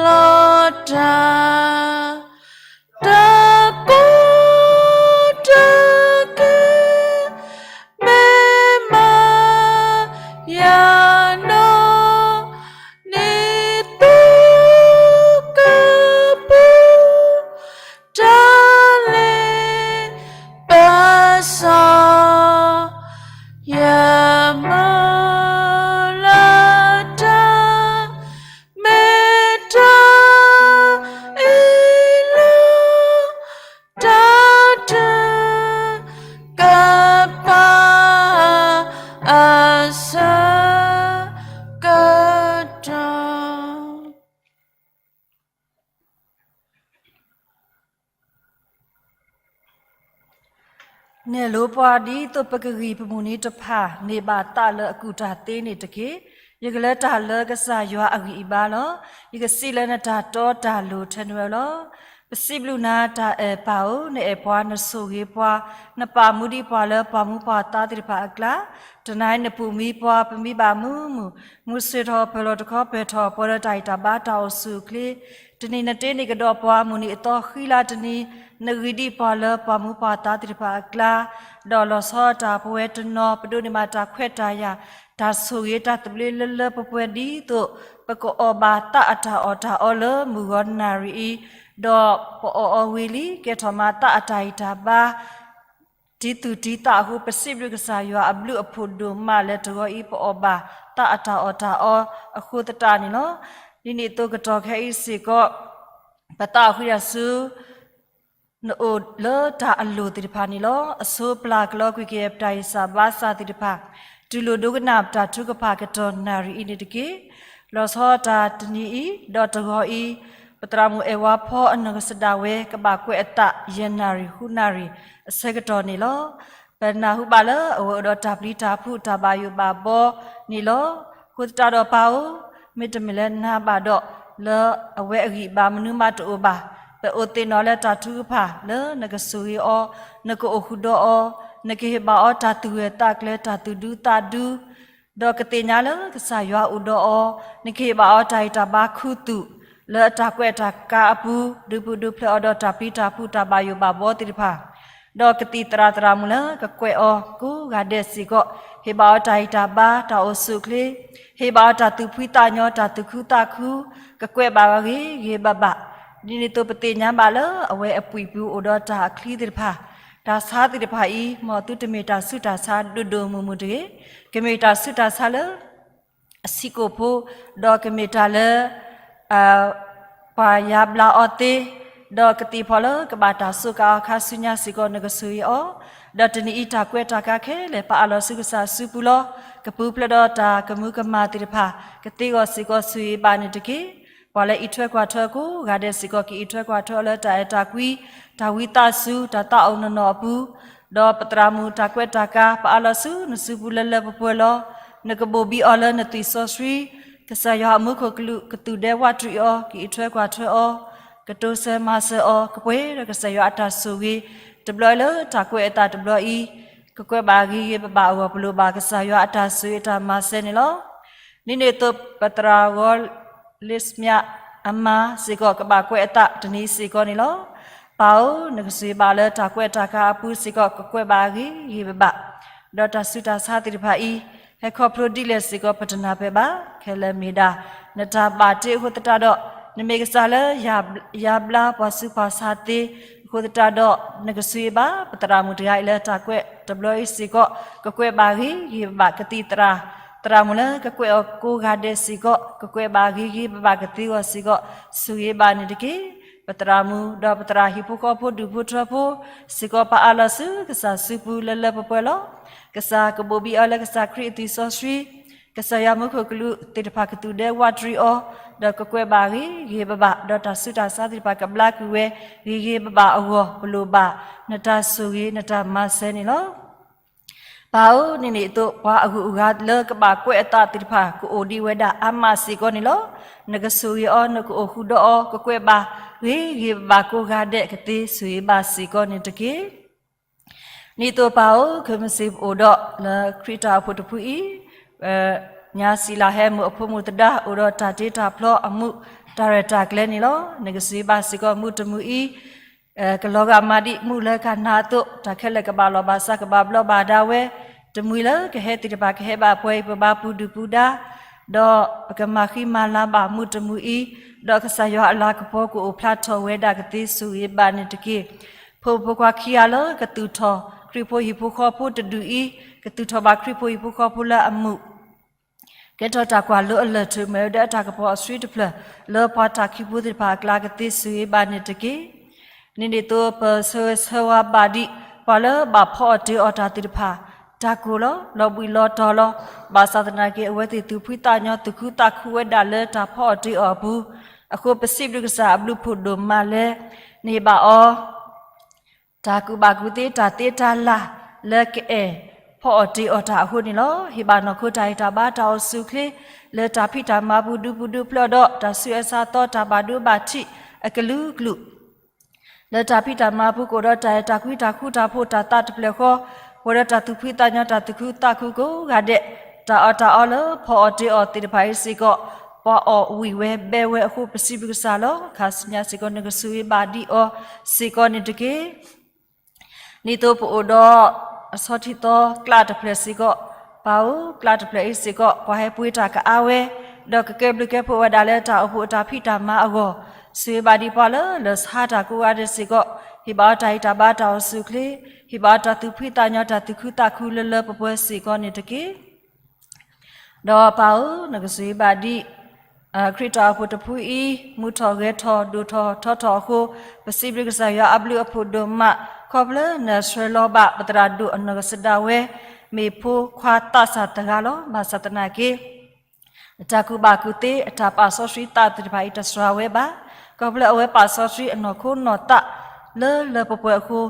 လီၤတၢ်, တၢ်ကိးတၢ်ဂီၤ မ့ၢ်မၤယၤနီၢ် ဒ်သိးကပူၤ တၢ်လ့ပစီ ယမုၢ်လၢ်တၢ် မ့ၢ်တၢ်အ့ၣ်လိာ် တၢ်ထုကဖၣ် အဆၢကတီၢ် နဲၣ်လိပှၤဒ်သိးပကဂံၢ်ပမုၢ်နံၤတဖၣ် န့ၢ်ဘၣ်သးလၢအကူၣ်တၢ်သ့န့ၣ်တက့ၢ်. ယကလၢတၢ်လၢကစၢ်ယွၤအဂံၢ်အဘါလီၤ. ယကစံးလၢနတၢ်တီတၢ်လိၤထဲနဝဲလီၤ. ပစံးဘျုးနၤတၢ်အဲၣ်ပၢ်ဧၢ, နအဲၣ်ပှၤနဆိၣ်ဂ့ၤပှၤ, နပာ်မူဒံးပှၤလၢပှၤမူပှၤသးသ့ၣ်တဖၣ်အကျါ, တနၤအံၤနပူၤမံပှၤ ပမံဘၣ်မုာ်မုာ်, မုၢ်ဆ့ၣ်ထီၣ်ပၢၢ်လီၤတခီ ပၢၢ်ထီၣ်ပှၤဒီးတၢ်အံၣ်တၢ်ဘါတၢ်အိၣ်ဆူၣ်အိၣ်ချ့, တနံၤနတ့န့ၢ်ကဒီးပှၤ မုၢ်နံၤအသီဃံလၤတနံၤ, နဂံၢ်ဒံးပှၤလၢပှၤမူပှၤသးသ့ၣ်တဖၣ်အကျါ, ဒီးလီၤဆီတၢ်ပဝဲတနီၤ ပဒိးန့ၢ်ဘၣ်တၢ်ခွဲးတၢ်ယာ်, တၢ်ဆိၣ်ဂ့ၤတၢ်သဘျ့လၢလၢပှဲၤပှဲၤဒ်သိး ပကအီၣ်ဘၣ်သးအတၢ်အီၣ်တၢ်အီလၢမုၢ်ဂီၤနၣ်ရံၣ်အံၤ, ဒီးပအီၣ်အီၤဝံၤလံ ကဲထီၣ်မၤသးအတၢ်အံၣ်တၢ်ဘါ တံၤသူၣ်တံၤသးအဃိ ပစံးဘျုးကစၢ်ယွၤအဘျုးအဖှိၣ်ဒိၣ်မးလၢတဂီၤအံၤ ပအီၣ်ဘၣ်သးအတၢ်အီၣ်တၢ်အီအဃိသတးန့ၣ်လီၤ. ဒ်န့ၣ်အသိးကတီၢ်ခဲအံၤစ့ၢ်ကီး ပသးအိၣ်ဃံတၢ်ဆူ နအိၣ်လၢတၢ်အလိၤသ့ၣ်တဖၣ်န့ၣ်လီၤ. အဆိပျၢ်ကလီကွံာ်က့ၤပတၢ်ဂံၢ်စၢ်ဘါစၢ်သ့ၣ်တဖၣ်, တူၢ်လိာ်ဒိကနၣ်ပတၢ်ထုကဖၣ်ကတီၢ်နၣ်ရံၣ်အံၤန့ၣ်တက့ၢ်. လီၤဆီတၢ်တနံၤအံၤ ဒီးတဂီၤအံၤ, ပသရၣ်မုၣ်အဲၣ်ဝါဖီအနီၢ်ကစၢ်ဒၣ်ဝဲ ကဘၣ်ကွဲးအသးယဲၢ်နၣ်ရံၣ်ဃုနၣ်ရံၣ်အဆၢကတီၢ်န့ၣ်လီၤ. ပနၢ်ဟူဘၣ်လၢအဝဲအိၣ်ဒီးတၢ်ပျံၤတၢ်ဖုးတၢ်ဘၣ်ယိၣ်ဘၣ်ဘီန့ၣ်လီၤ. အဃိသတးဒီးပၢ်ဧၢ, မ့တမ့ၢ်လၢနၤဘၣ်ဒီး လၢအဝဲအဂံၢ်အဘါမနုၤမးတအိၣ်ဘၣ်. ပအိၣ်သ့ၣ်နီၣ်လၢတၢ်ထုကဖၣ်လၢနကဆိၣ်ဂ့ၤအီၤ, နကအိၣ်ဃုာ်ဒီးအီၤ, နကဟ့ၣ်ဘၣ်အီၤတၢ်သူၣ်ဂၢၢ်သးကျၢၤ တၢ်သူၣ်ဒူသးဒူ, ဒီးကသ့ၣ်ညါလၢကစၢ်ယွၤအိၣ်ဒီးအီၤ, နကဟ့ၣ်ဘၣ်အီၤတၢ်ဂံၢ်တၢ်ဘါခူသူၣ် လၢအတၢ်ကွဲးတၢ်ကးအပူၤ, ဒုးပူၤဒုးဖျဲးအီၤဒီးတၢ်ပျံၤတၢ်ဖုးတၢ်ဘၣ်ယိၣ်ဘၣ်ဘီသ့ၣ်တဖၣ်, ဒီးကသံၣ်သရၣ်သရၣ်မုၣ်လၢကကွဲးအီၤကိးဂၤဒဲးစ့ၢ်ကီး, ဟ့ၣ်ဘၣ်အီၤတၢ်ဂံၢ်တၢ်ဘါ တၢ်အိၣ်ဆူၣ်အိၣ်ချ့, ဟ့ၣ်ဘၣ်အီၤတၢ်သူၣ်ဖှံသးညီ တၢ်သူၣ်ခုသးခု, ကကွဲးဘၣ်ဂ့ၤဂ့ၤဘၣ်ဘၣ်, ဒ်န့ၣ်အသိးပသ့ၣ်ညါဘၣ်လၢအဝဲအပှံာ်ပူၤအိၣ်ဒီးတၢ်အချံသ့ၣ်တဖၣ်, တၢ်ဆါသ့ၣ်တဖၣ်အံၤ မ်သုတမ့ၢ်တၢ်ဆူးတၢ်ဆါဒိၣ်ဒိၣ်မုၢ်မုၢ်တဂ့ၤ, ကမ့ၢ်တၢ်ဆူးတၢ်ဆါလၢ အဆံးကိာ်ဖိ, ဒီးကမ့ၢ်တၢ်လၢ ပှၤယါဘျါအီၤသ့, ဒီးကသံၣ်ဖီၣ်လၢကဘၣ်တၢ်စူးကါအီၤခါဆူညါစ့ၢ်ကီး နကဆိၣ်ဂ့ၤအီၤ, ဒီးတနံၤအံၤတၢ်ကွဲးတၢ်ကါခဲလၢာ် ပအၢၣ်လီၤဆူကစၢ်အစုပူၤလီၤ. ကပူၤဖျဲးဒီးတၢ်ကမူၤကမၣ်သ့ၣ်တဖၣ် ကသ့အဂီၢ်စ့ၢ်ကီး ဆိၣ်ဂ့ၤဘၣ်န့ၣ်တက့ၢ်. ပှၤလၢအံးထွဲကွၢ်ထွဲကိးဂၤဒဲးစ့ၢ်ကီး ကအံးထွဲကွၢ်ထွဲအီၤလၢတၢ်အဲၣ်တၢ်ကွံ, တၢ်ဝံသးစူၤ, တၢ်သးအိၣ်နီၢ်နီၢ်အပူၤ, ဒီးပသရၣ်မုၣ်တၢ်ကွဲးတၢ်ကါ ပအၢၣ်လီၤဆူနစုပူၤလၢလၢပှဲၤပှဲၤလီၤ. နကဘိၣ်ဘံအီၤလၢနသွံၣ်စီဆှံ, ကစၢ်ယွၤအမူခိၣ်ကလူးကသူၣ်ဒဲဝးတရံးအီၤ, ကအံးထွဲကွၢ်ထွဲအီၤ, ကတိၤဆၢမၤစၢၤအီၤ, ကပှဲၤဒီးကစၢ်ယွၤအတၢ်ဆိၣ်ဂ့ၤ, တဘျီအံၤလၢတၢ်ကွဲးအသးတဘျီအံၤ, ကကွဲးဘၣ်ဂ့ၤဂ့ၤဘၣ်ဘၣ်အဂီၢ် ပလိၣ်ဘၣ်ကစၢ်ယွၤအတၢ်ဆိၣ်ဂ့ၤအတၢ်မၤစၢၤန့ၣ်လီၤ. ဒ်န့ၣ်အသိး ပသရၣ်ဂီၤလ့းစမၠးအမါစ့ၢ်ကီး ကဘၣ်ကွဲးအသးတနံၤစ့ၢ်ကီးန့ၣ်လီၤ. ပၢ်ဧၢ, နကဆိၣ်ဂ့ၤဘၣ်လၢတၢ်ကွဲးတၢ်ကါအပူၤစ့ၢ်ကီး ကကွဲးဘၣ်ဂ့ၤဂ့ၤဘၣ်ဘၣ်, ဒီးတၢ်ဆူးတၢ်ဆါသ့ၣ်တဖၣ်အံၤ ဟဲခီဖျိဒ်လဲၣ်စ့ၢ်ကီး ပတနၢ်ပၢၢ်ဘၣ်, ခဲလၢာ်မ့ၢ်ဒၣ် နတၢ်ဘၣ်တ့အဃိသတးဒီး နမ့ၢ်ကစၢ်လၢ ယါဘျါပှၤဆူးပှၤဆါသ့အဃိသတးဒီး နကဆိၣ်ဂ့ၤဘၣ် ပသရၣ်မုၣ်တဂၤအံၤလၢတၢ်ကွဲးတဘျီအံၤစ့ၢ်ကီး ကကွဲးဘၣ်ဂ့ၤဂ့ၤဘၣ်ဘၣ်, ကသံၣ်သရၣ် သရၣ်မုၣ်လၢကကွဲးအီၤကိးဂၤဒဲးစ့ၢ်ကီး ကကွဲးဘၣ်ဂ့ၤဂ့ၤဘၣ်ဘၣ် ကသ့အဂီၢ်စ့ၢ်ကီး ဆိၣ်ဂ့ၤဘၣ်န့ၣ်တက့ၢ်. ပသရၣ်မုၣ် ဒီးပသရၣ်ဟံၣ်ဖိဃီဖိဒူၣ်ဖိထၢဖိစ့ၢ်ကီး ပအၢၣ်လီၤဆူကစၢ်စုပူၤလၢလၢပှဲၤပှဲၤလီၤ. ကစၢ်ကဘိၣ်ဘံအီၤလၢကစၢ်ခရံာ်အသွံၣ်စီဆှံ, ကစၢ်ယွၤမူခိၣ်ကလူးသ့ၣ်တဖၣ်ကသူၣ်ဒဲဝးတရံးအီၤ, ဒီးကကွဲးဘၣ်ဂ့ၤဂ့ၤဘၣ်ဘၣ်, ဒီးတၢ်ဆူးတၢ်ဆါသ့ၣ်တဖၣ်ကဘျါကွံာ်ဝဲဂ့ၤဂ့ၤဘၣ်ဘၣ်အဂီၢ် ပလိၣ်ဘၣ် နတၢ်ဆိၣ်ဂ့ၤနတၢ်မၤစၢၤန့ၣ်လီၤ. ပၢ်ဧၢ, ဒ်န့ၣ်အသိး ပှၤအဂုၤအဂၤလၢကဘၣ်ကွဲးအသးသ့ၣ်တဖၣ် ကအိၣ်ဒံးဝဲဒၣ်အါမးစ့ၢ်ကီးန့ၣ်လီၤ. နကဆိၣ်ဂ့ၤအီၤ, နကအိၣ်ဃုာ်ဒီးအီၤ, ကကွဲးဘၣ်ဂ့ၤဂ့ၤဘၣ်ဘၣ်ကိးဂၤဒဲး ကသ့ဆိၣ်ဂ့ၤဘၣ်စ့ၢ်ကီးန့ၣ်တက့ၢ်. ဒ်သိးပၢ်ဧၢ, ခဲမုၢ်ဆ့ၣ်ပအိၣ်ဒီးလၢခရံာ်တၢ်အိၣ်ဖှိၣ်တဖုအံၤ, ညါစံးလၢဟဲမုၢ်အဖိမုၣ်သဒါ အိၣ်ဒီးတၢ်တ့တၢ်ဖျီအမူး တၢ်ရဲၣ်တၢ်ကျဲၤန့ၣ်လီၤ. နကဆိၣ်ဂ့ၤဘၣ်စ့ၢ်ကီးမုၢ်တမုၢ်အံၤ, ကလီၤဂာ်မးဒ်မုၢ်လၢကနၤအသိး, တၢ်ခဲလၢာ်ကဘၣ်လီၢ်ဘၣ်စး ကဘၣ်ဘျီးဘၣ်ဒါဝဲ, တမှံၤလၢကဟဲသ့ၣ်တဖၣ်ကဟဲဘၣ်ပှဲၤအံၤ ပဘါပူၤဒုၣ်ပူၤဒါ, ဒီးပကမၤဃံမၤလၤဘၣ်မုၢ်တမုၢ်အံၤ, ဒီးကစၢ်ယွၤအလၤကပီၤကအိၣ်ဖျါထီၣ်ဝဲဒၣ် ကသ့ဆိၣ်ဂ့ၤဘၣ်န့ၣ်တက့ၢ်. ဖိမုၣ်ဖိခွါခံဂၤလၢကသူၣ်ထီၣ်ခရံာ်ဖိဟံၣ်ဖိဃီဖိတဒူၣ်အံၤ, ကသူၣ်ထီၣ်ဘၣ်ခရံာ်ဖိဟံၣ်ဖိဃီဖိလၢအမုာ် ကဲထီၣ်တၢ်ကွၢ်လိအလၢၢ် ထုးမ့ၢ်ဝဲဒၣ်အတၢ်ကပီၤအဆှံတဖျၢၣ် လၢပှၤတၢ်ခံဖိသ့ၣ်တဖၣ်အကျါ ကသ့ဆိၣ်ဂ့ၤဘၣ်န့ၣ်တက့ၢ်. ဒ်န့ၣ်အသိး ပဆၢဂ့ၤဆၢဝါဘၣ်ဒံး ပှၤလၢဘၣ်ဖီအီၣ်တ့အီၣ်တၢ်သ့ၣ်တဖၣ် တၢ်ကိၢ်လီၤ, လီၤဘှံးလီၤတီၤလီၤ. ဘၣ်ဆၣ်သနာ်က့ အဝဲသ့ၣ်သူၣ်ဖှံသးညီ သူၣ်ခုသးခုဝဲဒၣ်လၢတၢ်ဖီအီၣ်တ့အီၣ်အပူၤ, အဃိပစံးဘျုးကစၢ်အဘျုးဖးဒိၣ်မးလၢ န့ၢ်ဘၣ်အီၤ တၢ်ကူၣ်ဘၣ်ကူၣ်သ့ တၢ်သ့တၢ်လၤ လၢကအဲၣ်ဖီအီၣ်တ့အီၣ်တၢ်အဃိန့ၣ်လီၤ. ဟ့ၣ်ဘၣ်နီၢ်ခိတၢ်ဂံၢ်တၢ်ဘါတၢ်အိၣ်ဆူၣ်အိၣ်ချ့ လၢတၢ်ဖံးတၢ်မၤပူၤ ဒုးပူၤဒုးဖျၢၣ်ဒီး တၢ်ဆူးအဆါသီ တၢ်ဘၣ်ဒိဘၣ်ထံးအကလုာ်ကလုာ် လၢတၢ်ဖံးတၢ်မၤပူၤကအိၣ်ဒီးတၢ်အဲၣ်တၢ်ကွံ တၢ်ဃူတၢ်ဖိး တၢ်သးတဖျၢၣ်ဃီ, ပှဲၤဒီးတၢ်သူၣ်ဖှံသးညီ တၢ်သူၣ်ခုသးခုကိးဂၤဒဲး, တၢ်အီၣ်တၢ်အီလၢဖီအီၣ်တ့အီၣ်သ့ၣ်တဖၣ်အံၤစ့ၢ်ကီး ပှၤအီၣ်ဝံၣ်ဝဲဘဲဝဲအဃိ ပစံးဘျုးကစၢ်လီၤ. ခါဆူညါစ့ၢ်ကီး နကဆိၣ်ဂ့ၤဘၣ်ဒံးအီၤစ့ၢ်ကီးန့ၣ်တက့ၢ်. ဒ်သိးပအိၣ်ဒီး အဆီထံသီကျါတဖျၢၣ်စ့ၢ်ကီး, ပၢ်ဧၢ, ကျါတဖျၢၣ်အံၤစ့ၢ်ကီး ပှၤဟဲပှ့ၤတၢ်ကအါဝဲ, ဒီးကကဲဘျုးကဲဖှိၣ်ဝဲဒၣ်လၢတၢ်အိၣ်ဖှိၣ်အတၢ်ဖံးတၢ်မၤအဂီၢ်, ဆိၣ်ဂ့ၤဘၣ်ဒံးပှၤလၢလၢၢ်ဆါတၢ်ကိးဂၤဒဲးစ့ၢ်ကီး, ဟ့ၣ်ဘၣ်အီၤတၢ်ဂံၢ်တၢ်ဘါတၢ်အိၣ်ဆူၣ်အိၣ်ချ့, ဟ့ၣ်ဘၣ်အီၤတၢ်သူၣ်ဖှံသးညီ တၢ်သူၣ်ခုသးခုလၢလၢပှဲၤပှဲၤစ့ၢ်ကီးန့ၣ်တက့ၢ်. ဒီးပၢ်ဧၢ, နကဆိၣ်ဂ့ၤဘၣ်ဒံး ခရံာ်တၢ်အိၣ်ဖှိၣ်တဖုအံၤ မုာ်ထီၣ်ဂဲၤထီၣ် ဒိၣ်ထီၣ်ထီထီၣ်အဃိ, ပစံးဘျုးကစၢ်ယွၤအဘျုးအဖှိၣ်ဒိၣ်မး, ခီဖျိလၢနဆှၢလီၤဘၣ် ပသရၣ်ဒိၣ်အနီၢ်ကစၢ်ဒၣ်ဝဲ မ့ၢ်ဖိခွါသးစၢ်တဂၤလီၤ. ဘၣ်ဆၣ်သနာ်က့ အတၢ်ကူၣ်ဘၣ်ကူၣ်သ့ အတၢ်ပာ်စီဆှံသးသ့ၣ်တဖၣ်အံၤ တစှၤဝဲဘၣ်. ခီဖျိအဝဲပာ်စီဆှံအနီၢ်ခိနီၢ်သး လၢလၢပှဲၤပှဲၤအဃိ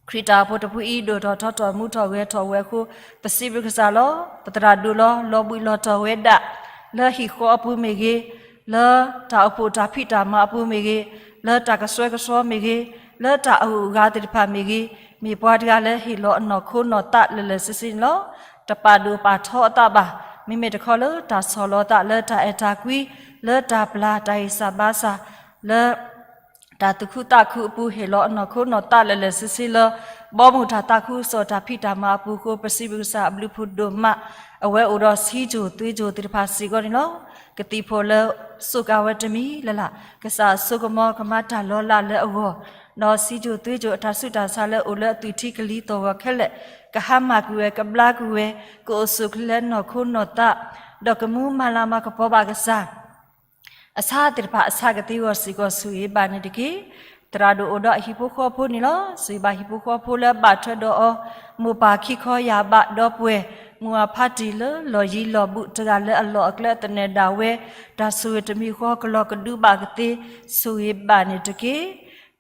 ခရံာ်တၢ်အိၣ်ဖှိၣ်တဖုအံၤ ဒိၣ်ထီၣ်ထီထီၣ်မုာ်ထီၣ်ဂဲၤထီၣ်ဝဲအဃိ ပစံးဘျုးကစၢ်လီၤ. ပသရၣ်ဒိၣ်လီၤ လီၤဘှံးလီၤတီၤဝဲဒၣ် လၢဟံၣ်ဃီအပူၤမ့ၢ်ဂ့ၤ, လၢတၢ်အိၣ်ဖှိၣ်တၢ်ဖံးတၢ်မၤအပူၤမ့ၢ်ဂ့ၤ, လၢတၢ်ကဆှဲကဆှီမ့ၢ်ဂ့ၤ, လၢတၢ်အဂုၤအဂၤသ့ၣ်တဖၣ်မ့ၢ်ဂ့ၤ, မ့ၢ်ပှၤတဂၤလၢဟ့ၣ်လီၤအနီၢ်ခိနီၢ်သးလၢာ်လၢာ်ဆ့ဆ့န့ၣ်လီၤ. တပာ်ဒိၣ်ပာ်ထီအသးဘၣ်. မ့မ့ၢ်တခီလၢတၢ်ဆီၣ်လီၤသးလၢတၢ်အဲၣ်တၢ်ကွံ, လၢတၢ်ပျၢ်တၢ်ဂံၢ်စၢ်ဘါစၢ်, လၢ တၢ်သူၣ်ခုသးခုအပူၤ ဟ့ၣ်လီၤအနီၢ်ခိနီၢ်သးလၢာ်လၢာ်ဆ့ဆ့လၢ ဘီမုၢ်တၢ်သးခုကစီၣ်တၢ်ဖံးတၢ်မၤအပူၤအဃိ ပစံးဘျုးကစၢ်အဘျုးဖှိၣ်ဒိၣ်မး, အဝဲအိၣ်ဒီးဆံးစိၤသွ့စိၤသ့ၣ်တဖၣ်စ့ၢ်ကီးန့ၣ်လီၤ. ကသံၣ်ဖိလၢစိးကၤဝဲတမံၤလၢ်လၢ်, ကစၢ်အစိကမီၤကမၤတၢ်လီၤလးလၢအဂီၢ်, ဒီးဆံးစိၤသွ့စိၤအတၢ်ဆူးတၢ်ဆါလၢအိၣ်လၢအသွံၣ်ထံကလံၤသီၣ်ဂီၤခဲလၢာ်, ကဟါမၢ်ကွံာ်ဝဲ ကဘျါကွံာ်ဝဲ, ကအိၣ်ဆိၣ်ချ့လၢနီၢ်ခိနီၢ်သး, ဒီးကမူမၤလၤမၤကပီၤဘၣ်ကစၢ် အဆၣ်သ့ၣ်တဖၣ်အဆၣ်ကသ့အဂီၢ်စ့ၢ်ကီး ဆိၣ်ဂ့ၤဘၣ်န့ၣ်တက့ၢ်. သရၣ်ဒိၣ်အိၣ်ဒီးအဟံၣ်ဖိဃီဖိန့ၣ်လီၤ. ဆိၣ်ဂ့ၤဘၣ်ဟံၣ်ဖိဃီဖိလၢအဘၣ်ထွဲဒီးအီၤ, မိၢ်ပၢ်ခံခီယၢ်ဘးဒီပုၢ်ဝဲၢ်, မုၢ်အဖါတံၢ်လၢလီၢ်ယံၤလီၢ်ဘူး တဂၤလၢအလီၢ်အကျဲသနၢၣ်ဒၣ်ဝဲ, တၢ်ဆိၣ်ဂ့ၤတမံၤဃီကလီၤကဒုဘၣ်ကသ့, ဆိၣ်ဂ့ၤဘၣ်န့ၣ်တက့ၢ်.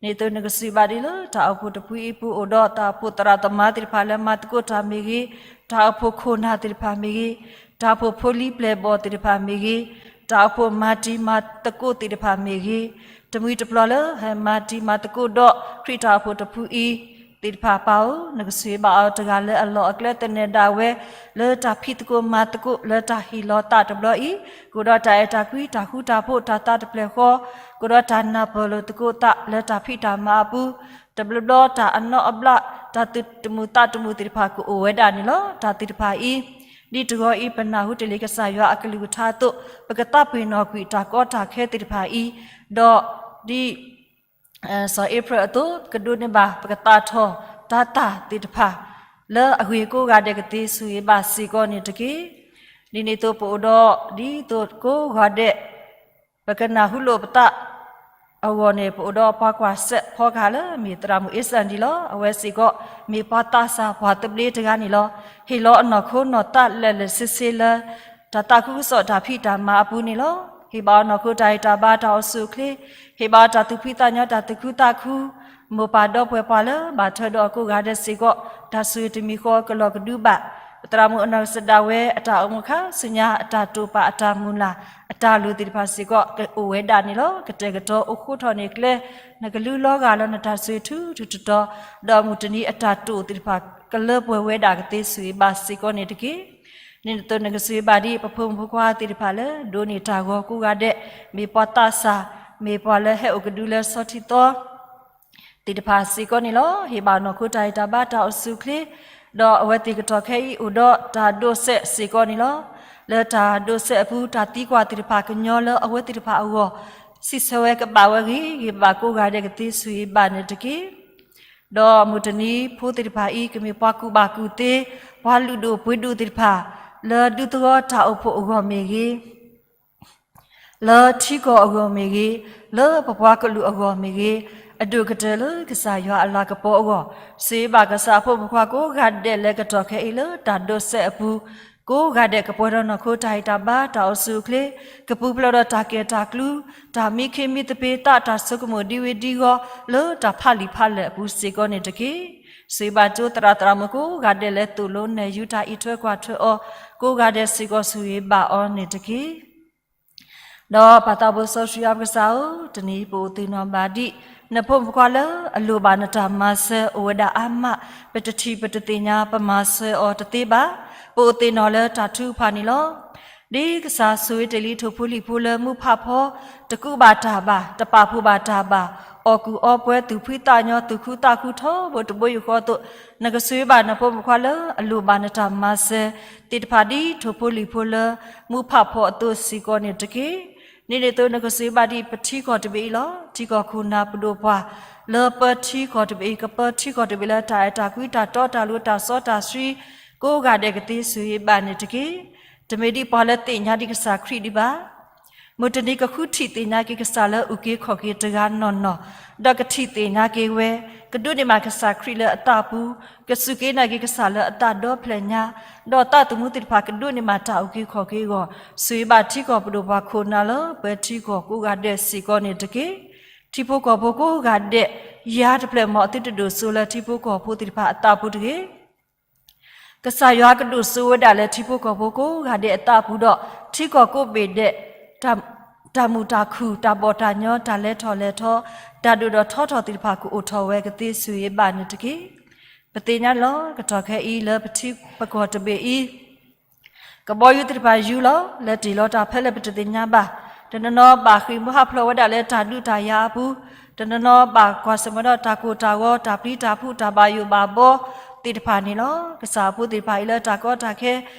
န့ၣ်သိးနကစံးဘၣ်ဒ်လၢ တၢ်အိၣ်ဖှိၣ်တဖုအံၤပူၤအိၣ်ဒီး တၢ်အိၣ်ဖှိၣ်သရၣ်သမါသ့ၣ်တဖၣ်လၢမၤသကိးတၢ်မ့ၢ်ဂ့ၤ, တၢ်အိၣ်ဖှိၣ်ခိၣ်နၢ်သ့ၣ်တဖၣ်မ့ၢ်ဂ့ၤ, တၢ်အိၣ်ဖှိၣ်ဖိလံၤပျဲၢ်ဘီၣ်သ့ၣ်တဖၣ်မ့ၢ်ဂ့ၤ, တၢ်အိၣ်ဖှိၣ်မၤတံၤမၤသကိးသ့ၣ်တဖၣ်မ့ၢ်ဂ့ၤ, တမှံၤတပျီၤလၢဟဲမၤတံၤမၤသကိးဒီးခရံာ်တၢ်အိၣ်ဖှိၣ်တဖုအံၤ သ့ၣ်တဖၣ်ပၢ်ဧၢ, နကဆိၣ်ဂ့ၤဘၣ်အီၤတဂၤလၢအလီၢ်အကျဲသနၢၣ်ဒၣ်ဝဲ, လၢတၢ်ဖံးသကိးမၤသကိး လၢတၢ်ဟ့ၣ်လီၤသးတဘျီအံၤ, ကအိၣ်ဒီးတၢ်အဲၣ်တၢ်ကွံ တၢ်ဃူတၢ်ဖိး တၢ်သးတဖျၢၣ်ဃီ, ကအိၣ်ဒီးတၢ်နၢ်ပၢၢ်လိာ်သကိးသးလၢတၢ်ဖံးတၢ်မၤအပူၤ, တဘျီဘျီတၢ်အနီၣ်အဘျး တၢ်သူၣ်တမုာ်သးတမုာ်သ့ၣ်တဖၣ်ကအိၣ်ဝဲဒၣ်န့ၣ်လီၤ. တၢ်သ့ၣ်တဖၣ်အံၤ ဒ်တဂီၤအံၤ ပနၢ်ဟူတ့ၢ်လံကစၢ်ယွၤအကလုၢ်ကထါအသိး ပကသးပ့ၤနီၣ်ကွံာ်တၢ်ကီတၢ်ခဲသ့ၣ်တဖၣ်အံၤ, ဒီးဒ် စီၤအ့ဖြ့ၣ်အသိး ကဒိးန့ၢ်ဘၣ် ပကသးထီၣ်တၤသၣ်သ့ၣ်တဖၣ် လၢအဂ့ၤကိးဂၤဒဲးကသ့ ဆိၣ်ဂ့ၤဘၣ်စ့ၢ်ကီးန့ၣ်တက့ၢ်. ဒ်န့ၣ်အသိးပအိၣ်ဒီး ဒ်သိးကိးဂၤဒဲး ပကနၢ်ဟူလိာ်ပသးအဂီၢ်န့ၣ် ပအိၣ်ဒီးပှၤကွၢ်စဲးဖီကဟၣ်လၢမ့ၢ်သရၣ်မုၣ်အ့စၣ်ဒံလီၤ. အဝဲစ့ၢ်ကီး မ့ၢ်ပှၤသးစၢ်ပှၤသဘျ့တဂၤန့ၣ်လီၤ. ဟ့ၣ်လီၤအနီၢ်ခိနီၢ်သးလၢာ်လၢာ်ဆ့ဆ့လၢ တၢ်သးခုကစီၣ်တၢ်ဖံးတၢ်မၤအပူၤန့ၣ်လီၤ. ဟ့ၣ်ဘၣ်အီၤနီၢ်ခိတၢ်ဟ့ၣ်တၢ်ဘါတၢ်အိၣ်ဆူၣ်အိၣ်ချ့, ဟ့ၣ်ဘၣ်အီၤတၢ်သူၣ်ဖှံသးညီတၢ်သူၣ်ခုသးခု, မိၢ်ပၢ်ဒီပုၢ်ဝဲၢ်ပှၤလၢဘၣ်ထွဲဒီးအကိးဂၤဒဲးစ့ၢ်ကီး တၢ်ဆိၣ်ဂ့ၤတမံၤဃီကလီၤကဒုဘၣ် ပသရၣ်မုၣ်အနီၢ်ကစၢ်ဒၣ်ဝဲ အတၢ်အိၣ်မူခါဆူညါ အတၢ်တိာ်ပာ်အတၢ်မုၢ်လၢ် အတၢ်လိၣ်သ့ၣ်တဖၣ်စ့ၢ်ကီး ကအိၣ်ဝဲဒၣ်န့ၣ်လီၤ. ကတဲာ်ကတီၤအိၣ်ဃိထီၣ်န့ၢ်ကျဲ နကလုၢ်လီၤဂာ်လၢနတၢ်ဆိၣ်ဂ့ၤထူထူတီတီ, ဒီးမုၢ်တနံၤအတၢ်တိာ်သ့ၣ်တဖၣ် ကလၢပှဲၤဝဲဒၣ်ကသ့ ဆိၣ်ဂ့ၤဘၣ်စ့ၢ်ကီးန့ၣ်တက့ၢ်. ဒ်န့ၣ်အသိးနကဆိၣ်ဂ့ၤဘၣ်ဒ်ပဖိမုၣ်ဖိခွါသ့ၣ်တဖၣ်လၢ ဒိးန့ၢ်တၢ်ဂီၤကိးဂၤဒဲး, မ့ၢ်ပှၤသးစၢ်, မ့ၢ်ပှၤလၢဟဲအိၣ်ကဒုလၢဆီထံသီ သ့ၣ်တဖၣ်စ့ၢ်ကီးန့ၣ်လီၤ. ဟ့ၣ်ဘၣ်နီၢ်ခိတၢ်ဟ့ၣ်တၢ်ဘါတၢ်အိၣ်ဆူၣ်အိၣ်ချ့, ဒီးအဝဲသ့ၣ်ကတီၢ်ခဲအံၤအိၣ်ဒီးတၢ်ဒိးစဲးစ့ၢ်ကီးန့ၣ်လီၤ. လၢတၢ်ဒိးစဲးအပူၤ တၢ်သံကွၢ်သ့ၣ်တဖၣ်ကညီလၢအဝဲသ့ၣ်တဖၣ်အဂီၢ် စံးဆၢဝဲကဘၣ်ဝဲဂ့ၤဂ့ၤဘၣ်ကိးဂၤဒဲးကသ့ ဆိၣ်ဂ့ၤဘၣ်န့ၣ်တက့ၢ်. ဒီးမုၢ်တနံၤဖိသ့ၣ်တဖၣ်အံၤ ကမ့ၢ်ပှၤကူၣ်ဘၣ်ကူၣ်သ့, ပှၤလုၢ်ဒိၣ်ပှ့ၤဒိၣ်သ့ၣ်တဖၣ် လၢဒူသဝီတၢ်အိၣ်ဖှိၣ်အဂီၢ်မ့ၢ်ဂ့ၤ လၢထံကီၢ်အဂီၢ်မ့ၢ်ဂ့ၤ, လၢပပှၤကလုာ်အဂီၢ်မ့ၢ်ဂ့ၤ, အဒိၣ်ကတၢၢ်လၢကစၢ်ယွၤအလၤကပီၤအဂီၢ်, စံးဘၣ်ကစၢ်အဖိမုၣ်ဖိခွါကိးဂၤဒဲးလၢကတီၢ်ခဲအံၤလၢတၢ်ဒိးစဲးအပူၤ, ကိးဂၤဒဲးကပှဲၤဒီးနီၢ်ခိတၢ်ဟ့ၣ်တၢ်ဘါတၢ်အိၣ်ဆူၣ်အိၣ်ချ့, ကပူၤဖျဲးဒီးတၢ်ကဲၣ်တၢ်ကျူ, တၢ်မံခ့မံသပ့ၤသးတၢ်ဆိကမိၣ်ဒံဝ့ၤဒံဂီၤ လၢတၢ်ဖးလံာ်ဖးလဲၢ်အပူၤစ့ၢ်ကီးန့ၣ်တက့ၢ်. စံးဘၣ်ကၠိသရၣ်သရၣ်မုၣ်ကိးဂၤဒဲးလၢသိၣ်လိနဲၣ်ယူၤတၢ်အံးထွဲကွၢ်ထွဲအီၤ, ကိးဂၤဒဲးစ့ၢ်ကီးဆိၣ်ဂ့ၤဘၣ်အီၤန့ၣ်တက့ၢ်. ဒီးပၢ်သးဘိစီဆှံအါပကစၢ်ဧၢ, တနံၤပအိၣ်သ့ၣ်နီၣ်ဘၣ်ဒံး နဖိမုၣ်ဖိခွါလၢအလိၣ်ဘၣ်နတၢ်မၤစၢၤအိၣ်ဝဲဒၣ်အါမး, ပတထံၣ်ပတသ့ၣ်ညါပမၤစၢၤအီၤတသ့ဘၣ်. ပအိၣ်သ့ၣ်နီၣ်လၢတၢ်ထုကဖၣ်န့ၣ်လီၤ. ဒ်ကစၢ်ဆိၣ်ဂ့ၤတ့ၢ်လံထိၣ်ဖိလံၣ်ဖိလၢမူးဖးဖီ, တကူးဘၣ်တၢ်ဘၣ်, တပာ်ဖှိၣ်ဘၣ်တၢ်ဘၣ်, အီၣ်ကူၣ်အီပှဲၤသူၣ်ဖှံသးညီ သူၣ်ခုသးခုထီဘိတဘိယူၢ်ဃီအသိး, နကဆိၣ်ဂ့ၤဘၣ်နဖိမုၣ်ဖိခွါလၢအလိၣ်ဘၣ်နတၢ်မၤစၢၤသ့ၣ်တဖၣ်ဒ်ထိၣ်ဖိလံၣ်ဖိလၢမူးဖးဖီအသိးစ့ၢ်ကီးန့ၣ်တက့ၢ်. ဒ်န့ၣ်အသိးနကဆိၣ်ဂ့ၤဘၣ်ဒံးပထံကီၢ်တဘ့ၣ်အံၤလီၤ. ထံကီၢ်ခိၣ်နၢ်ပဒိၣ်ပှၢ် လၢပၢထံကီၢ်တဘ့ၣ်အံၤ ကပၢထံကီၢ်တဘ့ၣ်လၢတၢ်အဲၣ်တၢ်ကွံတၢ်တီတၢ်လိၤတၢ်စီတၢ်ဆှံ ကိးဂၤဒဲးကသ့ဆိၣ်ဂ့ၤဘၣ်န့ၣ်တက့ၢ်. တမ့ၢ်ဒ်ပှၤလၢသ့ၣ်ညါဒံးကစၢ်ခရံာ်ဒံးဘၣ်. မုၢ်တနံၤကဃုထံၣ်သ့ၣ်ညါက့ၤကစၢ်လၢအုၣ်က့ၤခီၣ်က့ၤတဂၤနီၢ်နီၢ်, ဒီးကထံၣ်သ့ၣ်ညါက့ၤဝဲ, ကဒိးန့ၢ်ဘၣ်ကစၢ်ခရံာ်လၢအသးပူၤ, ကစူၢ်က့ၤနာ်က့ၤကစၢ်လၢအသးဒီဖျၢၣ်ညါ, ဒီးသးသမူသ့ၣ်တဖၣ်ကဒိးန့ၢ်ဘၣ်တၢ်အုၣ်က့ၤခီၣ်က့ၤအဂီၢ်, ဆိၣ်ဂ့ၤဘၣ်ထံကီၢ်ပဒိၣ်ပှၢ်ခိၣ်နၢ်လၢပၢထံကီၢ်ကိးဂၤဒဲးစ့ၢ်ကီးန့ၣ်တက့ၢ်. ထံဖိကီၢ်ဖိကိးဂၤဒဲး, ယၤတဖျၢၣ်မ်အသုတဒိၣ်စိလၢထံဖိကီၢ်ဖိသ့ၣ်တဖၣ်အသးပူၤတဂ့ၤ. ကစၢ်ယွၤကဒိၣ်စိဝဲဒၣ်လၢထံဖိကီၢ်ဖိကိးဂၤဒဲးအသးပူၤဒီး ထံကီၢ်ကိးဘ့ၣ်ဒဲး, တၢ်မုာ်တၢ်ခုၣ်, တၢ်ဘီၣ်တၢ်ညီ, တၢ်လဲၤထီၣ်လဲၤထီ, တၢ်ဒိၣ်ဒီးထီထီၣ်သ့ၣ်တဖၣ်ကအိၣ်ထီၣ်ဝဲကသ့ဆိၣ်ဂ့ၤဘၣ်န့ၣ်တက့ၢ်. ပသ့ၣ်ညါလီၤ, ကတီၢ်ခဲအံၤလၢပထံပကီၢ်တဘ့ၣ်အံၤ ကဘီယူၤသ့ၣ်တဖၣ်ယူၤလီၤ, လၢတ့ၢ်လီၤတၢ်ဖဲလဲၣ်ပတသ့ၣ်ညါဘၣ်. တနီၤနီၤဘၣ်ဃ့ၢ်မှံဟးဖျိးဝဲဒၣ်လၢတၢ်ဒုးတၢ်ယၤအပူၤ, တနီၤနီၤဘၣ်ကွၢ်ဆၢၣ်မဲာ်ဒီးတၢ်ကိၢ်တၢ်ဂီၤ, တၢ်ပျံၤတၢ်ဖုး, တၢ်ဘၣ်ယိၣ်ဘၣ်ဘီသ့ၣ်တဖၣ်န့ၣ်လီၤ. ကစၢ်အဖိသ့ၣ်တဖၣ်အံၤလၢတၢ်ကီတၢ်ခဲ,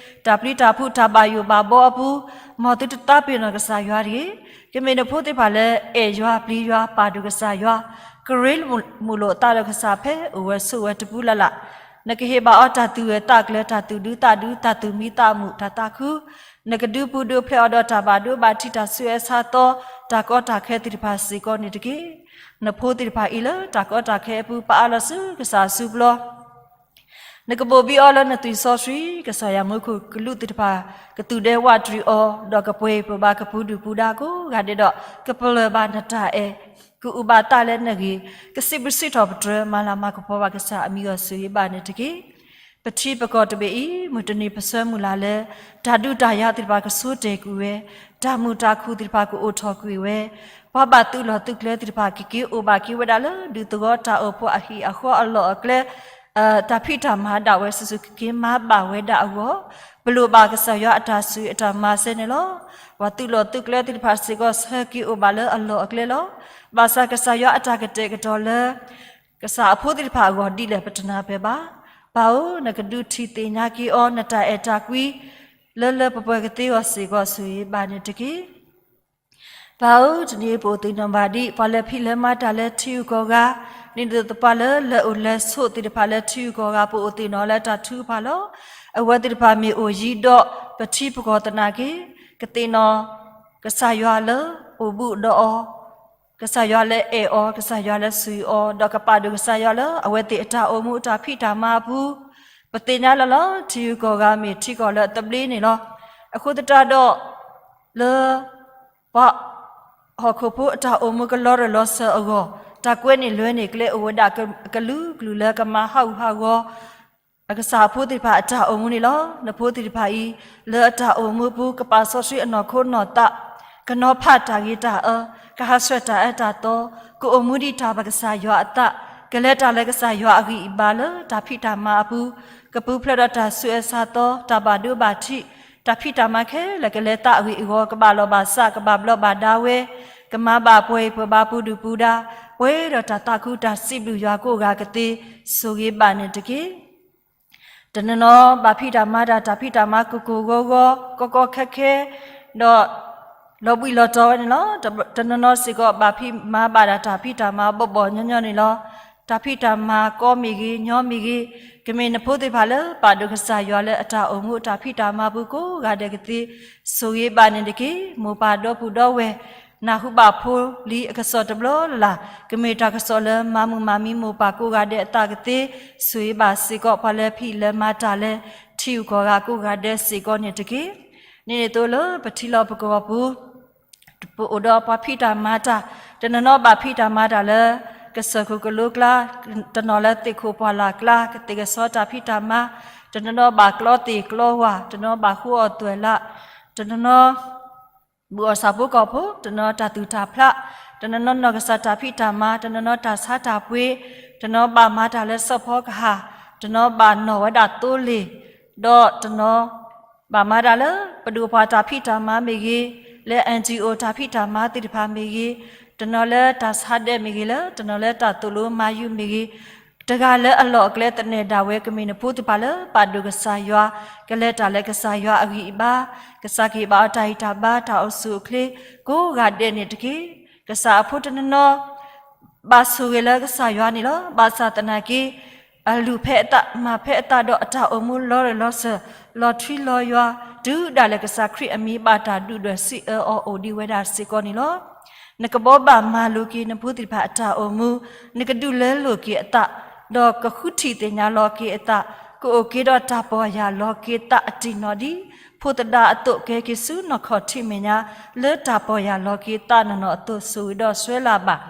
တၢ်ပျံၤတၢ်ဖုး, တၢ်ဘၣ်ယိၣ်ဘၣ်ဘီအပူၤ, မ်သုတသးပ့ၤနီၣ်ကစၢ်ယွၤတဂ့ၤ. ကမ့ၢ်နဖိသ့ၣ်တဖၣ်လၢအဲၣ်ယွၤပျံၤယွၤပာ်ဒိၣ်ကစၢ်ယွၤ, ကရ့လိာ်မုာ်လိာ်အသးဒီးကစၢ်ဖဲအိၣ်ဝဲဆိးဝဲတပူၤလၢ်လၢ်, နကဟ့ၣ်ဘၣ်အီၤတၢ်သူၣ်ဂၢၢ်သးကျၢၤ, တၢ်သူၣ်ဒူသးဒူ, တၢ်သူၣ်မံသးမုာ်, တၢ်သးခု နကဒုးပူၤဒုးဖျဲးအီၤဒီးတၢ်ဘၣ်ဒိဘၣ်ထံး တၢ်ဆူးအဆါသီ တၢ်ကီတၢ်ခဲသ့ၣ်တဖၣ်စ့ၢ်ကီးန့ၣ်တက့ၢ်. နဖိသ့ၣ်တဖၣ်အံၤလၢတၢ်ကီတၢ်ခဲအပူၤ ပအၢၣ်လီၤဆူကစၢ်အစုပူၤလီၤ. နကဘိၣ်ဘံအီၤလၢနသွံၣ်စီဆှံ, ကစၢ်ယွၤမူခိၣ်ကလူးသ့ၣ်တဖၣ် ကသူၣ်ဒဲဝးတရံးအီၤ, ဒီးကပှဲၤပှဲၤဘၣ်ကပူၤဒုၣ်ပူၤဒါကိးဂၤဒဲးဒီး ကပလၢၢ်ဘၣ်နတၢ်အဲၣ်, ကအုၣ်ဘၣ်သးလၢနဂ့ၢ်, ကစံးဘျုးစံးထီၣ်ပတြၢၤ မၤလၤမၤကပီၤဘၣ်ကစၢ်အမံၤအဂီၢ် ဆိၣ်ဂ့ၤဘၣ်န့ၣ်တက့ၢ်. ပထံပကီၢ်တဘ့ၣ်အံၤ မုၢ်တနံၤပဆၢမုၢ်လၢ်လၢ တၢ်ဒုးတၢ်ယၤသ့ၣ်တဖၣ်ကဆိတ့ၢ်ကွံာ်ဝဲ, တၢ်မုာ်တၢ်ခုၣ်သ့ၣ်တဖၣ်ကအိၣ်ထီၣ်ကွံာ်ဝဲ, ပှၤဘၣ်သုးလီၢ်သုးကျဲသ့ၣ်တဖၣ် ကက့ၤအိၣ်ဘၣ်က့ၤဝဲဒၣ်လၢ ဒူသဝီတၢ်အိၣ်ဖှိၣ်အဟံၣ်အဃီအလီၢ်အကျဲ တၢ်ဖံးတၢ်မၤဒၣ်ဝဲစုာ်စုာ် ကက့ၤမၤဘၣ်ဝဲဒၣ်အဂီၢ်, ပလိၣ်ဘၣ်ကစၢ်ယွၤအတၢ်ဆိၣ်ဂ့ၤအတၢ်မၤစၢၤန့ၣ်လီၤ. ပှၤသုးလီၢ်သုးကျဲသ့ၣ်တဖၣ်စ့ၢ်ကီး ဆၢက့ၤအိၣ်ဘၣ်လၢအလီၢ်အကျဲလီၤ. ဘၣ်ဆၣ်ကစၢ်ယွၤအတၢ်ကတဲာ်ကတီၤလၢ ကစၢ်အဖိသ့ၣ်တဖၣ်အဂီၢ်ဒ်လဲၣ် ပတနၢ်ပၢၢ်ဘၣ်. ပၢ်ဧၢ, နကဒုးထံၣ်သ့ၣ်ညါက့ၤအီၤ နတၢ်အဲၣ်တၢ်ကွံ လၢလၢပှဲၤပှဲၤကသ့အဂီၢ်စ့ၢ်ကီး ဆိၣ်ဂ့ၤဘၣ်န့ၣ်တက့ၢ်. ပၢ်ဧၢ, တနံၤအံၤပအိၣ်သ့ၣ်နီၣ်ဘၣ်ဒံး ပှၤလၢဖံးလၢမၤတၢ်လၢထံဂုၤကီၢ်ဂၤ, ဒ်သိးပှၤလၢလၢအိၣ်လၢဆိးသ့ၣ်တဖၣ်လၢထံဂုၤကီၢ်ဂၤ ပအိၣ်သ့ၣ်နီၣ်လၢတၢ်ထုကဖၣ်လီၤ. အဝဲသ့ၣ်တဖၣ်မ့ၢ်အိၣ်ယံၤဒီးပထံပကီၢ်သနာ်က့ ကသ့ၣ်နီၣ်ကစၢ်ယွၤလၢအိၣ်ဘူးဒီးအီၤ, ကစၢ်ယွၤလၢအဲၣ်အီၤ, ကစၢ်ယွၤလၢဆိၣ်ဂ့ၤအီၤ, ဒီးကပာ်ဒိၣ်ကစၢ်ယွၤလၢအဝဲသ့ၣ်အတၢ်အိၣ်မူအတၢ်ဖံးတၢ်မၤအပူၤ, ပသ့ၣ်ညါလၢလီၤ ထံဂုၤကီၢ်ဂၤမ့ၢ်ထံကီၢ်လၢအသဘျ့န့ၣ်လီၤ. အဃိသတးဒီး လၢ ပှၤဟီၣ်ခိၣ်ဖိအတၢ်အိၣ်မူကလီၤရၢၢ်လီၤစၢၤအဂီၢ်, တၢ်ကွဲန့ၢ်လွဲန့ၢ်ကျဲအိၣ်ဝဲဒၣ် ကလုာ်ကလုာ်လၢကမၤဟးဂူာ်ဟးဂီၤ အကစၢ်အဖိသ့ၣ်တဖၣ်အတၢ်အိၣ်မူန့ၣ်လီၤ. နဖိသ့ၣ်တဖၣ်အံၤ လၢအတၢ်အိၣ်မူပူၤ ကပာ်စီဆှံအနီၢ်ခိနီၢ်သး, ကနီၤဖးတၢ်ဂ့ၤတၢ်အၢ, ကဟးဆှဲးတၢ်အၢတၢ်သီ, ကအိၣ်မူဒ်တၢ်ဘၣ်ကစၢ်ယွၤအသး, ကလဲၤတၢ်လၢကစၢ်ယွၤအဂံၢ်အဘါလၢတၢ်ဖံးတၢ်မၤအပူၤ, ကပူၤဖျဲးဒီးတၢ်ဆူးအဆါသီ, တၢ်ဘၣ်ဒိဘၣ်ထံး, တၢ်ဖံးတၢ်မၤခဲလၢာ်ကလဲၤသးအဂ့ၢ်အဂီၢ် ကဘၣ်လီၢ်ဘၣ်စး ကဘၣ်ဘျီးဘၣ်ဒါဝဲ, ကမၤဘၣ်ပှဲၤပှဲၤဘၣ်ပူၤဒုၣ်ပူၤဒါ, ပှဲၤဒီးတၢ်သးခုတၢ်စံးဘျုးယွၤကိးဂၤကသ့, ဆိၣ်ဂ့ၤဘၣ်န့ၣ်တက့ၢ်. တနီၤနီၤဘၣ်ဖံးတၢ်မၤတၢ် တၢ်ဖံးတၢ်မၤကိၢ်ကိၢ်ဂီၤဂီၤ ကီကီခဲခဲ ဒီး လီၤဘှံးလီၤတီၤဝဲန့ၣ်လီၤ. တနီၤနီၤစ့ၢ်ကီး ဘၣ်ဖံးမၤဘၣ်ဒၣ်တၢ်ဖံးတၢ်မၤဘီၣ်ဘီၣ်ညီညီန့ၣ်လီၤ. တၢ်ဖံးတၢ်မၤကီမ့ၢ်ဂ့ၤ ညီမ့ၢ်ဂ့ၤ, ကမ့ၢ်နဖိသ့ၣ်တဖၣ်လၢ ပာ်ဒိၣ်ကစၢ်ယွၤလၢအတၢ်အိၣ်မူအတၢ်ဖံးတၢ်မၤပူၤကိးဂၤဒဲးကသ့, ဆိၣ်ဂ့ၤဘၣ်န့ၣ်တက့ၢ်. မိၢ်ပၢ်ဒီပုၢ်ဒီဝဲၢ် နၢ်ဟူဘၣ်ဖိလံၤအကစီၣ်တဘျီလၢ်လၢ်, ကမ့ၢ်တၢ်ကစီၣ်လၢမၤမုာ်မၤမံမိၢ်ပၢ်ကိးဂၤဒဲးအသးကသ့, ဆိၣ်ဂ့ၤဘၣ်စ့ၢ်ကီး ပှၤလၢဖံးလၢမၤတၢ်လၢ ထံဂုၤကီၢ်ဂၤကိးဂၤဒဲးစ့ၢ်ကီးန့ၣ်တက့ၢ်. န့ၣ်န့ၣ်အသိးလၢပထံလီၢ်ပကီၢ်ပူၤ ပအိၣ်ဒီးပှၤဖံးတၢ်မၤတၢ်, တနီၤနီၤဘၣ်ဖံးတၢ်မၤတၢ်လၢ ကစၢၢ်ခိၣ်ကလိကျါ, တနီၤလၢသ့ၣ်ခိၣ်ပှၢ်လၢ်ကျါ ကသ့ၣ်ကဆီတၢ်ဖံးတၢ်မၤ, တနီၤနီၤဘၣ်ကျီသ့ၣ်ကျီဝၣ်, တနီၤဘၣ်ဃူအီၣ်သွဲၣ်လး, တနီၤနီၤ ဘူၣ်အီၣ်ဆၣ်ဖိကီၢ်ဖိ, တနီၤတၢ်သူၣ်တၢ်ဖျး, တနီၤနီၤနီၢ်ကစၢ်တၢ်ဖံးတၢ်မၤ, တနီၤနီၤတၢ်ဆါတၢ်ပှ့ၤ, တနီၤဘၣ်မၤတၢ်လၢစီၣ်ဖီကဟၣ်, တနီၤဘၣ်နီၣ်ဝဲဒၣ်သိလ့ၣ်, ဒီးတနီၤ ဘၣ်မၤတၢ်လၢ ပဒိၣ်ပှၤတၢ်ဖံးတၢ်မၤမ့ၢ်ဂ့ၤ, လၢ NGO တၢ်ဖံးတၢ်မၤသ့ၣ်တဖၣ်မ့ၢ်ဂ့ၤ, တနီၤလၢတၢ်ဆါဒဲးမ့ၢ်ဂ့ၤ, လၢတနီၤလၢတၢ်သိၣ်လိမၤယူၤမ့ၢ်ဂ့ၤ, တဂၤလၢအလီၢ်အကျဲသန့ၤဒၣ်ဝဲ ကမ့ၢ်နဖိသ့ၣ်တဖၣ်လၢ ပာ်ဒိၣ်ကစၢ်ယွၤ, ကလဲၤတၢ်လၢကစၢ်ယွၤအဂံၢ်အဘါ, ကစၢ်ကဟ့ၣ်ဘၣ်အီၤတၢ်ဂံၢ်တၢ်ဘါ တၢ်အိၣ်ဆူၣ်အိၣ်ချ့ ကိးဂၤဒဲးန့ၣ်တက့ၢ်. ကစၢ်အဖိတနီၤနီၤ ဘၣ်ဆိၣ်ဂ့ၤလၢကစၢ်ယွၤန့ၣ်လီၤ. ဘၣ်ဆၣ်သနာ်က့ အလုၢ်ဖဲအသး မၤဖဲအသးဒီးအတၢ်အိၣ်မူလီၤရၢၢ်လီၤစၢၤ လီၤထွံလီၤယွၤ တုၤဒၣ်လဲာ်ကစၢ်ခရံာ်အမံၤဘၣ်တၢ်ဒုၣ်ဒွဲၣ်စံးအၢအီၤအိၣ်ဒံးဝဲဒၣ်စ့ၢ်ကီးန့ၣ်လီၤ. နကဘီဘၣ်မၤလိာ်က့ၤနဖိသ့ၣ်တဖၣ်အတၢ်အိၣ်မူ, နကဒုးလဲလိာ်က့ၤအသး, ဒီးကဃုထံၣ်သ့ၣ်ညါလီၤက့ၤအသး, ကအိၣ်က့ၤဒီးတၢ်ပီၢ်ယၢ်လီၤက့ၤသးအတံၢ်နီၢ်ဒံး ဖိသဒါအသိး ကဟဲက့ၤဆူနီၢ်ခီၣ်ထံးမဲာ်ညါ လၢတၢ်ပီၢ်ယၢ်လီၤက့ၤသးနီၢ်နီၢ်အသိး ဆိၣ်ဂ့ၤဒီးဆှၢလၢ်ဘၣ်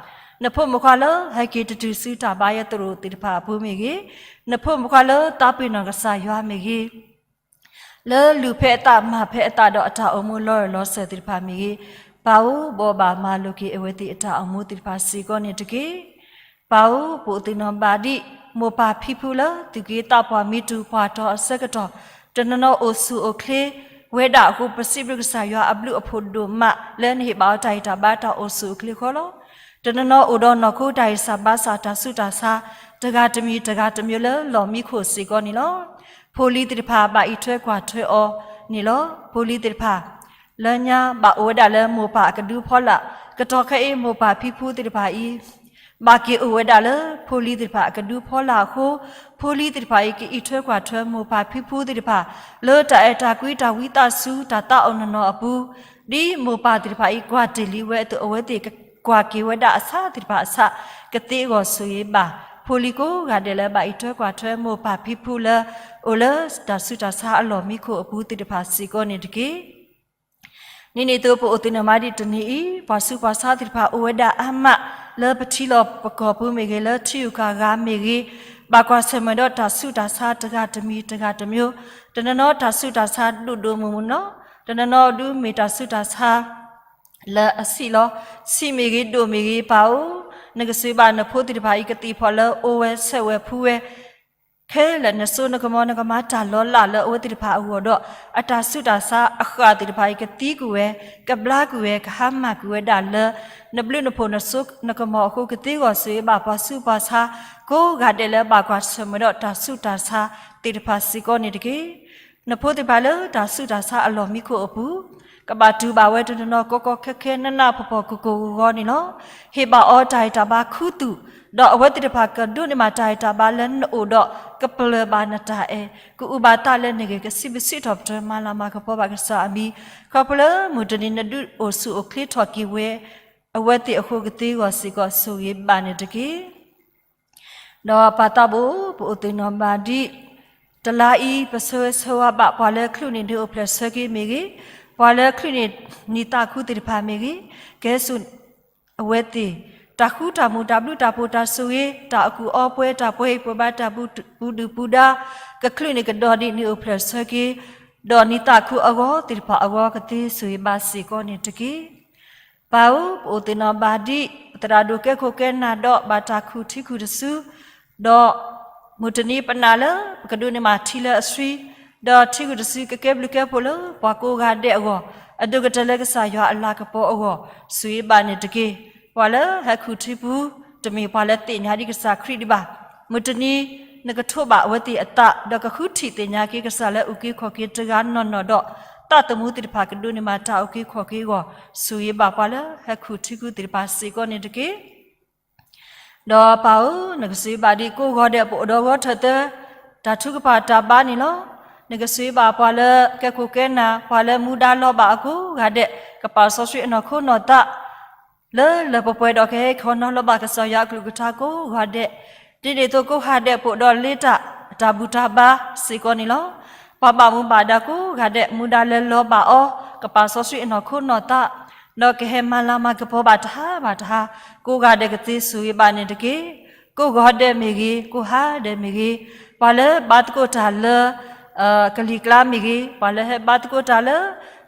နဖိမုၣ်ခွါလၢ ဟဲက့ၤတတုၤဆူတၢ်ဘါယွၤသရိာ်သ့ၣ်တဖၣ်အပူၤမ့ၢ်ဂ့ၤ, နဖိမုၣ်ခွါလၢသးပ့ၤနီၣ်ကစၢ်ယွၤမ့ၢ်ဂ့ၤ, လၢလုၢ်ဖဲအသး မၤဖဲအသးဒီးအတၢ်အိၣ်မူလီၤရၢၢ်လီၤစၢၤသ့ၣ်တဖၣ်မ့ၢ်ဂ့ၤ, ပၢ်ဧၢ, ဘီဘၣ်မၤလိာ်က့ၤအဝဲသ့ၣ်အတၢ်အိၣ်မူသ့ၣ်တဖၣ်စ့ၢ်ကီးန့ၣ်တက့ၢ်. ပၢ်ဧၢ, ပအိၣ်သ့ၣ်နီၣ်ဘၣ်ဒံး မိၢ်ပၢ်ဖံဖုလၢ သူၣ်က့သးပှၢ်မံတူၢ်ပှၢ်တီၤအဆၢကတီၢ်, တနီၤနီၤအိၣ်ဆူၣ်အိၣ်ချ့ဝဲဒၣ်အဃိ ပစံးဘျုးကစၢ်ယွၤအဘျုးအဖှိၣ်ဒိၣ်မး လၢနဟ့ၣ်ဘၣ်အီၤတၢ်ဂံၢ်တၢ်ဘါတၢ်အိၣ်ဆူၣ်အိၣ်ချ့ဃီလီၤ. တနီၤနီၤအိၣ်ဒီးနီၢ်ခိတၢ်ဂံၢ်စၢ်ဘါစၢ်တၢ်ဆူးတၢ်ဆါ တဂၤတမံၤတဂၤတမံၤလၢလီၢ်မံခိၣ်စ့ၢ်ကီးန့ၣ်လီၤ. ဖိလံၤသ့ၣ်တဖၣ် ဘၣ်အံးထွဲကွၢ်ထွဲအီၤန့ၣ်လီၤ. ဖိလံၤသ့ၣ်တဖၣ် လၢညါဘၣ်အိၣ်ဝဲဒၣ်လၢမိၢ်ပၢ်အကဒုဖီလာ်, ကတီၢ်ခဲအံၤ မိၢ်ပၢ်ဖံဖုသ့ၣ်တဖၣ်အံၤ ဘၣ်က့ၤအိၣ်ဝဲဒၣ်လၢ ဖိလံၤသ့ၣ်တဖၣ်အကဒုဖီလာ်အဃိ, ဖိလံၤသ့ၣ်တဖၣ်အံၤ ကအံးထွဲကွၢ်ထွဲမိၢ်ပၢ်ဖံဖုသ့ၣ်တဖၣ် လၢတၢ်အဲၣ်တၢ်ကွံ တၢ်ဝံသးစူၤ တၢ်သးအိၣ်နီၢ်နီၢ်အပူၤ, ဒ်မိၢ်ပၢ်သ့ၣ်တဖၣ်အံၤ ကွၢ်တ့ၢ်လံဝဲအသိး အဝဲသ့ၣ်ကကွၢ်က့ၤဝဲဒၣ်အဆၣ်သ့ၣ်တဖၣ်အဆၣ်ကသ့အဂီၢ် ဆိၣ်ဂ့ၤဘၣ် ဖိလံၤကိးဂၤဒဲးလၢ ဘၣ်အံးထွဲကွၢ်ထွဲမိၢ်ပၢ်ဖံဖုလၢ အိၣ်လၢတၢ်ဆူးတၢ်ဆါအလီၢ်မံခိၣ်အပူၤသ့ၣ်တဖၣ်စ့ၢ်ကီးန့ၣ်တက့ၢ်. ဒ်န့ၣ်အသိး ပအိၣ်သန့ၤမးဒ်တနံၤအံၤ ပှၤဆူးပှၤဆါသ့ၣ်တဖၣ်အိၣ်ဝဲဒၣ်အါမး လၢပထံလီၢ်ပကီၢ်ပူၤမ့ၢ်ဂ့ၤ လၢထံဂုၤကီၢ်ဂၤမ့ၢ်ဂ့ၤ, ဘၣ်ကွၢ်ဆၢၣ်မဲာ်ဒီးတၢ်ဆူးတၢ်ဆါတဂၤတမံၤတဂၤတမံၤ, တနီၤနီၤတၢ်ဆူးတၢ်ဆါဒိၣ်ဒိၣ်မုၢ်မုၢ်လီၤ, တနီၤနီၤဒုးမ့ၢ်တၢ်ဆူးတၢ်ဆါ လၢအဆံးလီၤ, ဆံးမ့ၢ်ဂ့ၤ ဒိၣ်မ့ၢ်ဂ့ၤ ပၢ်ဧၢ, နကဆိၣ်ဂ့ၤဘၣ်နဖိသ့ၣ်တဖၣ်အံၤ ကသ့ၣ်ဖီၣ်လၢအိၣ်ဝဲဆဲးဝဲဖှူဝဲ ခဲလၢာ် နစိနကမီၤ နကမၤတၢ်လီၤလးလၢအဝဲသ့ၣ်တဖၣ်အဂီၢ်ဒီး အတၢ်ဆူးတၢ်ဆါအဃၢ်သ့ၣ်တဖၣ်အံၤ ကသံကွံာ်ဝဲ, ကဘျါကွံာ်ဝဲ, ကဟါမၢ်ကွံာ်ဝဲဒၣ်လၢ နဘျုးနဖှိၣ်နစိနကမီၤအဃိ ကသ့အဂီၢ် ဆိၣ်ဂ့ၤဘၣ်ပှၤဆူးပှၤဆါ ကိးဂၤဒဲးလၢဘၣ်ကွၢ်ဆၢၣ်မဲာ်ဒီးတၢ်ဆူးတၢ်ဆါသ့ၣ်တဖၣ်စ့ၢ်ကီးန့ၣ်တက့ၢ်. နဖိသ့ၣ်တဖၣ်လၢတၢ်ဆူးတၢ်ဆါအလီၢ်မံခိၣ်အပူၤ ကဘၣ်တူၢ်ဘၣ်ဝဲတနီၤနီၤ ကီကီခဲခဲ နးနးဖှီၣ်ဖှီၣ် ကိၢ်ကိၢ်ဂီၤဂီၤန့ၣ်လီၤ. ဟ့ၣ်ဘၣ်အီၤတၢ်ဂံၢ်တၢ်ဘါခူသူၣ်, ဒီးအဝဲသ့ၣ်တဖၣ်ကဒိးန့ၢ်ဘၣ်တၢ်ဂံၢ်တၢ်ဘါလၢနအိၣ်ဒီး ကပျၢ်ဘၣ်နတၢ်အဲၣ်, ကအုၣ်ဘၣ်သးလၢနဂ့ၢ်, ကစံးဘျုးစံးထီၣ်ပတြၢၤ မၤလၤမၤကပီၤဘၣ်ကစၢ်အမံၤ, ခီဖျိလၢမုၢ်တနံၤနဒုးအိၣ်ဆူၣ်အိၣ်ချ့ထီၣ်က့ၤဝဲ အဝဲသ့ၣ်အဃိ ကသ့အဂီၢ်စ့ၢ်ကီး ဆိၣ်ဂ့ၤဘၣ်န့ၣ်တက့ၢ်. ဒီးပၢ်သးဘိ ပအိၣ်သ့ၣ်နီၣ်ဘၣ်ဒ် တလါအံၤ ပဆၢဂ့ၤဆၢဝါဘၣ် ပှၤလၢချုးန့ၢ်ဒုးအိၣ်ဖျဲၣ်ဆၢက့ၤမ့ၢ်ဂ့ၤ, ပှၤလၢချုးန့ၢ်နံၣ်သးခူသ့ၣ်တဖၣ်မ့ၢ်ဂ့ၤ, ကဟဲစိာ်အဝဲသ့ၣ် တၢ်ဃူတၢ်မုာ် တၢ်ဘျုးတၢ်ဖှိၣ်တၢ်ဆိၣ်ဂ့ၤ တၢ်အကူၣ်အီပှဲၤ တၢ်ပှဲၤဟံၣ်ပှဲၤဘါ တၢ်ပူၤဒုၣ်ပူၤဒါ ကချုးန့ၢ်ကဒီးဒ်နံၣ်အိၣ်ဖျဲၣ်ဆၢက့ၤ ဒီးနံၣ်သးခူအဂီၢ်သ့ၣ်တဖၣ်အဂီၢ် ကသ့ဆိၣ်ဂ့ၤဘၣ်စ့ၢ်ကီးန့ၣ်တက့ၢ်. ပၢ်ဧၢ, ပအိၣ်သ့ၣ်နီၣ်ဘၣ်ဒ် ပသရၣ်ဒိၣ်ကဲခိၣ်ကဲနၢ်ဒီး ဘၣ်တၢ်ခူၣ်ထံခူၣ်တစု, ဒီးမုၢ်တနံၤပနာ်လၢ ပကဒိးန့ၢ်ဘၣ်ထံလၢအဆှံ, ဒီးထံခူၣ်တစုကကဲဘျုးကဲဖှိၣ်လၢ ပှၤကိးဂၤဒဲးအဂီၢ်, အဒိၣ်ကတၢၢ်လၢကစၢ်ယွၤအလၤကပီၤအဂီၢ် ဆိၣ်ဂ့ၤဘၣ်န့ၣ်တက့ၢ်. ပှၤလၢဟဲခူၣ်ထံပူၤ တမ့ၢ်ပှၤလၢသ့ၣ်ညါဒ်ကစၢ်ခရံာ်ဒံးဘၣ်. မုၢ်တနံၤ နကထိးဘၣ်အဝဲသ့ၣ်အသး ဒီးကဃုထံၣ်သ့ၣ်ညါက့ၤကစၢ်လၢအုၣ်က့ၤခီၣ်က့ၤတဂၤနီၢ်နီၢ်ဒီး သးသမူသ့ၣ်တဖၣ်ကဒိးန့ၢ်ဘၣ်တၢ်အုၣ်က့ၤခီၣ်က့ၤအဂီၢ် ဆိၣ်ဂ့ၤဘၣ်ပှၤလၢဟဲခူၣ်ထံခူၣ်သ့ၣ်တဖၣ်စ့ၢ်ကီးန့ၣ်တက့ၢ်. ဒီးပၢ်ဧၢ, နကဆိၣ်ဂ့ၤဘၣ်ဒ်ကိးဂီၤဒဲး ပအိၣ်ဒီးဂီၤထၢၣ်သၢ တၢ်ထုကဖၣ်တၢ်ဘါန့ၣ်လီၤ. နကဆိၣ်ဂ့ၤဘၣ်ပှၤလၢကဲခိၣ်ကဲနၢ် ပှၤလၢမူဒါလီၤဘၣ်အကိးဂၤဒဲး ကပာ်စီဆှံအနီၢ်ခိနီၢ်သး လၢလၢပှဲၤပှဲၤဒီးကဟဲခီနီၤလီၤဘၣ်ကစၢ်ယွၤအကလုၢ်ကထါကိးဂီၤဒဲး, ဒ်န့ၣ်အသိးကိးဂၤဒဲး ပအိၣ်ဒီးလ့တၢ်အတၢ်ဘူၣ်တၢ်ဘါစ့ၢ်ကီးန့ၣ်လီၤ. ပှၤဘၣ်မူဘၣ်ဒါကိးဂၤဒဲး မူဒါလၢလီၤဘၣ်အီၤ ကပာ်စီဆှံအနီၢ်ခိနီၢ်သး ဒီးကဟဲမၤလၤမၤကပီၤဘၣ်တဟါဘၣ်တဟါ ကိးဂၤဒဲးကသ့ဆိၣ်ဂ့ၤဘၣ်န့ၣ်တက့ၢ်. ကိးဂီၤဒဲးမ့ၢ်ဂ့ၤ, ကိးဟါဒဲးမ့ၢ်ဂ့ၤ, ပှၤလၢဘါသကိးတၢ်လၢ ကလံၤကျါမ့ၢ်ဂ့ၤ, ပှၤလၢဟဲဘါသကိးတၢ်လၢ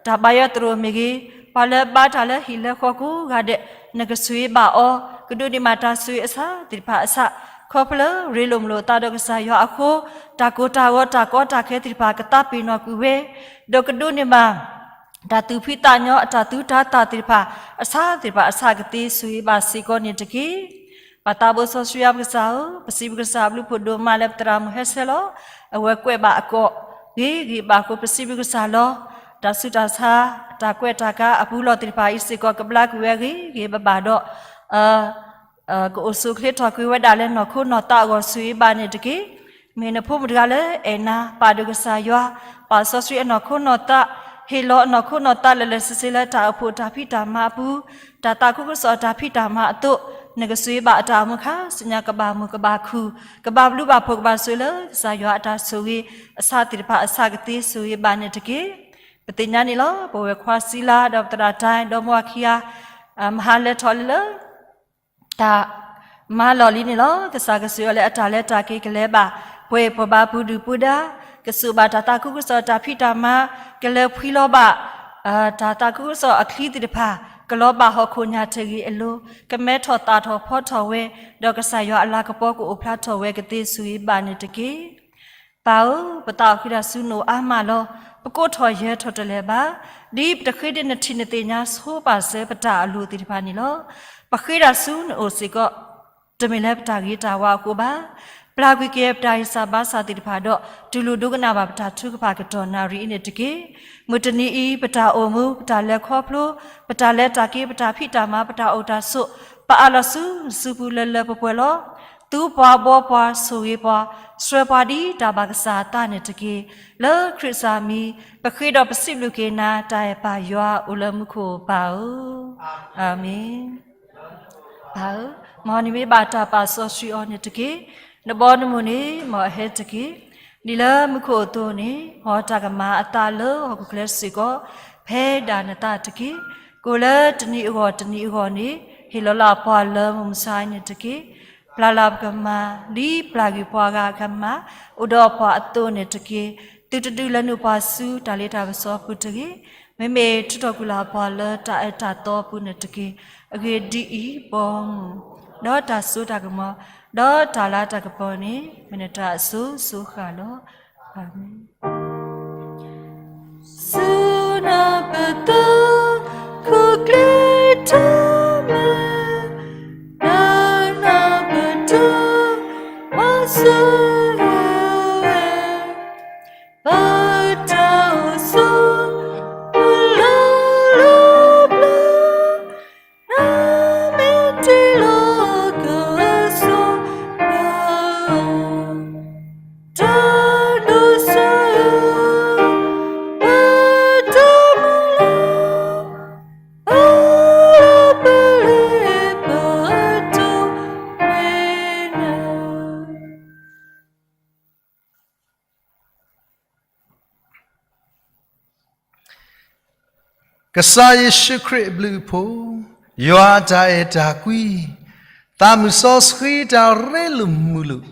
တၢ်ဘါယွၤသရိာ်မ့ၢ်ဂ့ၤ, ပှၤလၢဘါတၢ်လၢဟံၣ်လၢဃီကိးဂၤဒဲး နကဆိၣ်ဂ့ၤဘၣ်အီၤ ကဒိးန့ၢ်ဘၣ်တၢ်ဆိၣ်ဂ့ၤအဆၣ်သ့ၣ်တဖၣ်အဆၣ် ခီဖျိရ့လိာ်မုာ်လိာ်သးဒီးကစၢ်ယွၤအဃိ တၢ်ကိၢ်တၢ်ဂီၤတၢ်ကီတၢ်ခဲသ့ၣ်တဖၣ် ကသးပ့ၤနီၣ်ကွံာ်ဝဲ ဒီးကဒိးန့ၢ်ဘၣ် တၢ်သူၣ်ဖှံသးညီအတၢ်သူတၢ်သၣ်သ့ၣ်တဖၣ် အဆၣ်သ့ၣ်တဖၣ်အဆၣ်ကသ့ဆိၣ်ဂ့ၤဘၣ်စ့ၢ်ကီးန့ၣ်တက့ၢ်. ပၢ်သးဘိစီဆှံယွၤပကစၢ်ဧၢ, ပစံးဘျုးကစၢ်အဘျုးဖှိၣ်ဒိၣ်မးလၢပသရၣ်မုၣ်ဟဲဆဲးလီၤ အဝဲကွဲးဘၣ်အကိးဂ့ၤဂ့ၤဘၣ်အဃိ ပစံးဘျုးကစၢ်လီၤ. တၢ်ဆူးတၢ်ဆါ တၢ်ကွဲးတၢ်ကါအပူၤလီၢ်သ့ၣ်တဖၣ်အံၤစ့ၢ်ကီး ကဘျါကွံာ်ဝဲဂ့ၤဂ့ၤဘၣ်ဘၣ်ဒီး ကအိၣ်ဆူၣ်အိၣ်ချ့ထီၣ်ကွံာ်ဝဲဒၣ်လၢနီၢ်ခိနီၢ်သးအဂီၢ် ဆိၣ်ဂ့ၤဘၣ်န့ၣ်တက့ၢ်. မ့ၢ်နဖိမုၣ်တဂၤလၢအဲၣ်နၤ ပာ်ဒိၣ်ကစၢ်ယွၤ, ပာ်စီဆှံအနီၢ်ခိနီၢ်သး, ဟ့ၣ်လီၤအနီၢ်ခိနီၢ်သးလၢာ်လၢာ်ဆ့ဆ့လၢတၢ်အိၣ်ဖှိၣ်တၢ်ဖံးတၢ်မၤအပူၤ, တၢ်သးခုကစီၣ်တၢ်ဖံးတၢ်မၤအသိး, နကဆိၣ်ဂ့ၤဘၣ်အတၢ်အိၣ်မူအခါ ဆူညါကဘၣ်မုာ်ကဘၣ်ခုၣ်, ကဘၣ်ဘျုးဘၣ်ဖှိၣ်ကဘၣ်ဆိၣ်ဂ့ၤလၢကစၢ်ယွၤအတၢ်ဆိၣ်ဂ့ၤ အဆၣ်သ့ၣ်တဖၣ်အဆၣ်ကသ့ဆိၣ်ဂ့ၤဘၣ်န့ၣ်တက့ၢ်. ပသ့ၣ်ညါန့ၣ်လီၤ. ပဝဲခွါစံလါ ဒီးပသရၣ်တဲ ဒီးမိၢ်အခံဂၤ မဟါလဲၤထီၣ်လၢ တၢ်မၤလီၢ်လံန့ၣ်လီၤ. ကစၢ်ကဆိၣ်ဂ့ၤအီၤလၢအတၢ်လဲၤတၢ်က့ၤကလဲၤဘၣ် ပှဲၤပှၤဘါပူၤဒုၣ်ပူၤဒါ, ကစူၢ်ဘၣ်တၢ်သးခုကစီၣ်တၢ်ဖံးတၢ်မၤ, ကလဲၤဖှံလီၤဘၣ် တၢ်သးခုကစီၣ်အချံသ့ၣ်တဖၣ်, ကလီၤဘၣ်ဟီၣ်ခိၣ်ညၣ်တဂ့ၤအလိၤ, ကမဲထီၣ်သၣ်ထီၣ်ဖီထီၣ်ဝဲ, ဒီးကစၢ်ယွၤအလၤကပီၤကအိၣ်ဖျါထီၣ်ဝဲကသ့ဆိၣ်ဂ့ၤဘၣ်န့ၣ်တက့ၢ်. ပၢ်ဧၢ, ပသးအိၣ်ဃံတၢ်ဆူနအိၣ်အါမးလီၤ. ပကိးထီၣ်ယၢၤထီၣ်တလဲၤဘၣ်. ဒ်ပတဃ့ဒ်နထံၣ်နသ့ၣ်ညါဆိပာ်စၢၤပတၢ်အလိၤသ့ၣ်တဖၣ်န့ၣ်လီၤ. ပဃ့တၢ်ဆူနအိၣ်စ့ၢ်ကီး တမ့ၢ်လၢပတၢ်ဂ့ၤတၢ်ဝါအဃိဘၣ်. ပျၢ်ကွံာ်က့ၤပတၢ်ဂံၢ်စၢ်ဘါစၢ်သ့ၣ်တဖၣ်ဒီး တူၢ်လိာ်ဒိကနၣ်ဘၣ်ပတၢ်ထုကဖၣ်ကတီၢ်နၣ်ရံၣ်အံၤန့ၣ်တက့ၢ်. မုၢ်တနံၤအံၤ ပတၢ်အိၣ်မူ ပတၢ်လဲၤခီဖျိ ပတၢ်လဲၤတၢ်က့ၤ ပတၢ်ဖံးတၢ်မၤ ပတၢ်အိၣ်တၢ်ဆိး ပအၢၣ်လီၤဆူနစုပူၤလၢလၢပှဲၤပှဲၤလီၤ. သူပှၤဘှီပှၤဆိၣ်ဂ့ၤပှၤ, ဆှၢပှၤဒ်တၢ်ဘၣ်ကစၢ်အသးန့ၣ်တက့ၢ်. လၢခရံာ်ကစၢ်မံၤ, ပဃ့ဒီးပစံးဘျုးက့ၤနၤ တၢ်အဲၣ်ပၢ်ယွၤအိၣ်လၢမူခိၣ်ပၢ်ဧၢ, အၤမ့ၣ်. ပၢ်ဧၢ, မ်နမ့ၢ်ဘၣ်တၢ်ပာ်စီဆှံအီၤန့ၣ်တက့ၢ်. နဘီနမုၢ်န့ၣ် မ်အဟဲတက့ၢ်. ဒ်လၢမူခိၣ်အသိးန့ၣ်, မ်တၢ်ကမၤအသးလၢဟီၣ်ခိၣ်ချၢစ့ၢ်ကီး ဖဲဒၣ်နသးတက့ၢ်. ကိၣ်လၢတနံၤအဂီၢ်တနံၤအဂီၢ်န့ၣ်, ဟ့ၣ်လီၤလၢပှၤလၢမုၢ်မဆါအံၤန့ၣ်တက့ၢ်. ပျၢ်လၢပကမၤ, ဒ်ပျၢ်ကွံာ်ပှၤဂၤအကမၤ, အိၣ်ဒီးပှၤအသိးန့ၣ်တက့ၢ်. သုတဒုးလၢနုာ်ပှၤဆူတၢ်လ့တၢ်ပစီအပူၤတဂ့ၤ. မ့မ့ၢ်ထုးထီၣ်ကွံာ်လၢပှၤလၢတၢ်အၢတၢ်သီအပူၤန့ၣ်တက့ၢ်. အဂ့ၢ်ဒ်အံၤ, ဘီမုၢ်, ဒီးတၢ်စိတၢ်ကမီၤ, ဒီးတၢ်လၤတၢ်ကပီၤန့ၣ် မ့ၢ်နတၢ်အစိၤစိၤဃၣ်လီၤ. အၤမ့ၣ်. ဆူနပသူ, ခိၣ်ကျ့ထီမး, နနပသူ, မၤစၢၤဝဲ, ဘၣ်တၢ်အိၣ်ဆိး, ပလီၤလီၤဘျီ, နမ့ၢ်တ့လီၤကစီၤပၤ, တၢ်ဒိးစၢၤ, ပတမၤလီၤ, ပလၢပတၢ်ပတုာ်ကွံာ်နၤ. ကစၢ်ယ့ၣ်ၡူးခရံာ်အဘျုးအဖှိၣ်, ယွၤအတၢ်အဲၣ်တၢ်ကွံ, သးမုၢ်စီဆှံတၢ်ရ့လိာ်မုာ်လိာ်,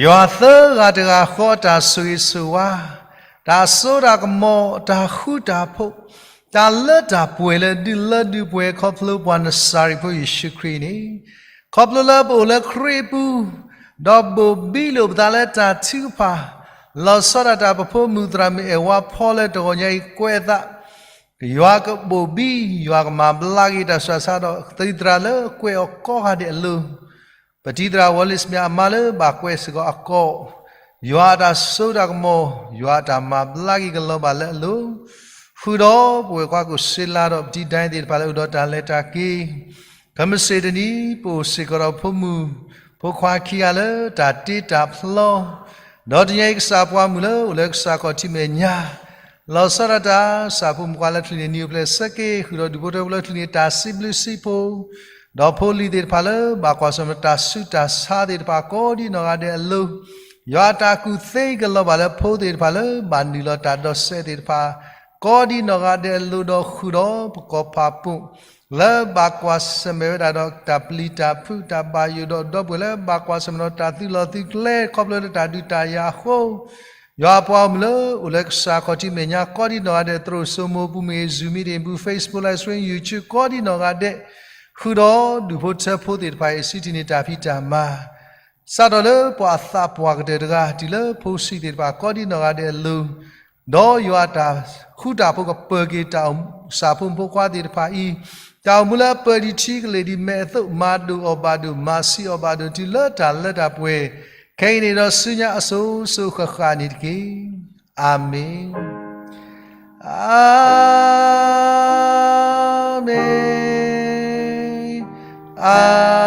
ယွၤသၢဂၤတဂၤဃီအတၢ်ဆိၣ်ဂ့ၤဆိၣ်ဝါ, တၢ်စိတၢ်ကမီၤ, တၢ်ဃူတၢ်ဖိး, တၢ်လၢတၢ်ပှဲၤလၢဒုးလၢဒုးပှဲၤ ခီဖျိပှၤနစၤရ့းဖိယ့ၣ်ၡူးခရံာ်န့ၣ်, ခီဖျိလၢပအိၣ်လၢခရံာ်အပူၤ, ဒီးဘိၣ်ဘံလိာ်ပသးလၢတၢ်ထုကဖၣ်, လီၤဆီဒၣ်တၢ်ပဖိမုၣ်သရၣ်မုၣ်အဲၣ်ဝါဖီလၢတဂီၤညါအံၤကွဲးအသး, ယွၤကဘိၣ်ဘံ, ယွၤကမၤဘျါက့ၤတၢ်ဆူးတၢ်ဆါဒီး သယုၢ်သရၣ်လၢကွဲးအီၤကိးဂၤဒဲးအလိၤ, ပတံၤသရၣ်ဝီလ့စမ့အမါလၢဘၣ်ကွဲးစ့ၢ်ကီးအကိး, ယွၤအတၢ်စိတၢ်ကမီၤ, ယွၤအတၢ်မၤဘျါက့ၤကလီၤဘၣ်လၢအလိၤ, ဃုာ်ဒီးပဝဲၢ်ကွၢ်ကိၣ်စ့လါဒီးပတံၤဒဲသ့ၣ်တဖၣ်လၢအိၣ်ဒီးတၢ်လဲၤတၢ်က့ၤ ခဲမုၢ်ဆ့ၣ်တနံၤ ပအိၣ်စ့ၢ်ကီးဒီးဖိမုၣ်ဖိခွါခံဂၤလၢတၢ်တ့တၢ်ဖျီ, ဒီးတနံၤအံၤကစၢ်ပှၤမုၣ်လၢအိၣ်လၢကစၢ်ခီၣ်ထံးမဲာ်ညါ, လီၤဆီဒၣ်တၢ်စၢ်ဖိမုၣ်ခွါလၢချုးန့ၣ် နံၤအိၣ်ဖျဲၣ်ဆၢက့ၤ ဃုာ်ဒီးဒူၣ်ဖိထၢဖိလၢချုးန့ၣ် တၢ်စံးဘျုးစံးဖှိၣ်, ဒီးဖိလံၤသ့ၣ်တဖၣ်လၢဘၣ်ကွၢ်ဆၢၣ်မဲာ်တၢ်ဆူးတၢ်ဆါသ့ၣ်တဖၣ်ကိးဒံနီၢ်ဂၤဒဲးအလိၤ, ယွၤအတၢ်ကူၣ်သ့ကလီၤဘၣ်လၢဖိသ့ၣ်တဖၣ်လၢဘၣ်နုာ်လီၤတၢ်ဒီးစဲးသ့ၣ်တဖၣ် ကိးဒံနီၢ်ဂၤဒဲးအလိၤဒီးဃုာ်ဒီးပကီၢ်ဖးပူၤ လၢဘၣ်ကွၢ်ဆၢၣ်မဲာ်ဝဲဒၣ်ဒီးတၢ်ပျံၤတၢ်ဖုးတၢ်ဘၣ်ယိၣ်ဒီးဒီပုၢ်ဝဲၢ်လၢဘၣ်ကွၢ်ဆၢၣ်မဲာ်ဒီးတၢ်သုးလီၢ်သုးကျဲခီဖျိလၢတၢ်ဒုးတၢ်ယၤအဃိ, ယွၤအပှၤဂီၢ်မုၢ်လၢအိၣ်လၢကစၢ်ခီၣ်ထံးမဲာ်ညါကိးဒံနီၢ်ဂၤဒဲး သရိာ်စိမိၤပူၤမ့ၢ်ဂ့ၤ Zoom meeting ပူၤ Facebook live stream YouTube ကိးဒံနီၢ်ဂၤဒဲး, ဃုာ်ဒီးဒူၣ်ဖိထၢဖိသ့ၣ်တဖၣ်အံၤ စံးထံၣ်န့ၢ်တၢ်ဖံးတၢ်မၤ စးထီၣ်လၢပှၤအသးပှၢ်ကတၢၢ်တဂၤ တုၤလၢဖိဆံးသ့ၣ်တဖၣ် ကိးဒံနီၢ်ဂၤဒဲးအလိၤ, ဒီးယွၤအတၢ်ဃူတၢ်ဖိးကပၢၤက့ၤတၢ်အိၣ်စၢ်ဖိမုၣ်ဖိခွါသ့ၣ်တဖၣ်အံၤ, တၢ်အိၣ်မူလၢအပၢၤဒံးထံကလဲာ်ဒံးမဲာ်အသိး မၤဒိၣ်အီၣ်ဘၣ်ဒိၣ် မၤဆံးအီၣ်ဘၣ်ဒိၣ် တုၤလၢတၢ်လၢတၢ်ပှဲၤ, ခဲအံၤန့ၣ်ဒီးဆူညါအစိၤစိၤဃၣ်ဃၣ်န့ၣ်တက့ၢ်. အၤမ့ၣ်. အၤမ့ၣ်. အၤ